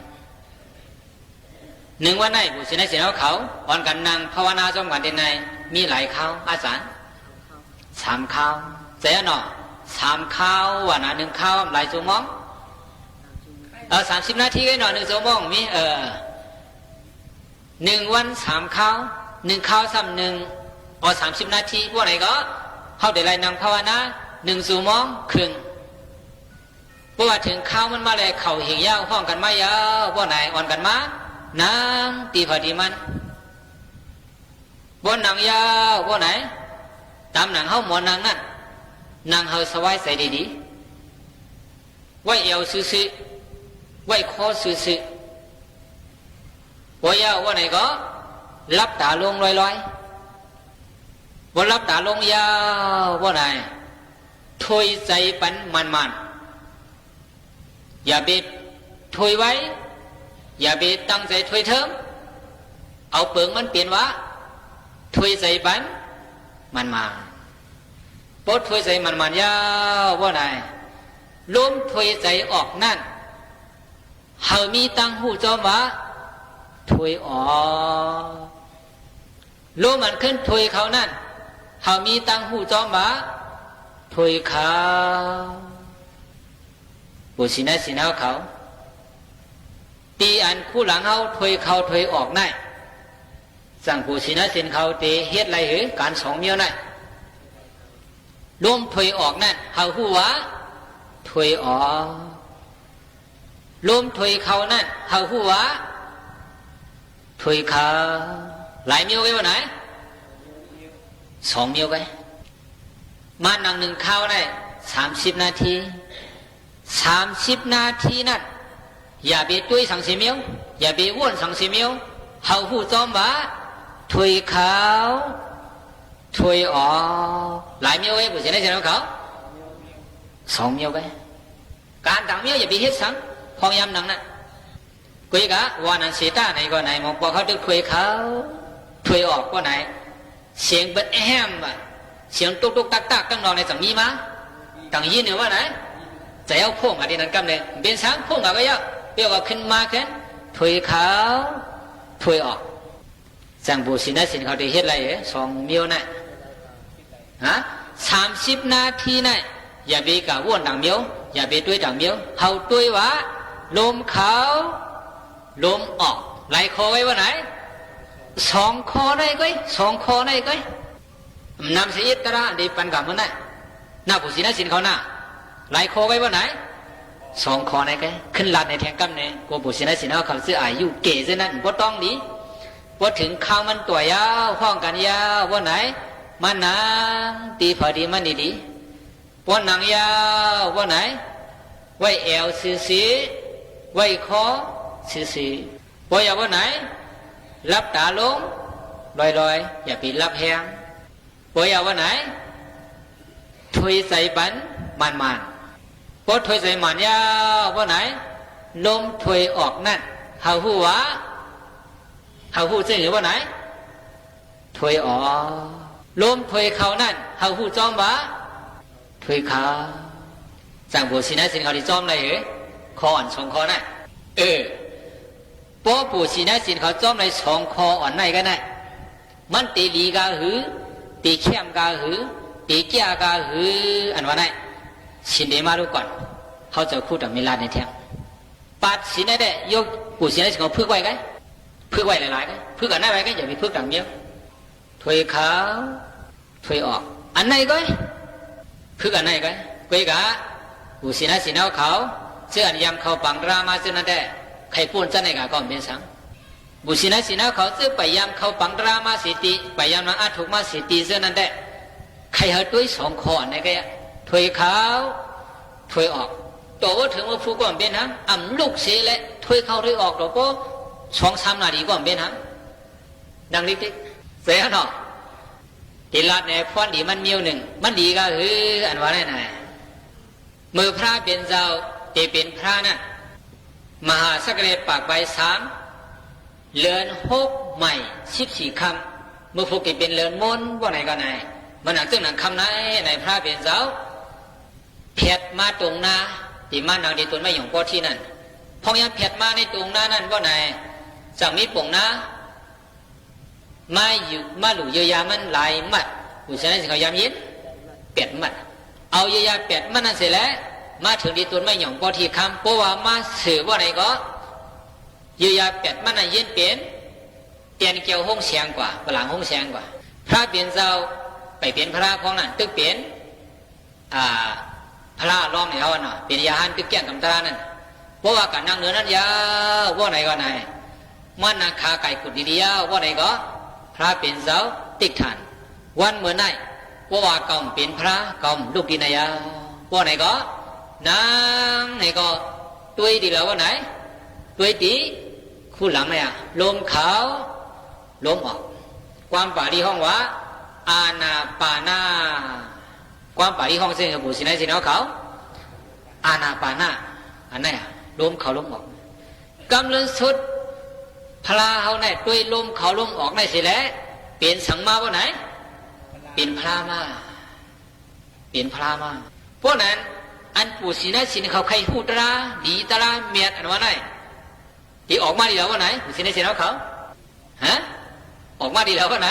หนึ่ง วัน ไหน ผู้ศีลน้อยศีลน้อยเขา อ่อน กัน นั่ง ภาวนา จอม กัน ที่ ไหน มี หลาย คราว อาจารย์ สาม คราว เสีย เนาะ สาม คราว ว่า นะ หนึ่ง คราว หลาย ชั่วโมง เออ สามสิบ นาที ไง เนาะ หนึ่ง ชั่วโมง มี เออ หนึ่ง วัน สาม คราว หนึ่ง คราว ซ้ำ หนึ่ง ออ สามสิบ นาที พวก ไหน ก็ เฮา เด ไล่ นั่ง ภาวนา หนึ่ง ชั่วโมง ครึ่ง เพราะ ว่า ถึง คราว มัน มา แล้ว เข้า เหง ยาว ห้อง กัน มา ยาว พวก ไหน อ่อน กัน มา นั่ง ที่ ผา ที่ มัน พอ นั่ง ยาว พวก ไหน ตาม หนัง เฮา หมอ นั่ง นั่น นั่ง เฮา สบาย ใจ๋ ดีๆ ไหว้ แอว ซื่อๆ ไหว้ คอ ซื่อๆ พอ ยาว ว่า ไหน ก็ หลับ ตา ลง ลอยๆ พอ หลับ ตา ลง ยาว ว่า ไหน ถ้วย ใจ๋ ปัน มันๆ อย่าไป ถ้วย ไว้ อย่าไป ตั้งใจ๋ ถ้วย เทิม เอา เปิง มัน เปลี่ยน ว่า ถ้วย ใจ๋ ปัน มันๆ พอ ถ้วย ใจ๋ มันๆ ยาว ว่า ไหน ลม ถ้วย ใจ๋ ออก นั่น เฮา มี ตัง หู้ จอม ว่า ถ้วย ออก ลม อัน ขึ้น ถ้วย เข้า นั่น เฮา มี ตัง หู้ จอม ว่า ถ้วย เข้า ผู้ ศีลน้อยศีลน้อยเขา ที่ อัน คู่ หลัง เฮา ถ้วย เข้า ถ้วย ออก นั่น จัง ผู้ ศีลน้อยศีลน้อยเขา เต เฮ็ด อะไร หือ การ สอง เมียว นั่น ลม ถ้วย ออก นั่น เฮา หู้ ว่า ถ้วย ออก ลม ถ้วย เข้า นั่น เฮา หู้ ว่า ถ้วย เข้า หลาย เมียว ไง ว่า ไหน สอง เมียว ไง มา นั่ง หนึ่ง คราว ได้ สามสิบ นาที สามสิบ นาที นั่น อย่าไป ถ้วย สัง เสีย เมียว อย่าไป ว่น สัง เสีย เมียว เฮา หู้ จอม ว่า ถ้วย เข้า ถ้วย ออก หลาย เมียว ไง ผู้ ศีลน้อยศีลน้อยเขา สอง เมียว ไง การ ต่าง เมียว อย่าไป เฮ็ด สัง พอง ยาม นั่ง น่ะ กุย กะ ว่า นั้น เสีย ต้า ไหน ก็ ไหน หมอ ปอ เขา ดึก ถ้วย เข้า ถ้วย ออก ก็ ไหน เสียง เปิด แอม อ่ะ เสียง ตุ๊กตุ๊กตักตัก ตัง นอก ใน จัง มี มา ต่าง ยิน เนี่ย ว่า ไหน ใจ๋ เอา พ่ง อ่ะ ที่ นั้น กำ เลย เป็น สัง พ่ง อ่ะ ก็ เยอะ เปียก ก็ ขึ้น มา ขึ้น ถ้วย เข้า ถ้วย ออก จัง ผู้ ศีลน้อยศีลน้อยเขา เต เฮ็ด อะไร เอ่ย สอง เมียว น่ะ ฮะ สามสิบ นาที น่ะ อย่าไป กะ ว่น ต่าง เมียว อย่าไป ถ้วย ต่าง เมียว เฮา ถ้วย ว่า ลม เข้า ลม ออก หลาย ข้อ ไง ว่า ไหน สอง ข้อ ได้ ก้อย สอง ข้อ ได้ ก้อย นำ เสีย อิตระ เด ปัน กะ เมื่อ น่ะ หน้า ผู้ ศีลน้อยศีลน้อยเขา น่ะ Laiˬ hkawˇ k'ai vaˇ naˍ, สอง hkawˇ naˆ k'ai ขึ้น laˇ nehˬ แทง kamˇ nehˬ, k'o ပုပ်ႇ seˍ နာ seˍ နာ hk'aw tcuhˉ อายุ kehˬ zeˇ naˆ, พอ tawˇ liˇ, พอ ถึง คราว มัน ตรวจ yaˇ, ห้อง กัน yaˇ, vaˇ naˍ, maˇ naˍ, teˇ hpaˍ te maˇ nyi liꞈ, พอ naˍ yaˇ, vaˇ naˍ, vaˇ แอว suh suh, vaˇ คอ suh suh, พอ yaˇ, vaˇ naˍ, หลับตาลง ลอยๆ อย่าไปหลับแฮง, พอ yaˇ, vaˇ naˍ, ถอยใจ ปัน หมั่นๆ, พอ ถอยใจ หมั่น yaˇ, vaˇ naˍ, ลม ถอยออก นั่น เฮา ฮู้ vaˇ, เฮา ฮู้ ceˇ ve vaˇ naˍ, ถอยออก, ลม ถอยเข้า นั่น เฮา ฮู้ จ้อม vaˇ, ถอยเข้า. จั่ง ပုပ်ႇ seˍ နာ seˍ နာ hk'aw တိ จ้อม leh, เออ, ข้ออ่อน สอง ข้อ naˆ, เออ, พอ ပုပ်ႇ seˍ นา seˍ นา hk'aw จ้อม leh สอง ข้ออ่อน naˆ ก็ naˆ, มัน te liꞈ กา hui, te แคม กา hui, te แก้ กา hui, อัน vaˇ naˍ, seˍ เด maˇ รู้ ก่อน, เขาจะ พูด แต่ ไม่ laˇ nehˬ แทง ปัด seˍ นา เด ยก ပုပ်ႇ seˍ นา seˍ นา hk'aw พึก vaˇ ไก พึก vaˇ leh laˇ, พึก อัน naˆ ไว้ ก็ อย่าไป พึก แต่ เมียว, ถอยเข้า ถอยออก อัน naˆ ก็ พึก อัน naˆ ก็ เกย กะ, ပုပ်ႇ seˍ นา seˍ นา hk'aw, เจ้า อัน ยำ เข้า ပၢင် ตระ มา เจ้า นั่น เด ใคร ป้น จัด naˆ กะ ก็ เป็น สัง, ပုပ်ႇ seˍ นา seˍ นา hk'aw เจ้า ไป ยำ เข้า ปၢင် ตระ มา เสร็จ ไป ยำ มา อาถูก มา เสร็จ เจ้า นั่น เด ใคร เฮา တွဲ สอง ข้อ อัน naˆ ก็ ถอยเข้า ถอยออก ต่อ ว่า เถิง ว่า พูด ก็ เป็น หัง อ่ำ ลุก เส และ ถอยเข้า ถอยออก ต่อ ก็ สองสาม นาที ก็ เป็น หัง ดัง นี้ ติ เสีย เนาะ, ติ ลัด แนว พร ดี มัน เมียว หนึ่ง มัน ดี กา เออ, อัน ว่า แน่ นาย เมื่อ พระ เป็น เจ้า เต เป็น พระ นั่น มหาศักราช ปาก ใบ สาม เดือน หก ใหม่ สิบสี่ ค่ำ, เมื่อ พวก เต เป็น เดือน มน ว่า ไหน ก็ ไหน มัน หนัก เจ้า หนัก ค่ำ ไหน ไหน พระ เป็น เจ้า แผด มา ตรง นา ติ มา หนัง ดี ตน ไม่ หย่อง ป้อ ที่ นั่น, พอง ยา แผด มา ใน ตรง นา นั่น ว่า ไหน จั่ง มี ป่ง นา มา อยู่ มา หลู่ เยอะ ยา มัน หลาย มัด, อุตสาหะ สิง เขา ยำ เย็น แปด มัด, เอา เยอะ ยา แปด มัด นั่น เสร็จ แล้ว มา เถิง ดี ตน ไม่ หย่อง ป้อ ที่ ค่ำ, เพราะ ว่า มา เสือ ว่า ไหน ก็ เยอะ ยา แปด มัด นั่น เย็น เป็น เตียน เกียว ห้อง แสง กว่า ฝรั่ง ห้อง แสง กว่า, พระ เป็น เจ้า ไป เป็น พระ พอง นั่น ตึก เป็น อ่า พระ รอง เนี่ย เอา น่ะ เป็น ยาฮัน ตึก แก้ง กำ ตรา นั่น, เพราะ ว่า กัด นั่ง เนือ นั้น ยา ว่า ไหน ก็ ไหน มัน นั่ง ขา ไก่ กุด ดี เดียว ว่า ไหน ก็ พระ เป็น เจ้า ติก ฐาน วัน เมื่อ ไหน เพราะ ว่า เก่า เป็น พระ เก่า ลุก ดี นายา ว่า ไหน ก็ นั่ง ไหน ก็ တွဲ ดี แล้ว ว่า ไหน တွဲ ดี คู่ หลัง ไหน อะ ลม เข้า ลม ออก, ความ ปาลี ห้อง ว่า อานาปานา, ความ ปาลี ห้อง เจ้า ပုပ်ႇ seˍ นา seˍ นา hk'aw อานาปานา, อัน ไหน อะ ลม เข้า ลม ออก, กำ เลิน สุด พระ เฮา ไหน တွဲ ลม เข้า ลม ออก ไหน เสร็จ แล้ว เป็น สัง มา ว่า ไหน เป็น พระ มา เป็น พระ มา, เพราะ นั้น อัน ပုပ်ႇ seˍ นา seˍ นา hk'aw ใคร พูด ตรา ดี ตรา เมียด อัน ว่า ไหน ติ ออก มา ดี แล้ว ว่า ไหน ပုပ်ႇ seˍ นา seˍ นา hk'aw ฮะ ออก มา ดี แล้ว ว่า ไหน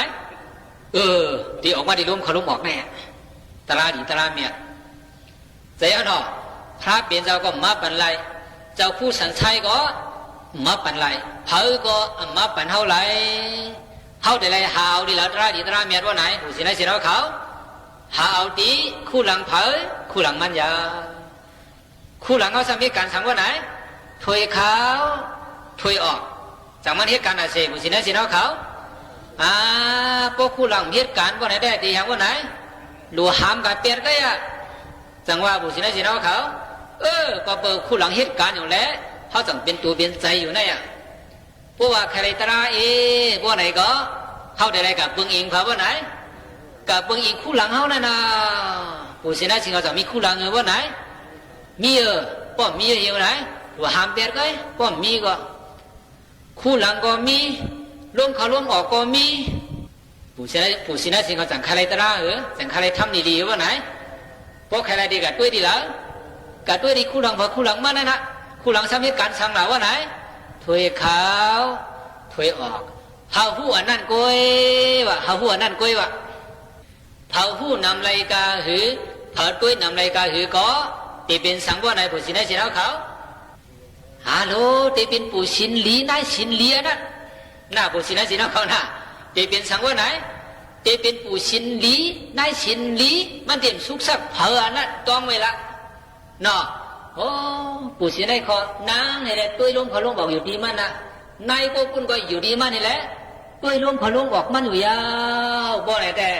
เออ ติ ออก มา ดี ลม เข้า ลม ออก แน่ ตรา ดี ตรา เมียด เจ้า เนาะ, พระ เป็น เจ้า ก็ มา ปัน ไล เจ้า ผู้ สันใช้ ก็ มา ปัน ไล เผา ก็ มา ปัน เฮา ไล เฮา ได้ ไล หา เอา ดี แล้ว ตรา ดี ตรา เมียด ว่า ไหน ပုပ်ႇ seˍ นา seˍ นา hk'aw หา เอา ติ คู่ หลัง เผา คู่ หลัง มัน ยา คู่ หลัง เฮา สามี การ สัง ว่า ไหน ถอย เข้า ถอย ออก, จั่ง มัน เหตุการณ์ อะ เสพ ပုပ်ႇ seˍ นา seˍ นา hk'aw อา พวก คู่ หลัง เหตุการณ์ ว่า ไหน ได้ ติ อย่าง ว่า ไหน หลัว หาม กา เปียด ก็ ยา จั่ง ว่า ပုပ်ႇ seˍ นา seˍ นา hk'aw เออ ก็ เปิด คู่ หลัง เหตุการณ์ อยู่ แล้ว เฮา จั่ง เป็น ตัว เป็น ใจ อยู่ นั่น อะ เพราะ ว่า ใคร ไล ตรา เอ ว่า ไหน ก็ เฮา ได้ ไล กา เปิง อิง เผา ว่า ไหน กา เปิง อิง คู่ หลัง เฮา นั่น น่ะ, ပုပ်ႇ seˍ นา seˍ นา hk'aw จั่ง มี คู่ หลัง เออ ว่า ไหน มี เออ, ป้อม มี เออ ไหน หลัว หาม เปียด ก็ ป้อม มี ก็ คู่ หลัง ก็ มี ลม เข้า ลม ออก ก็ มี ပုပ်ႇ seˍ นา seˍ นา hk'aw จั่ง ใคร ไล ตรา เออ จั่ง ใคร ไล ทำ ดี ดี ว่า ไหน เพราะ ใคร ไล ดี กา တွဲ ดี แล้ว กา တွဲ ดี คู่ หลัง เผา คู่ หลัง มัน นั่น น่ะ, คู่ หลัง สามี การ สัง หละ ว่า ไหน ถอย เข้า ถอย ออก, เฮา ฮู้ อัน นั้น ก้อย ว่ะ เฮา ฮู้ อัน นั้น ก้อย ว่ะ เผา ฮู้ นำ ไล กา หือ เผา တွဲ นำ ไล กา หือ ก็ ติ เป็น สัง ว่า ไหน ပုပ်ႇ seˍ นา seˍ นา hk'aw ฮาโหล ติ เป็น ပုပ်ႇ สิน หลี นาย สิน หลี อัน นั้น น่ะ ပုပ်ႇ seˍ นา seˍ นา hk'aw น่ะ ติ เป็น สัง ว่า ไหน ติ เป็น ပုပ်ႇ สิน หลี นาย สิน หลี มัน เตรียม สุก สัก เผา อัน นั้น ต้อง ไว้ ละ Nawˬ, o, ปู่ศรีนครินทร์ hk'aw naˉ ne leh တွႆး ล้มเขาล้มออก yuˬ ti maˇ naˆ. Naˆ k'oˆ k'oˆ k'o yuˬ ti maˇ ne leh, တွႆး ล้มเขาล้มออก maˇ yuˬ yaˇ-oˬ, bawˆ ne tehꞈ.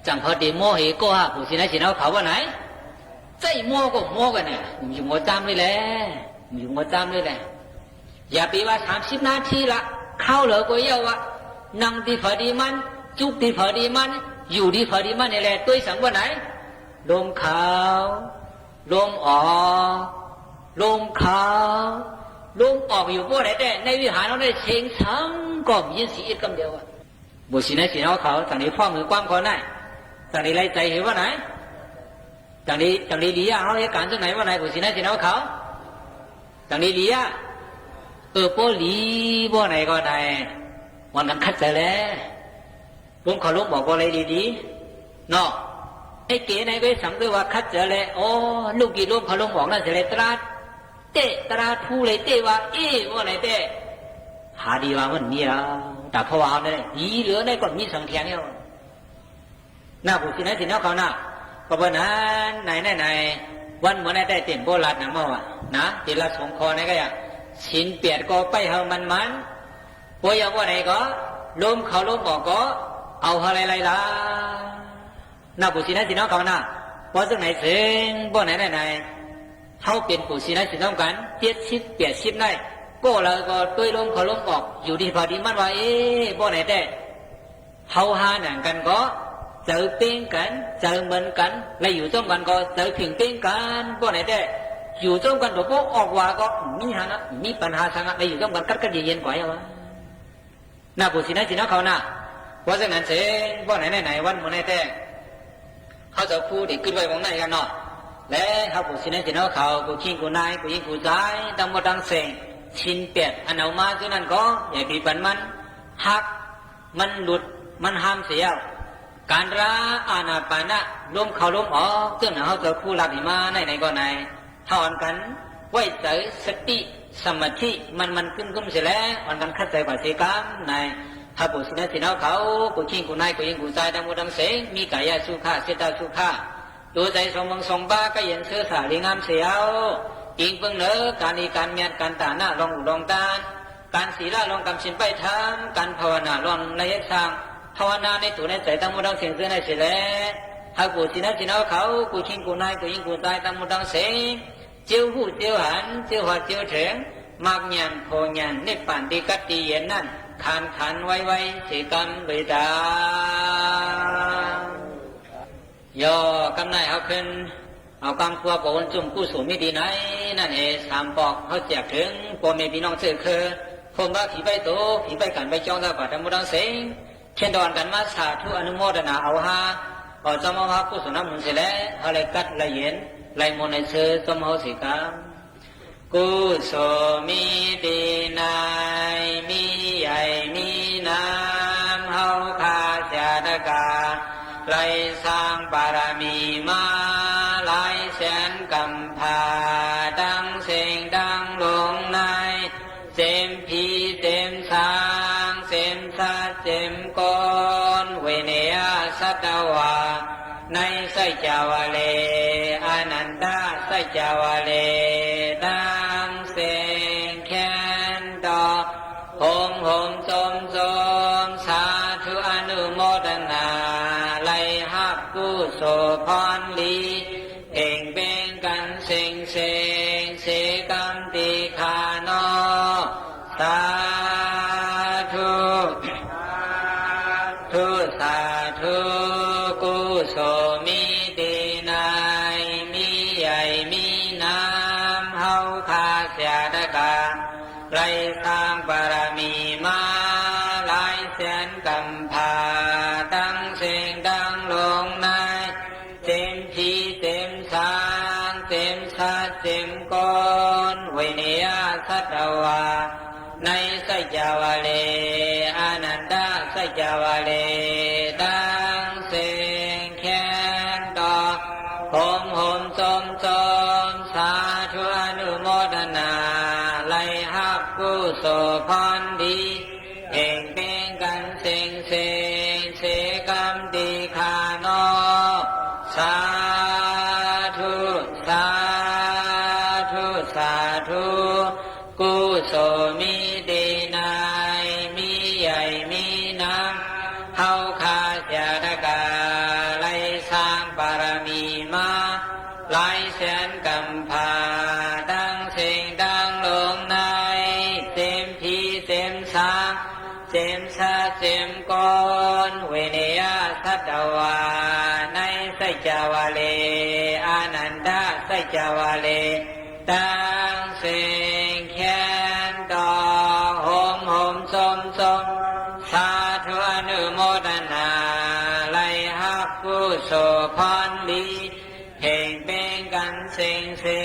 Caˬ hpaw te mawˇ heˆ kawˆ ha, ปู่ศรีนครินทร์ hk'aw bawˆ na. Caiˇ mawˇ k'o mawˇ k'o ne, yuˬ ngaw camˇ le leh, yuˬ ngaw camˇ le leh. Yaꞈ piˍ wa สามสิบนาที laꞈ hk'aˇ lehˬ k'o yaˇ-oˬ, naˆ ti hpaˍ ti maˇ, cuˇ ti hpaˍ ti maˇ, yuˬ ti hpaˍ ti maˇ ne leh တွႆး saˍ bawˆ na. ล้มเขาล้มออก ล้มเขาล้มออก yuˬ bawˆ ne tehꞈ, naˆ viˉ haˍ nawˉ ne sheh saˍ kawˆ miˇ yeˉ shiˍ iˉ kaˆ te-oˬ. ปู่ศรีนครินทร์ hk'aw ตอนนี้ พ่อมือความ hk'aw naˆ, ตอนนี้ ไร้ใจ heˆ bawˆ na. ตอนนี้ ตอนนี้ liꞈ yaˇ hawˉ yaˇ การ tcuhˉ na bawˆ na, ปู่ศรีนครินทร์ hk'aw. ตอนนี้ liꞈ yaˇ, เออ pawˆ liꞈ bawˆ na k'o na, วันกัน hk'aˇ tcuh leh, ล้มเขาล้มออก bawˆ leh liꞈ liꞈ, nawˬ, eˉ kehˬ na k'o saˍ teˇ wa hk'aˇ tcuh leh, o, ลูกกิจ ล้มเขาล้มออก naˆ sheˍ leh ตรา tehꞈ ตรา hpu leh teˇ wa eˇ bawˆ na tehꞈ, haˍ ti wa maˇ miˇ a. Taꞈ hpawˇ wa ha ne, liꞈ leuˉ na k'o miˇ saˍ hteꞈ ne-o. Naˆ ปู่ศรีนครินทร์ hk'aw naˆ, k'awꞈ bawˆ na, na na na, วัน mvuhˇ naˆ tehꞈ te bawˆ la na maˇ wa, na te la shawˍ hk'aw na kaꞈ yaꞈ, ศีลแปด k'o paiˇ ha man man, pawˆ yaˇ bawˆ na k'o, ล้มเขาล้มออก k'o, awˬ ha laiˉ laiˉ laˇ. Naˆ ปู่ศรีนครินทร์ hk'aw naˆ, เพราะฉะนั้น tcuh bawˆ na na na, เขาเป็น ปู่ศรีนครินทร์ กัน เจ็ดสิบแปดสิบ naˆ, kawˆ la k'o တွႆး ล้มเขาล้มออก yuˬ ti hpaˍ ti maˇ wa eˇ bawˆ na tehꞈ, เขา ha naˬ กัน k'o, ใจเป็นกัน ใจเหมือนกัน leh yuˬ จ้อมกัน k'o, ใจเพ่งเป็นกัน bawˆ na tehꞈ, yuˬ จ้อมกัน dawˬ bawˆ awˬ wa k'o, miˇ ha naˆ miˇ ปัญหา saˍ ngaˆ leh yuˬ จ้อมกัน กัดกัดเย็นเย็น กว่า yaˇ wa. Naˆ ปู่ศรีนครินทร์ hk'aw naˆ, เพราะฉะนั้น tcuh bawˆ na na na, วัน mvuhˇ naˆ tehꞈ เขาจะพูดถึง ขึ้นไว้วงในกันเนาะ leh ဟောက် ปู่ศรีนครินทร์ hk'aw ကိုယ်ကျင့်ကိုယ်နည်း ကိုယ်ကျင့်ကိုယ်ကျိုး ทั้งหมดทั้งสิ้น ศีลแปด อันเอามา tcuhˉ นั่น k'o, yaꞈ piˍ ปัน มัน หัก มันหลุด มันห้าม เสีย การละอานาปานะ ล้มเขาล้มออก tcuhˉ นั่น เขาจะพูด หลัก หนี มา ใน ใน กรณี ถ้าอ่อนกัน ไหว้ ใจ๋ สติ สมาธิ มัน มัน กึ้ม กึ้ม เสีย แล้ว อ่อนกัน คัด ใจ๋ กว่า เสียกรรม ใน ถ้า ปู่ศรีนครินทร์ เขา ကိုယ်ကျင့်ကိုယ်နည်း ကိုယ်ကျင့်ကိုယ်ကျိုး ทั้งหมดทั้งสิ้น มี กายสุข จิตสุข ตัว ใจ๋ สองเมืองสองบ้าน ใกล้เย็น ซื่อสัตย์ ดีงาม เสีย เอา อิง เปิง เนอ การดี การเมียน การ ฐานะ รอง อุดม ต้าน การ ศีล รอง กรรม ศีล ไป ธรรม การ ภาวนา รอง ละเอียด สร้าง ภาวนา ใน ตัว ใน ใจ๋ ทั้งหมดทั้งสิ้น ซื่อ ใน เสีย แล้ว ถ้า ปู่ศรีนครินทร์ เขา ကိုယ်ကျင့်ကိုယ်နည်း ကိုယ်ကျင့်ကိုယ်ကျိုး ทั้งหมดทั้งสิ้น เจียว หู้ เจียว หัน เจียว หอด เจียว เถิง มรรค ญาณ ผล ญาณ นิพพาน ที่ กัด ที่ เย็น นั่น ขัน ขัน ไว ไว เสียกรรม เลย ตา ยอ กำ ใน เอา ขึ้น เอา กำ ครัว บอก วัน จุ่ม กู้ สูง ไม่ ดี ไหน นั่น เอง สาม ปอก เขา แจก เถิง พ่อ แม่ พี่ น้อง ซื่อ คือ คน บ้า ผี ใบ้ โต ผี ใบ้ กัน ใบ้ จ้อง ได้ กว่า ทั้งหมดทั้งสิ้น เช่น เดียว กัน มา สาธุ อนุโมทนา เอา ฮะ ขอ เจ้า มา พระ กุศล น้ำ มนต์ เสีย แล้ว เขา เลย กัด เลย เย็น เลย มนต์ ใน เชิญ เจ้า มา เสีย กรรม กุศล มี ดี ไหน มี ใหญ่ มี น้ำ เขา ข้า เสีย ตะกา เลย สร้าง บารมี มา หลาย แสน กำ พา ทั้ง เซ็ง ทั้ง หลง ใน เจ็ม ผี เจ็ม สาง เจ็ม สัตว์ เจ็ม คน เวเนย สัตวา ใน ไส้ จาวาเล อนันต ไส้ จาวาเล ทั้ง เซ็ง แขน ต่อ โหม โหม โจม โจม สาธุ อนุโมทนา ไล่ ฮับ กุศล พร ดี เพ่ง เพ่ง กัน เซ็ง เซ็ง เสกรรม ตี ขา นอ สาธุ สาธุ สาธุ กุศล มี ดี ไหน มี ใหญ่ มี น้ำ เขา ข้า เสีย ตะกา ไล่ สร้าง บารมี มา หลาย แสน กำ พา ทั้ง เซ็ง ทั้ง หลง ใน เจ็ม ผี เจ็ม สาง เจ็ม สัตว์ เจ็ม คน เวเนย สัตวา ใน ไส้ จาวาเล อนันต ไส้ จาวาเล ทั้ง เซ็ง แขน ต่อ โหม โหม โจม โจม สาธุ อนุโมทนา ไล่ ฮับ กุศล พร ดี เพ่ง เพ่ง กัน เซ็ง เซ็ง เสกรรม ตี ขา นอ สาธุ สา ကုသိုလ်မီးတ့ၢ်နၢႆ မီးယႂ်ႇမီးၼမ် ဟဝ်းၶႃႈ သြႃႇတၵႃႇ လႆႈသၢင်ႈ ပႃႇရမီႇမႃး လၢႆသႅၼ်ၵမ်ႇၽႃႇ တင်းသဵင်ႈတင်းလူင်ၼႆႉ ၸဵမ်ၽီၸဵမ်သၢင် ၸဵမ်သတ်းၸဵမ်ၵူၼ်း ဝေႇၼေယသတ်ႉတဝႃႇ ၼႂ်းၸၵ်ႉၵဝလႄႇ ဢႃႇၼၼ်ႇတၸၵ်ႉၵဝလႄႇ တင်းသဵင်ႈ ၶႅၼ်းတေႃႈ ႁူမ်ႁူမ်ၸူမ်းၸူမ်း သႃႇထု ဢၼုမေႃးတၼႃႇ လႆႈႁပ်ႉၵုသူဝ်ႇၽွၼ်းလီ ၽဵင်ႇပဵင်းၵၼ်သဵင်ႈသဵင်ႈ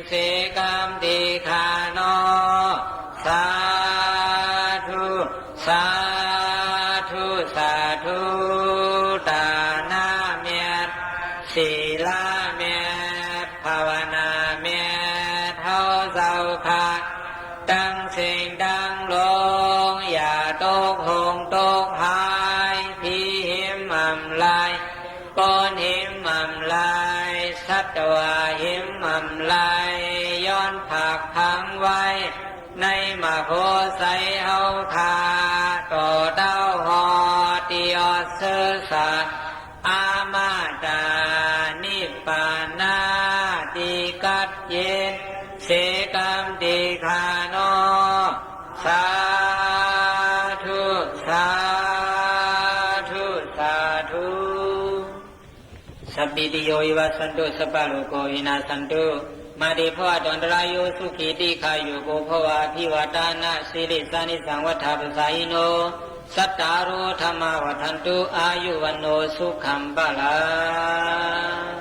သေၵမ်းတီႈၶႃႈၼေႃႈ။ သႃႇထု သႃႇထု သႃႇထု။ တႃႇၼမျၢတ်ႈ သီႇလမျၢတ်ႈ ၽႃႇဝၼႃႇမျၢတ်ႈ ႁဝ်းၸဝ်ႈၶႃႈ တင်းသဵင်ႈတင်းလူင် ယႃႇတူၵ်းႁူင်ႈတူၵ်းႁၢႆ ၽီႁိမ်ဢမ်ႇလႆႈ ၵူၼ်းႁိမ်ဢမ်ႇလႆႈ သတ်ႉတဝႃႇႁိမ်ဢမ်ႇလႆႈ ယွၼ်းၽၢၵ်ႇၽင်ဝႆႉ ၼႂ်းမၢၵ်ႇႁူဝ်ၸႂ်ႁဝ်းၶႃႈ တေႃႇတဝ်ႈႁွတ်ႈတီႈဢေႃးသိူဝ်းသႃႇ ဢမတႃႇ ၼိပ်ႉပႃႇၼ တီႈၵတ်းယဵၼ် သေၵမ်းတီႈၶႃႈၼေႃႈ။ သႃႇထု သႃႇထု သႃႇထု။ Sabbītiyo vivajjantu, sabbarogo vinassatu, mā te bhavatvantarāyo, sukhī dīghāyuko bhava. Abhivādanasīlissa niccaṃ vuḍḍhāpacāyino, cattāro dhammā vaḍḍhantu, āyu vaṇṇo sukhaṃ balaṃ.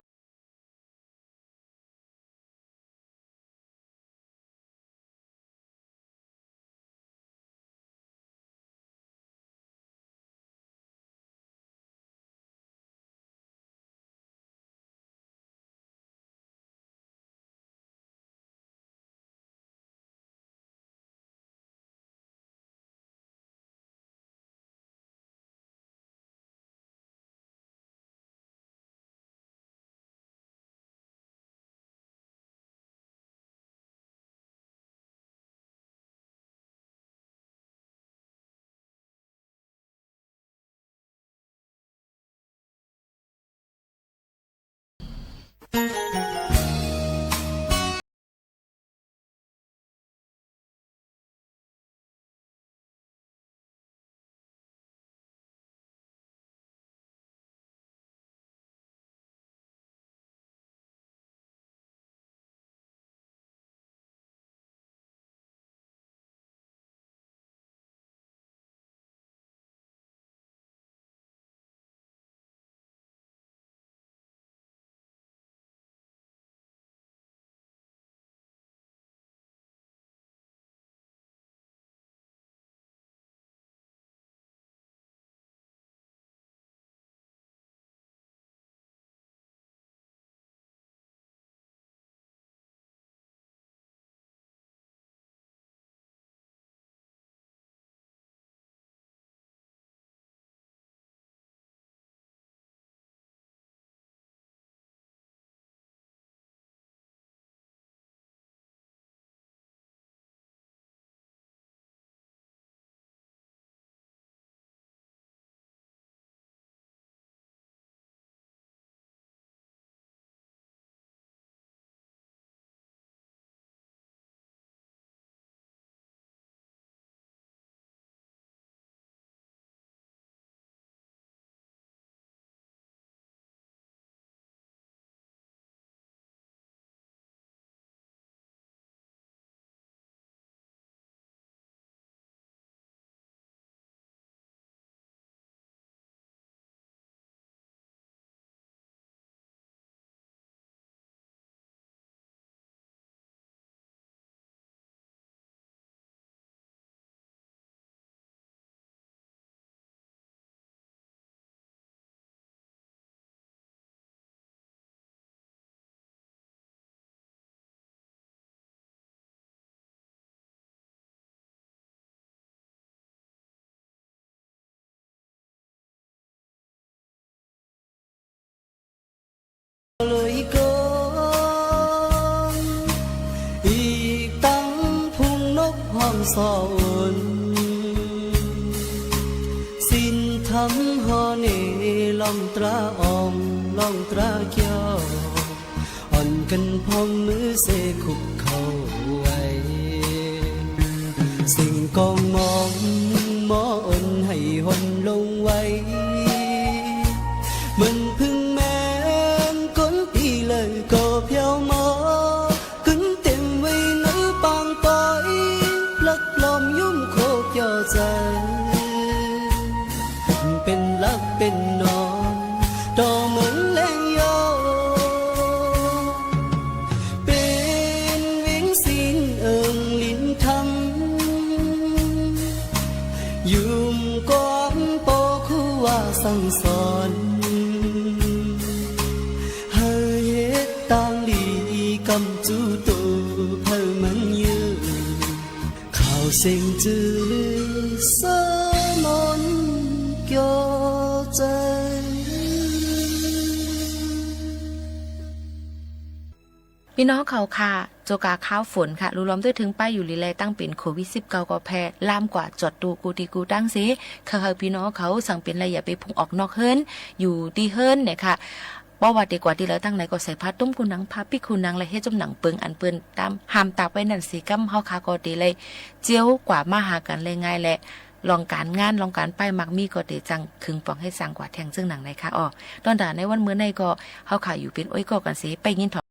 awˬ suhˍ oˬ, sin htaˇ mvuhˇ haw neˇ lawˇ traˇ awˬ lawˇ traˇ cawˬ, awˬ kanˇ hpawˇ meuˇ shehˍ hkuˆ hk'aw ve, shehˍ kawˇ mawˇ mawˇ oˇ haiˬ hawˇ lonˉ ve, meuˇ hpeuˇ mehˆ k'oˆ tiˉ leuˬ kawˬ hpyaˇ mawˇ, kuiˬ teˇ ve naˉ paˆ tawˆ-e, laꞈ lawˬ yawˇ hk'oˆ cawˬ tcuh, peꞈ laˇ peꞈ nawˬ dawˇ meuˇ leh yawˇ, peꞈ ve sin uiˍ liꞈ htaˇ, yonˍ kawˆ paw hkuˇ a saˇ shawˍ, ha heˆ taˇ liꞈ kaꞈ cuˇ tuˬ hpeuꞈ maˇ yeuˬ, hkaoˍ sehˍ cuˇ suhˉ mawˇ cawˬ tcuh. พี่น้องเขาค่ะ โจกาข้าวฝนค่ะ ลูลอมด้วยเทิงป้ายอยู่หลีแล ตั้งเป็นโควิดสิบเก้าก็แพร่ลามกว่าจอดตู้กูตีกูตั้งเส เขาเฮาพี่น้องเขาสั่งเป็นระยะไปพุ่งออกนอกเฮิรน อยู่ที่เฮิรนเนี่ยค่ะ เพราะว่าเตกว่าที่เราตั้งไหนก็ใส่ผ้าต้มคูหนัง ผ้าปิดคูหนัง และเฮ็ดจมหนังเปิงอันเปิ้นตามห้ามตากไว้นั่นสิ กำเฮาค่ะก็เตเลย เจียวกว่ามาหากันเลยง่ายแหละ ลองการงาน ลองการป้ายมักมีก็เตจัง ขึงป่องให้สร้างกว่าแทงซึ่งหนังในค่ะ อ๋อ ตอนด่าในวันเมื่อในก็ เฮาค่ะอยู่เป็นอ้อยก็กันเส ไปยินเถาะ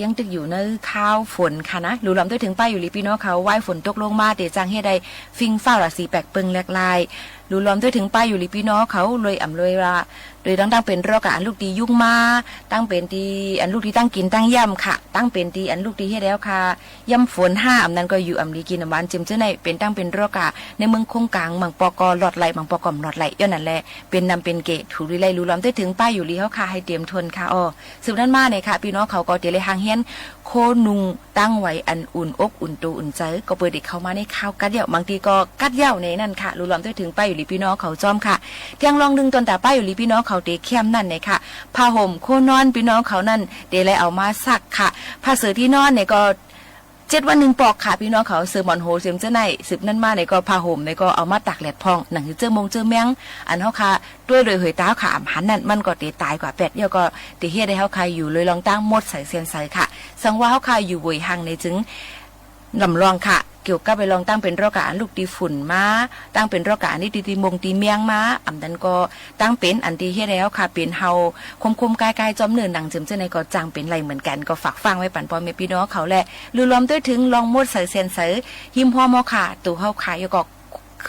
ยังตึกอยู่ในคาวฝนค่ะนะ လူလွမ်တွဲถึง ပၢ်ယိၤလီၤ ပီၢ်နီၢ် เขา ဝၢႆး ฝนตกลงมา တေ จัง เหตุใด ฟิงฟ้าราศี แปลก เปลืองแหลกลาย လူလွမ်တွဲถึง ပၢ်ယိၤလီၤ ပီၢ်နီၢ် เขา รวยอ่ำรวยรา โดย ตั้ง ตั้งเป็น เราะกะ อัน ลูก ตี ยุง มา ตั้งเป็น ตี อัน ลูก ตี ตั้ง กิน ตั้ง ย่ำ ค่ะ ตั้งเป็น ตี อัน ลูก ตี เหตุใด เขา ค่ะ ย่ำ ฝน ห้า อัน นั้น ก็ อยู่ อ่ำ หลี กิน อ่ำ หวาน เจ็ม เจ้อ ใน เป็น ตั้งเป็น เราะกะ ใน เมือง โคง กลาง บาง ปอก ก็ หลอด ไหล บาง ปอก ก็ หลอด ไหล ย้อน นั้น แหละ เป็น นำ เป็น เก๋ ถูก ดี ไล่ လူလွမ်တွဲถึง ပၢ်ယိၤလီၤ เขา ค่ะ ให้ เตรียม ทน ค่ะ อ้อ สืบ นั้น มา เนี่ย ค่ะ ปီၢ်နီၢ် เขา ก็ တေ เลย หาง เฮี้ยน โค้ นุง ตั้ง ไว้ อัน อุ่น อก อุ่น ตัว อุ่น ใจ ก็ เปิด เด็ก เข้า มา ใน คาว กัด ยาว บาง ที ก็ กัด ยาว ใน นั้น ค่ะ လူလွမ်တွဲถึง ပၢ်ယိၤလီၤ ပီၢ်နီၢ် เขา จ้อม ค่ะ เตียง ลอง นึ่ง ตอนตา ปၢ်ယိၤလီၤ ပီၢ်နီၢ် เขา တေ เข้ม นั้น เนี่ย ค่ะ ผ้าห่ม โค้ นอน ปီၢ်နီၢ် เขา นั้น တေ เลย เอา มา ซัก ค่ะ ผ้า เสื่อ ที่นอน เนี่ย ก็ เจ็ด วัน หนึ่ง ปอก ค่ะ ปီၢ်နီၢ် เขา เสื่อ หมอน โห เจ็ม เจ้อ ใน สืบ นั้น มา เนี่ย ก็ ผ้าห่ม เนี่ย ก็ เอา มา ตากแดด พ่อง หนัง เจื้อ มง เจื้อ แมง อัน เขา ค่ะ ด้วย โดย เหย ตา เขา ค่ะ อ่ำ หัน นั้น มัน ก็ တေ ตาย กว่า แป๊ด เดียว ก็ တေ เหตุใด เขา ค่ะ อยู่ เลย ลอง ตั้ง หมด ใส เซียน ใส ค่ะ สัง ว่า เขา ค่ะ อยู่ เว่ย หัง ใน จึง ลำ ลอง ค่ะ เกี่ยวกับ ไป ลอง ตั้งเป็น เราะกะ อัน ลูก ตี ฝุ่น มา ตั้งเป็น เราะกะ อัน นี้ ตี ตี มง ตี แมง มา อ่ำ นั้น ก็ ตั้งเป็น อัน ตี เหตุใด เขา ค่ะ เป็น เฮา คมๆ ใกล้ๆ จ้อม เนื้อ หนัง เจ็ม เจ้อ ใน ก็ จัง เป็น ไหล เหมือน กัน ก็ ฝาก ฟัง ไว้ ปัน พ่อ แม่ ปီၢ်နီၢ် เขา และ လူလွမ်တွဲถึง ลอง หมด ใส เซียน ใส หิม ห้อม เขา ค่ะ ตัว เขา ค่ะ แล้ว ก็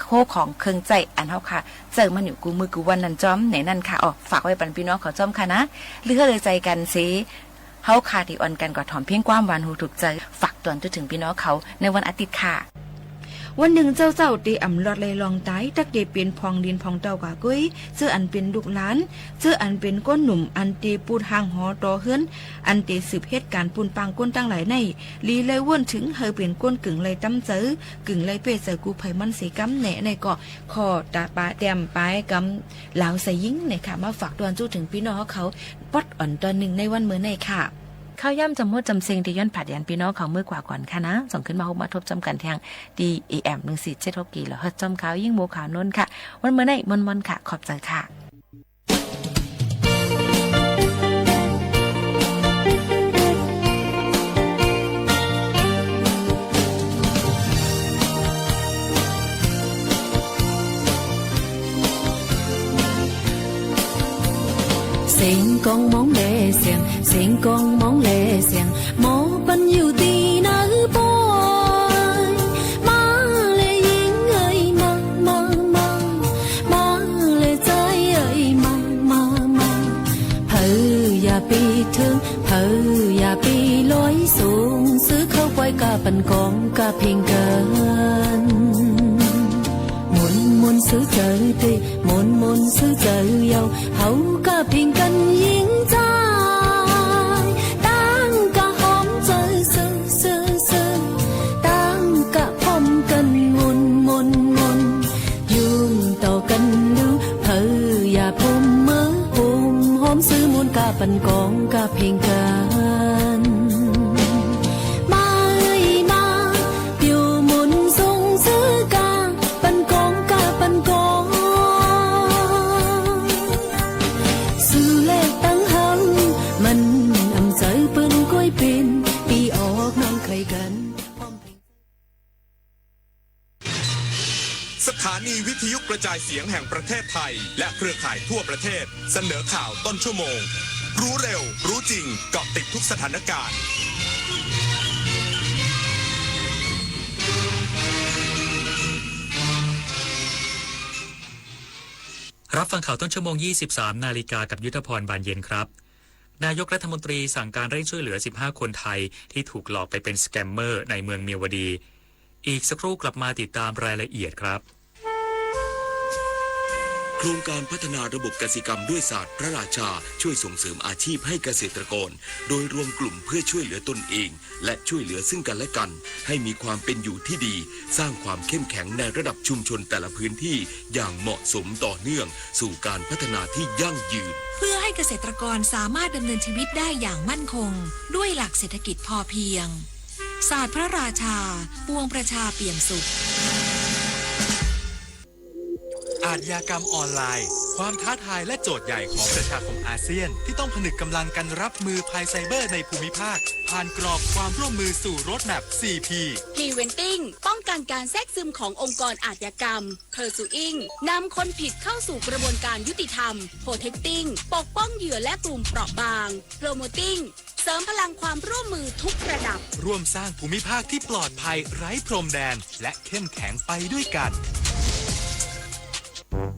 โค้ ของ เครื่องใจ๊ อัน เขา ค่ะ ใจ๊ มัน อยู่ กู้ มือ กู้ วัน นั้น จ้อม ใน นั้น ค่ะ อ้อ ฝาก ไว้ ปัน ปီၢ်နီၢ် เขา จ้อม ค่ะ นะ หรือ เฮอ เลย ใจ กัน เส เขา ค่ะ တေ อ่อน กัน กว่า ถ่อม เพลง ความ หวาน หู ถูก ใจ ฝาก ตวน တွဲถึง ปီၢ်နီၢ် เขา ใน วัน อาทิตย์ ค่ะ วัน นึ่ง เจ้า เจ้า တေ อ่ำ ลอด เลย ลอง ตาย ตะเกะ เป็น พอง ดิน พอง เต้า กว่า กุ้ย เจื้อ อัน เป็น ลูก หลาน เจื้อ อัน เป็น คน หนุ่ม อัน เต ปูด หาง หอ ต่อ เฮือน อัน เต สืบ เหตุการณ์ ปูน ปาง คน ตัง หลาย ใน หลี เลย ว่น ถึง เฮอ เป็น คน เกิ่ง เลย ตั้ม ใจ๋ เกิ่ง เลย เป้ ใจ๋ กู้ ภัย มัน เส กำ แหนะ ใน ก็ ข้อ ตา ปา แตม ปาย กำ ลาว ใส่ ยิง ใน ค่ะ มา ฝาก ตวน จุ ถึง ปီႈၼွင်ႉ เขา ပွတ်း อ่อน တွၼ်ႈ นึ่ง ใน วัน เมื่อ ใน ค่ะ ข่าวย่ำ จำมด จำเซ็ง တေ ย้อน ผลัด ยัน ปီႈၼွင်ႉ เขา เมื่อ กว่า ก่อน ค่ะ นะ ส่ง ขึ้น มา พบ มา ทบ จ้อม กัน แทง ที่ เอ เอ็ม หนึ่งสี่เจ็ดหก กิโลเฮิรตซ์ จ้อม คราว ยิ่ง โม ข่าว นนท์ ค่ะ วัน เมื่อ ใน มน มน ค่ะ ขอบ ใจ๋ ค่ะ เสียงกองมองแลเสียง เสียงกองมองแลเสียง หมอปันอยู่ตีหน้าปอย มาเลยยิงเอ้ยมา มา มา มาเลยใจเอ้ยมา มา มา เผยอย่าไปเถิง เผยอย่าไปลอยสูง ซื้อเข้าควายกาปันกองกาเพลงกัน มนมนซื้อใจเตะ มนมนซื้อใจเยา เฮากาเพลงกันยิงใจ ตั้งกะหอมใจเซอเซอเซอ ตั้งกะพร้อมกันมนมนมน ยุ่งต่อกันดู เผยอย่าพมเมอ โหมหอมซื้อมูลกาปันกองกาเพลงกัน มาเอ้ยมา เปียวมนทรงซื้อกา ปันกองกาปันกอง สู่แลกตั้งหัน มันอำใจเปิ้นก้อยเป็น ปีออกน้องไข่กัน สถานีวิทยุกระจายเสียงแห่งประเทศไทย และเครือข่ายทั่วประเทศ เสนอข่าวต้นชั่วโมง รู้เร็ว รู้จริง เกาะติดทุกสถานการณ์ รับฟังข่าวต้นชั่วโมง ยี่สิบสามนาฬิกา กับยุทธพร บานเย็นครับ นายกรัฐมนตรีสั่งการเร่งช่วยเหลือ สิบห้า คนไทยที่ถูกหลอกไปเป็นสแกมเมอร์ในเมืองเมียวดี อีกสักครู่กลับมาติดตามรายละเอียดครับ โครงการพัฒนาระบบกสิกรรมด้วยศาสตร์พระราชา ช่วยส่งเสริมอาชีพให้เกษตรกร โดยรวมกลุ่มเพื่อช่วยเหลือตนเอง และช่วยเหลือซึ่งกันและกัน ให้มีความเป็นอยู่ที่ดี สร้างความเข้มแข็งในระดับชุมชนแต่ละพื้นที่อย่างเหมาะสมต่อเนื่อง สู่การพัฒนาที่ยั่งยืน เพื่อให้เกษตรกรสามารถดำเนินชีวิตได้อย่างมั่นคง ด้วยหลักเศรษฐกิจพอเพียง ศาสตร์พระราชา ปวงประชาเปี่ยมสุข อาชญากรรมออนไลน์ ความท้าทายและโจทย์ใหญ่ของประชาคมอาเซียน ที่ต้องผนึกกำลังกันรับมือภัยไซเบอร์ในภูมิภาค ผ่านกรอบความร่วมมือสู่ Roadmap สี่ P Preventing ป้องกันการแทรกซึมขององค์กรอาชญากรรม Pursuing นำคนผิดเข้าสู่กระบวนการยุติธรรม Protecting ปกป้องเหยื่อและกลุ่มเปราะบาง Promoting เติมพลังความร่วมมือทุกระดับ ร่วมสร้างภูมิภาคที่ปลอดภัยไร้พรมแดน และเข้มแข็งไปด้วยกัน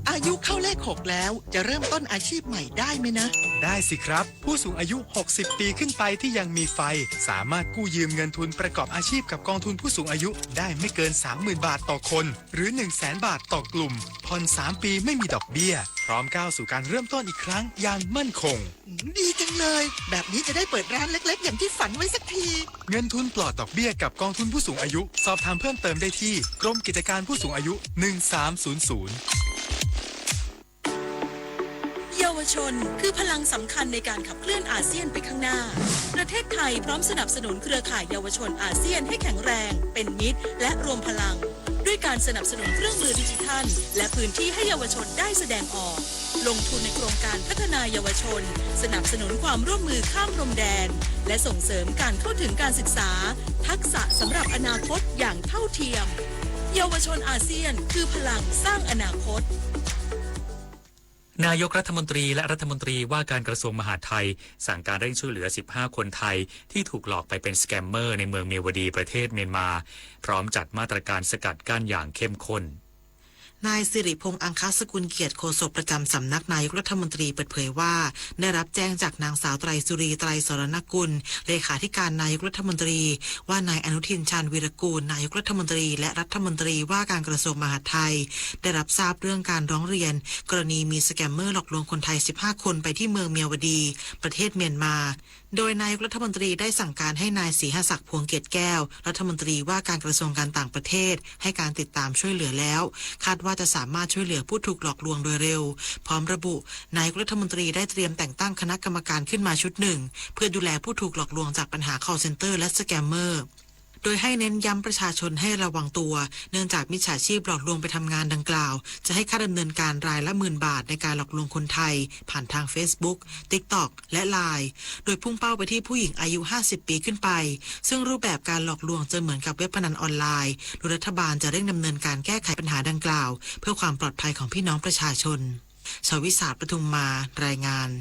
อายุเข้าเลขหกแล้ว จะเริ่มต้นอาชีพใหม่ได้ไหมนะ ได้สิครับ ผู้สูงอายุ หกสิบ ปีขึ้นไปที่ยังมีไฟ สามารถกู้ยืมเงินทุนประกอบอาชีพกับกองทุนผู้สูงอายุได้ไม่เกิน สามหมื่น บาทต่อคน หรือ หนึ่งแสน บาทต่อกลุ่ม ผ่อน สาม ปีไม่มีดอกเบี้ย พร้อมก้าวสู่การเริ่มต้นอีกครั้งอย่างมั่นคง อืม ดีจังเลย แบบนี้จะได้เปิดร้านเล็กๆ อย่างที่ฝันไว้สักที เงินทุนปลอดดอกเบี้ยกับกองทุนผู้สูงอายุ สอบถามเพิ่มเติมได้ที่กรมกิจการผู้สูงอายุ หนึ่งสามศูนย์ศูนย์ เยาวชนคือพลังสำคัญในการขับเคลื่อนอาเซียนไปข้างหน้า ประเทศไทยพร้อมสนับสนุนเครือข่ายเยาวชนอาเซียนให้แข็งแรง เป็นมิตร และรวมพลัง ด้วยการสนับสนุนเครื่องมือดิจิทัล และพื้นที่ให้เยาวชนได้แสดงออก ลงทุนในโครงการพัฒนาเยาวชน สนับสนุนความร่วมมือข้ามพรมแดน และส่งเสริมการเข้าถึงการศึกษา ทักษะสำหรับอนาคตอย่างเท่าเทียม เยาวชนอาเซียนคือพลังสร้างอนาคต นายกรัฐมนตรีและรัฐมนตรีว่าการกระทรวงมหาดไทย สั่งการเร่งช่วยเหลือ สิบห้า คนไทย ที่ถูกหลอกไปเป็นสแกมเมอร์ในเมืองเมียวดี ประเทศเมียนมา พร้อมจัดมาตรการสกัดกั้นอย่างเข้มข้น นายสิริพงษ์ อังคสกุลเกียรติ โฆษกประจำสำนักนายกรัฐมนตรีเปิดเผยว่า ได้รับแจ้งจากนางสาวไตรสุรี ไตรสรณกุล เลขาธิการนายกรัฐมนตรี ว่านายอนุทิน ชาญวีรกูล นายกรัฐมนตรี และรัฐมนตรีว่าการกระทรวงมหาดไทย ได้รับทราบเรื่องการร้องเรียน กรณีมีสแกมเมอร์หลอกลวงคนไทย สิบห้า คนไปที่เมืองเมียวดี ประเทศเมียนมา โดยนายกรัฐมนตรีได้สั่งการให้นายศรีหศักดิ์ พวงเกตแก้ว รัฐมนตรีว่าการกระทรวงการต่างประเทศ ให้การติดตามช่วยเหลือแล้ว คาดว่าจะสามารถช่วยเหลือผู้ถูกหลอกลวงโดยเร็ว พร้อมระบุ นายกรัฐมนตรีได้เตรียมแต่งตั้งคณะกรรมการขึ้นมาชุดหนึ่ง เพื่อดูแลผู้ถูกหลอกลวงจากปัญหา call center และสแกมเมอร์ โดยให้เน้นย้ำประชาชนให้ระวังตัว เนื่องจากมิจฉาชีพหลอกลวงไปทำงานดังกล่าว จะให้ค่าดำเนินการรายละหมื่นบาทในการหลอกลวงคนไทย ผ่านทาง Facebook TikTok และ Line โดยพุ่งเป้าไปที่ผู้หญิงอายุ ห้าสิบ ปีขึ้นไป ซึ่งรูปแบบการหลอกลวงจะเหมือนกับเว็บพนันออนไลน์ โดยรัฐบาลจะเร่งดำเนินการแก้ไขปัญหาดังกล่าว เพื่อความปลอดภัยของพี่น้องประชาชน ชวิสา ปทุมมา รายงาน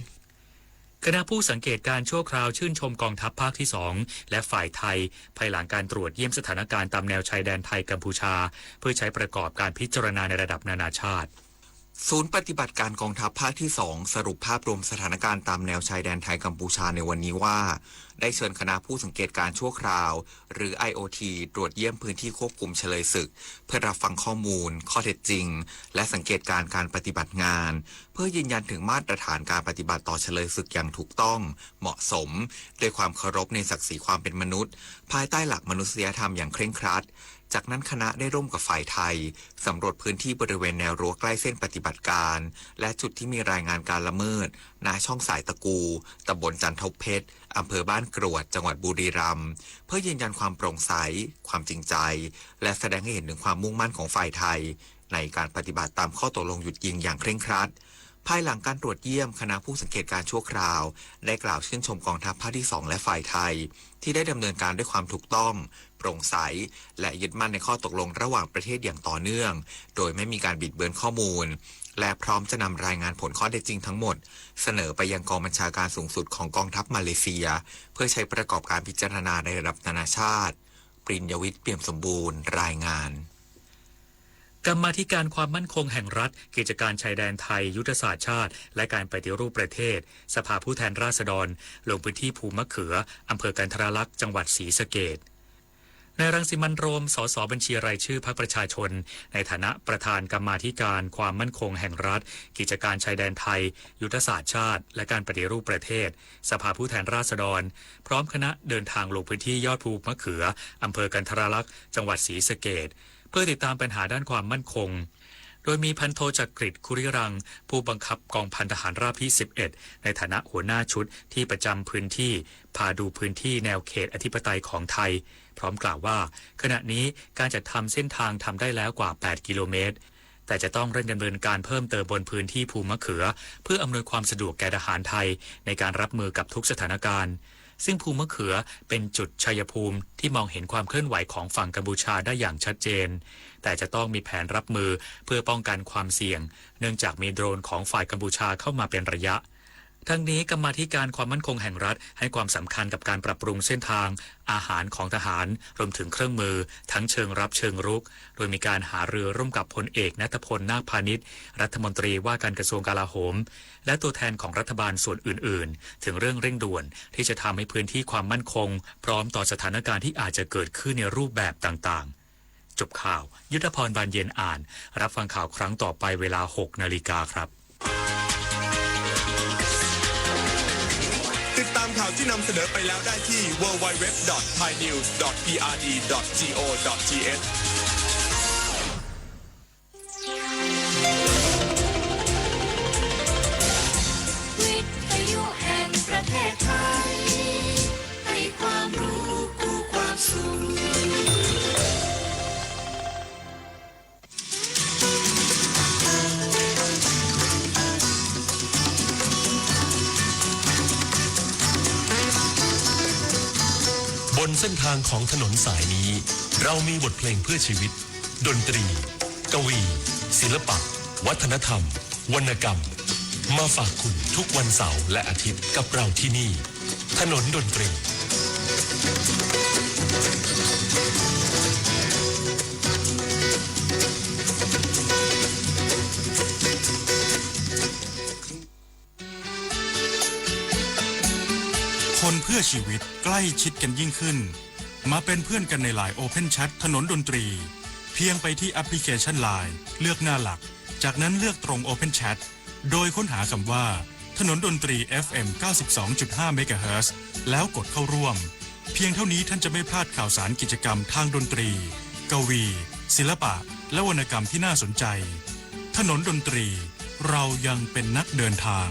คณะผู้สังเกตการณ์ชั่วคราวชื่นชมกองทัพภาคที่สอง และฝ่ายไทย ภายหลังการตรวจเยี่ยมสถานการณ์ตามแนวชายแดนไทยกัมพูชา เพื่อใช้ประกอบการพิจารณาในระดับนานาชาติ ศูนย์ปฏิบัติการกองทัพภาคที่สอง สรุปภาพรวมสถานการณ์ตามแนวชายแดนไทยกัมพูชาในวันนี้ว่า ได้เชิญคณะผู้สังเกตการณ์ชั่วคราว หรือ ไอโอที ตรวจเยี่ยมพื้นที่ควบคุมเฉลยศึก เพื่อรับฟังข้อมูล ข้อเท็จจริง และสังเกตการณ์การปฏิบัติงาน เพื่อยืนยันถึงมาตรฐานการปฏิบัติต่อเฉลยศึกอย่างถูกต้อง เหมาะสม ด้วยความเคารพในศักดิ์ศรีความเป็นมนุษย์ ภายใต้หลักมนุษยธรรมอย่างเคร่งครัด จากนั้นคณะได้ร่วมกับฝ่ายไทย สำรวจพื้นที่บริเวณแนวรั้วใกล้เส้นปฏิบัติการ และจุดที่มีรายงานการละเมิด ณ ช่องสายตะกู ตำบลจันทบเพชร อำเภอบ้านกรวด จังหวัดบุรีรัมย์ เพื่อยืนยันความโปร่งใส ความจริงใจ และแสดงให้เห็นถึงความมุ่งมั่นของฝ่ายไทย ในการปฏิบัติตามข้อตกลงหยุดยิงอย่างเคร่งครัด ภายหลังการตรวจเยี่ยม คณะผู้สังเกตการณ์ชั่วคราว ได้กล่าวชื่นชมกองทัพภาคที่สอง และฝ่ายไทย ที่ได้ดำเนินการด้วยความถูกต้อง โปร่งใส และยึดมั่นในข้อตกลงระหว่างประเทศอย่างต่อเนื่อง โดยไม่มีการบิดเบือนข้อมูล และพร้อมจะนำรายงานผลข้อเท็จจริงทั้งหมด เสนอไปยังกองบัญชาการสูงสุดของกองทัพมาเลเซีย เพื่อใช้ประกอบการพิจารณาในระดับนานาชาติ ปริญญวิทย์ เปี่ยมสมบูรณ์ รายงาน กรรมาธิการความมั่นคงแห่งรัฐ กิจการชายแดนไทย ยุทธศาสตร์ชาติ และการปฏิรูปประเทศ สภาผู้แทนราษฎร ลงพื้นที่ภูมะเขือ อำเภอกันทรลักษณ์ จังหวัดศรีสะเกษ นายรังสิมันต์ โรม สส บัญชีรายชื่อพรรคประชาชน ในฐานะประธานกรรมาธิการความมั่นคงแห่งรัฐ กิจการชายแดนไทย ยุทธศาสตร์ชาติ และการปฏิรูปประเทศ สภาผู้แทนราษฎร พร้อมคณะเดินทางลงพื้นที่ยอดภูมะเขือ อำเภอกันทรลักษณ์ จังหวัดศรีสะเกษ เพื่อติดตามปัญหาด้านความมั่นคง โดยมีพันโทจักริด คุริรัง ผู้บังคับกองพันทหารราบที่ สิบเอ็ด ในฐานะหัวหน้าชุดที่ประจำพื้นที่ พาดูพื้นที่แนวเขตอธิปไตยของไทย พร้อมกล่าวว่า ขณะนี้การจัดทำเส้นทางทำได้แล้วกว่า แปด กิโลเมตร แต่จะต้องเร่งดำเนินการเพิ่มเติมบนพื้นที่ภูมะเขือ เพื่ออำนวยความสะดวกแก่ทหารไทยในการรับมือกับทุกสถานการณ์ ซึ่งภูมะเขือเป็นจุดชัยภูมิที่มองเห็นความเคลื่อนไหวของฝั่งกัมพูชาได้อย่างชัดเจน แต่จะต้องมีแผนรับมือเพื่อป้องกันความเสี่ยง เนื่องจากมีโดรนของฝ่ายกัมพูชาเข้ามาเป็นระยะ ทั้งนี้กรรมาธิการความมั่นคงแห่งรัฐให้ความสำคัญกับการปรับปรุงเส้นทางอาหารของทหารรวมถึงเครื่องมือทั้งเชิงรับเชิงรุกโดยมีการหารือร่วมกับพลเอกณัฐพลนาคพานิชรัฐมนตรีว่าการกระทรวงกลาโหมและตัวแทนของรัฐบาลส่วนอื่นๆถึงเรื่องเร่งด่วนที่จะทำให้พื้นที่ความมั่นคงพร้อมต่อสถานการณ์ที่อาจจะเกิดขึ้นในรูปแบบต่างๆ จบข่าว ยุทธพร บานเย็นอ่าน รับฟังข่าวครั้งต่อไปเวลาหกนาฬิกาครับ ติดตามข่าวที่นำเสนอไปแล้วได้ที่ ดับเบิลยู ดับเบิลยู ดับเบิลยู ดอท ไทยนิวส์ ดอท พีอาร์ดี ดอท จี โอ ดอท ที เอช วิทยุแห่งประเทศไทย ให้ความรู้คู่ความสุข บนเส้นทางของถนนสายนี้ เรามีบทเพลงเพื่อชีวิต ดนตรี กวี ศิลปะ วัฒนธรรม วรรณกรรม มาฝากคุณทุกวันเสาร์และอาทิตย์กับเราที่นี่ ถนนดนตรี คนเพื่อชีวิตใกล้ชิดกันยิ่งขึ้น มาเป็นเพื่อนกันใน ไลน์ Open Chat ถนนดนตรี เพียงไปที่แอปพลิเคชัน ไลน์ เลือกหน้าหลัก จากนั้นเลือกตรง Open Chat โดยค้นหาคำว่า ถนนดนตรี เอฟเอ็ม เก้าสิบสองจุดห้า เมกะเฮิรตซ์ แล้วกดเข้าร่วม เพียงเท่านี้ท่านจะไม่พลาดข่าวสารกิจกรรมทางดนตรี กวี ศิลปะ และวรรณกรรมที่น่าสนใจ ถนนดนตรี เรายังเป็นนักเดินทาง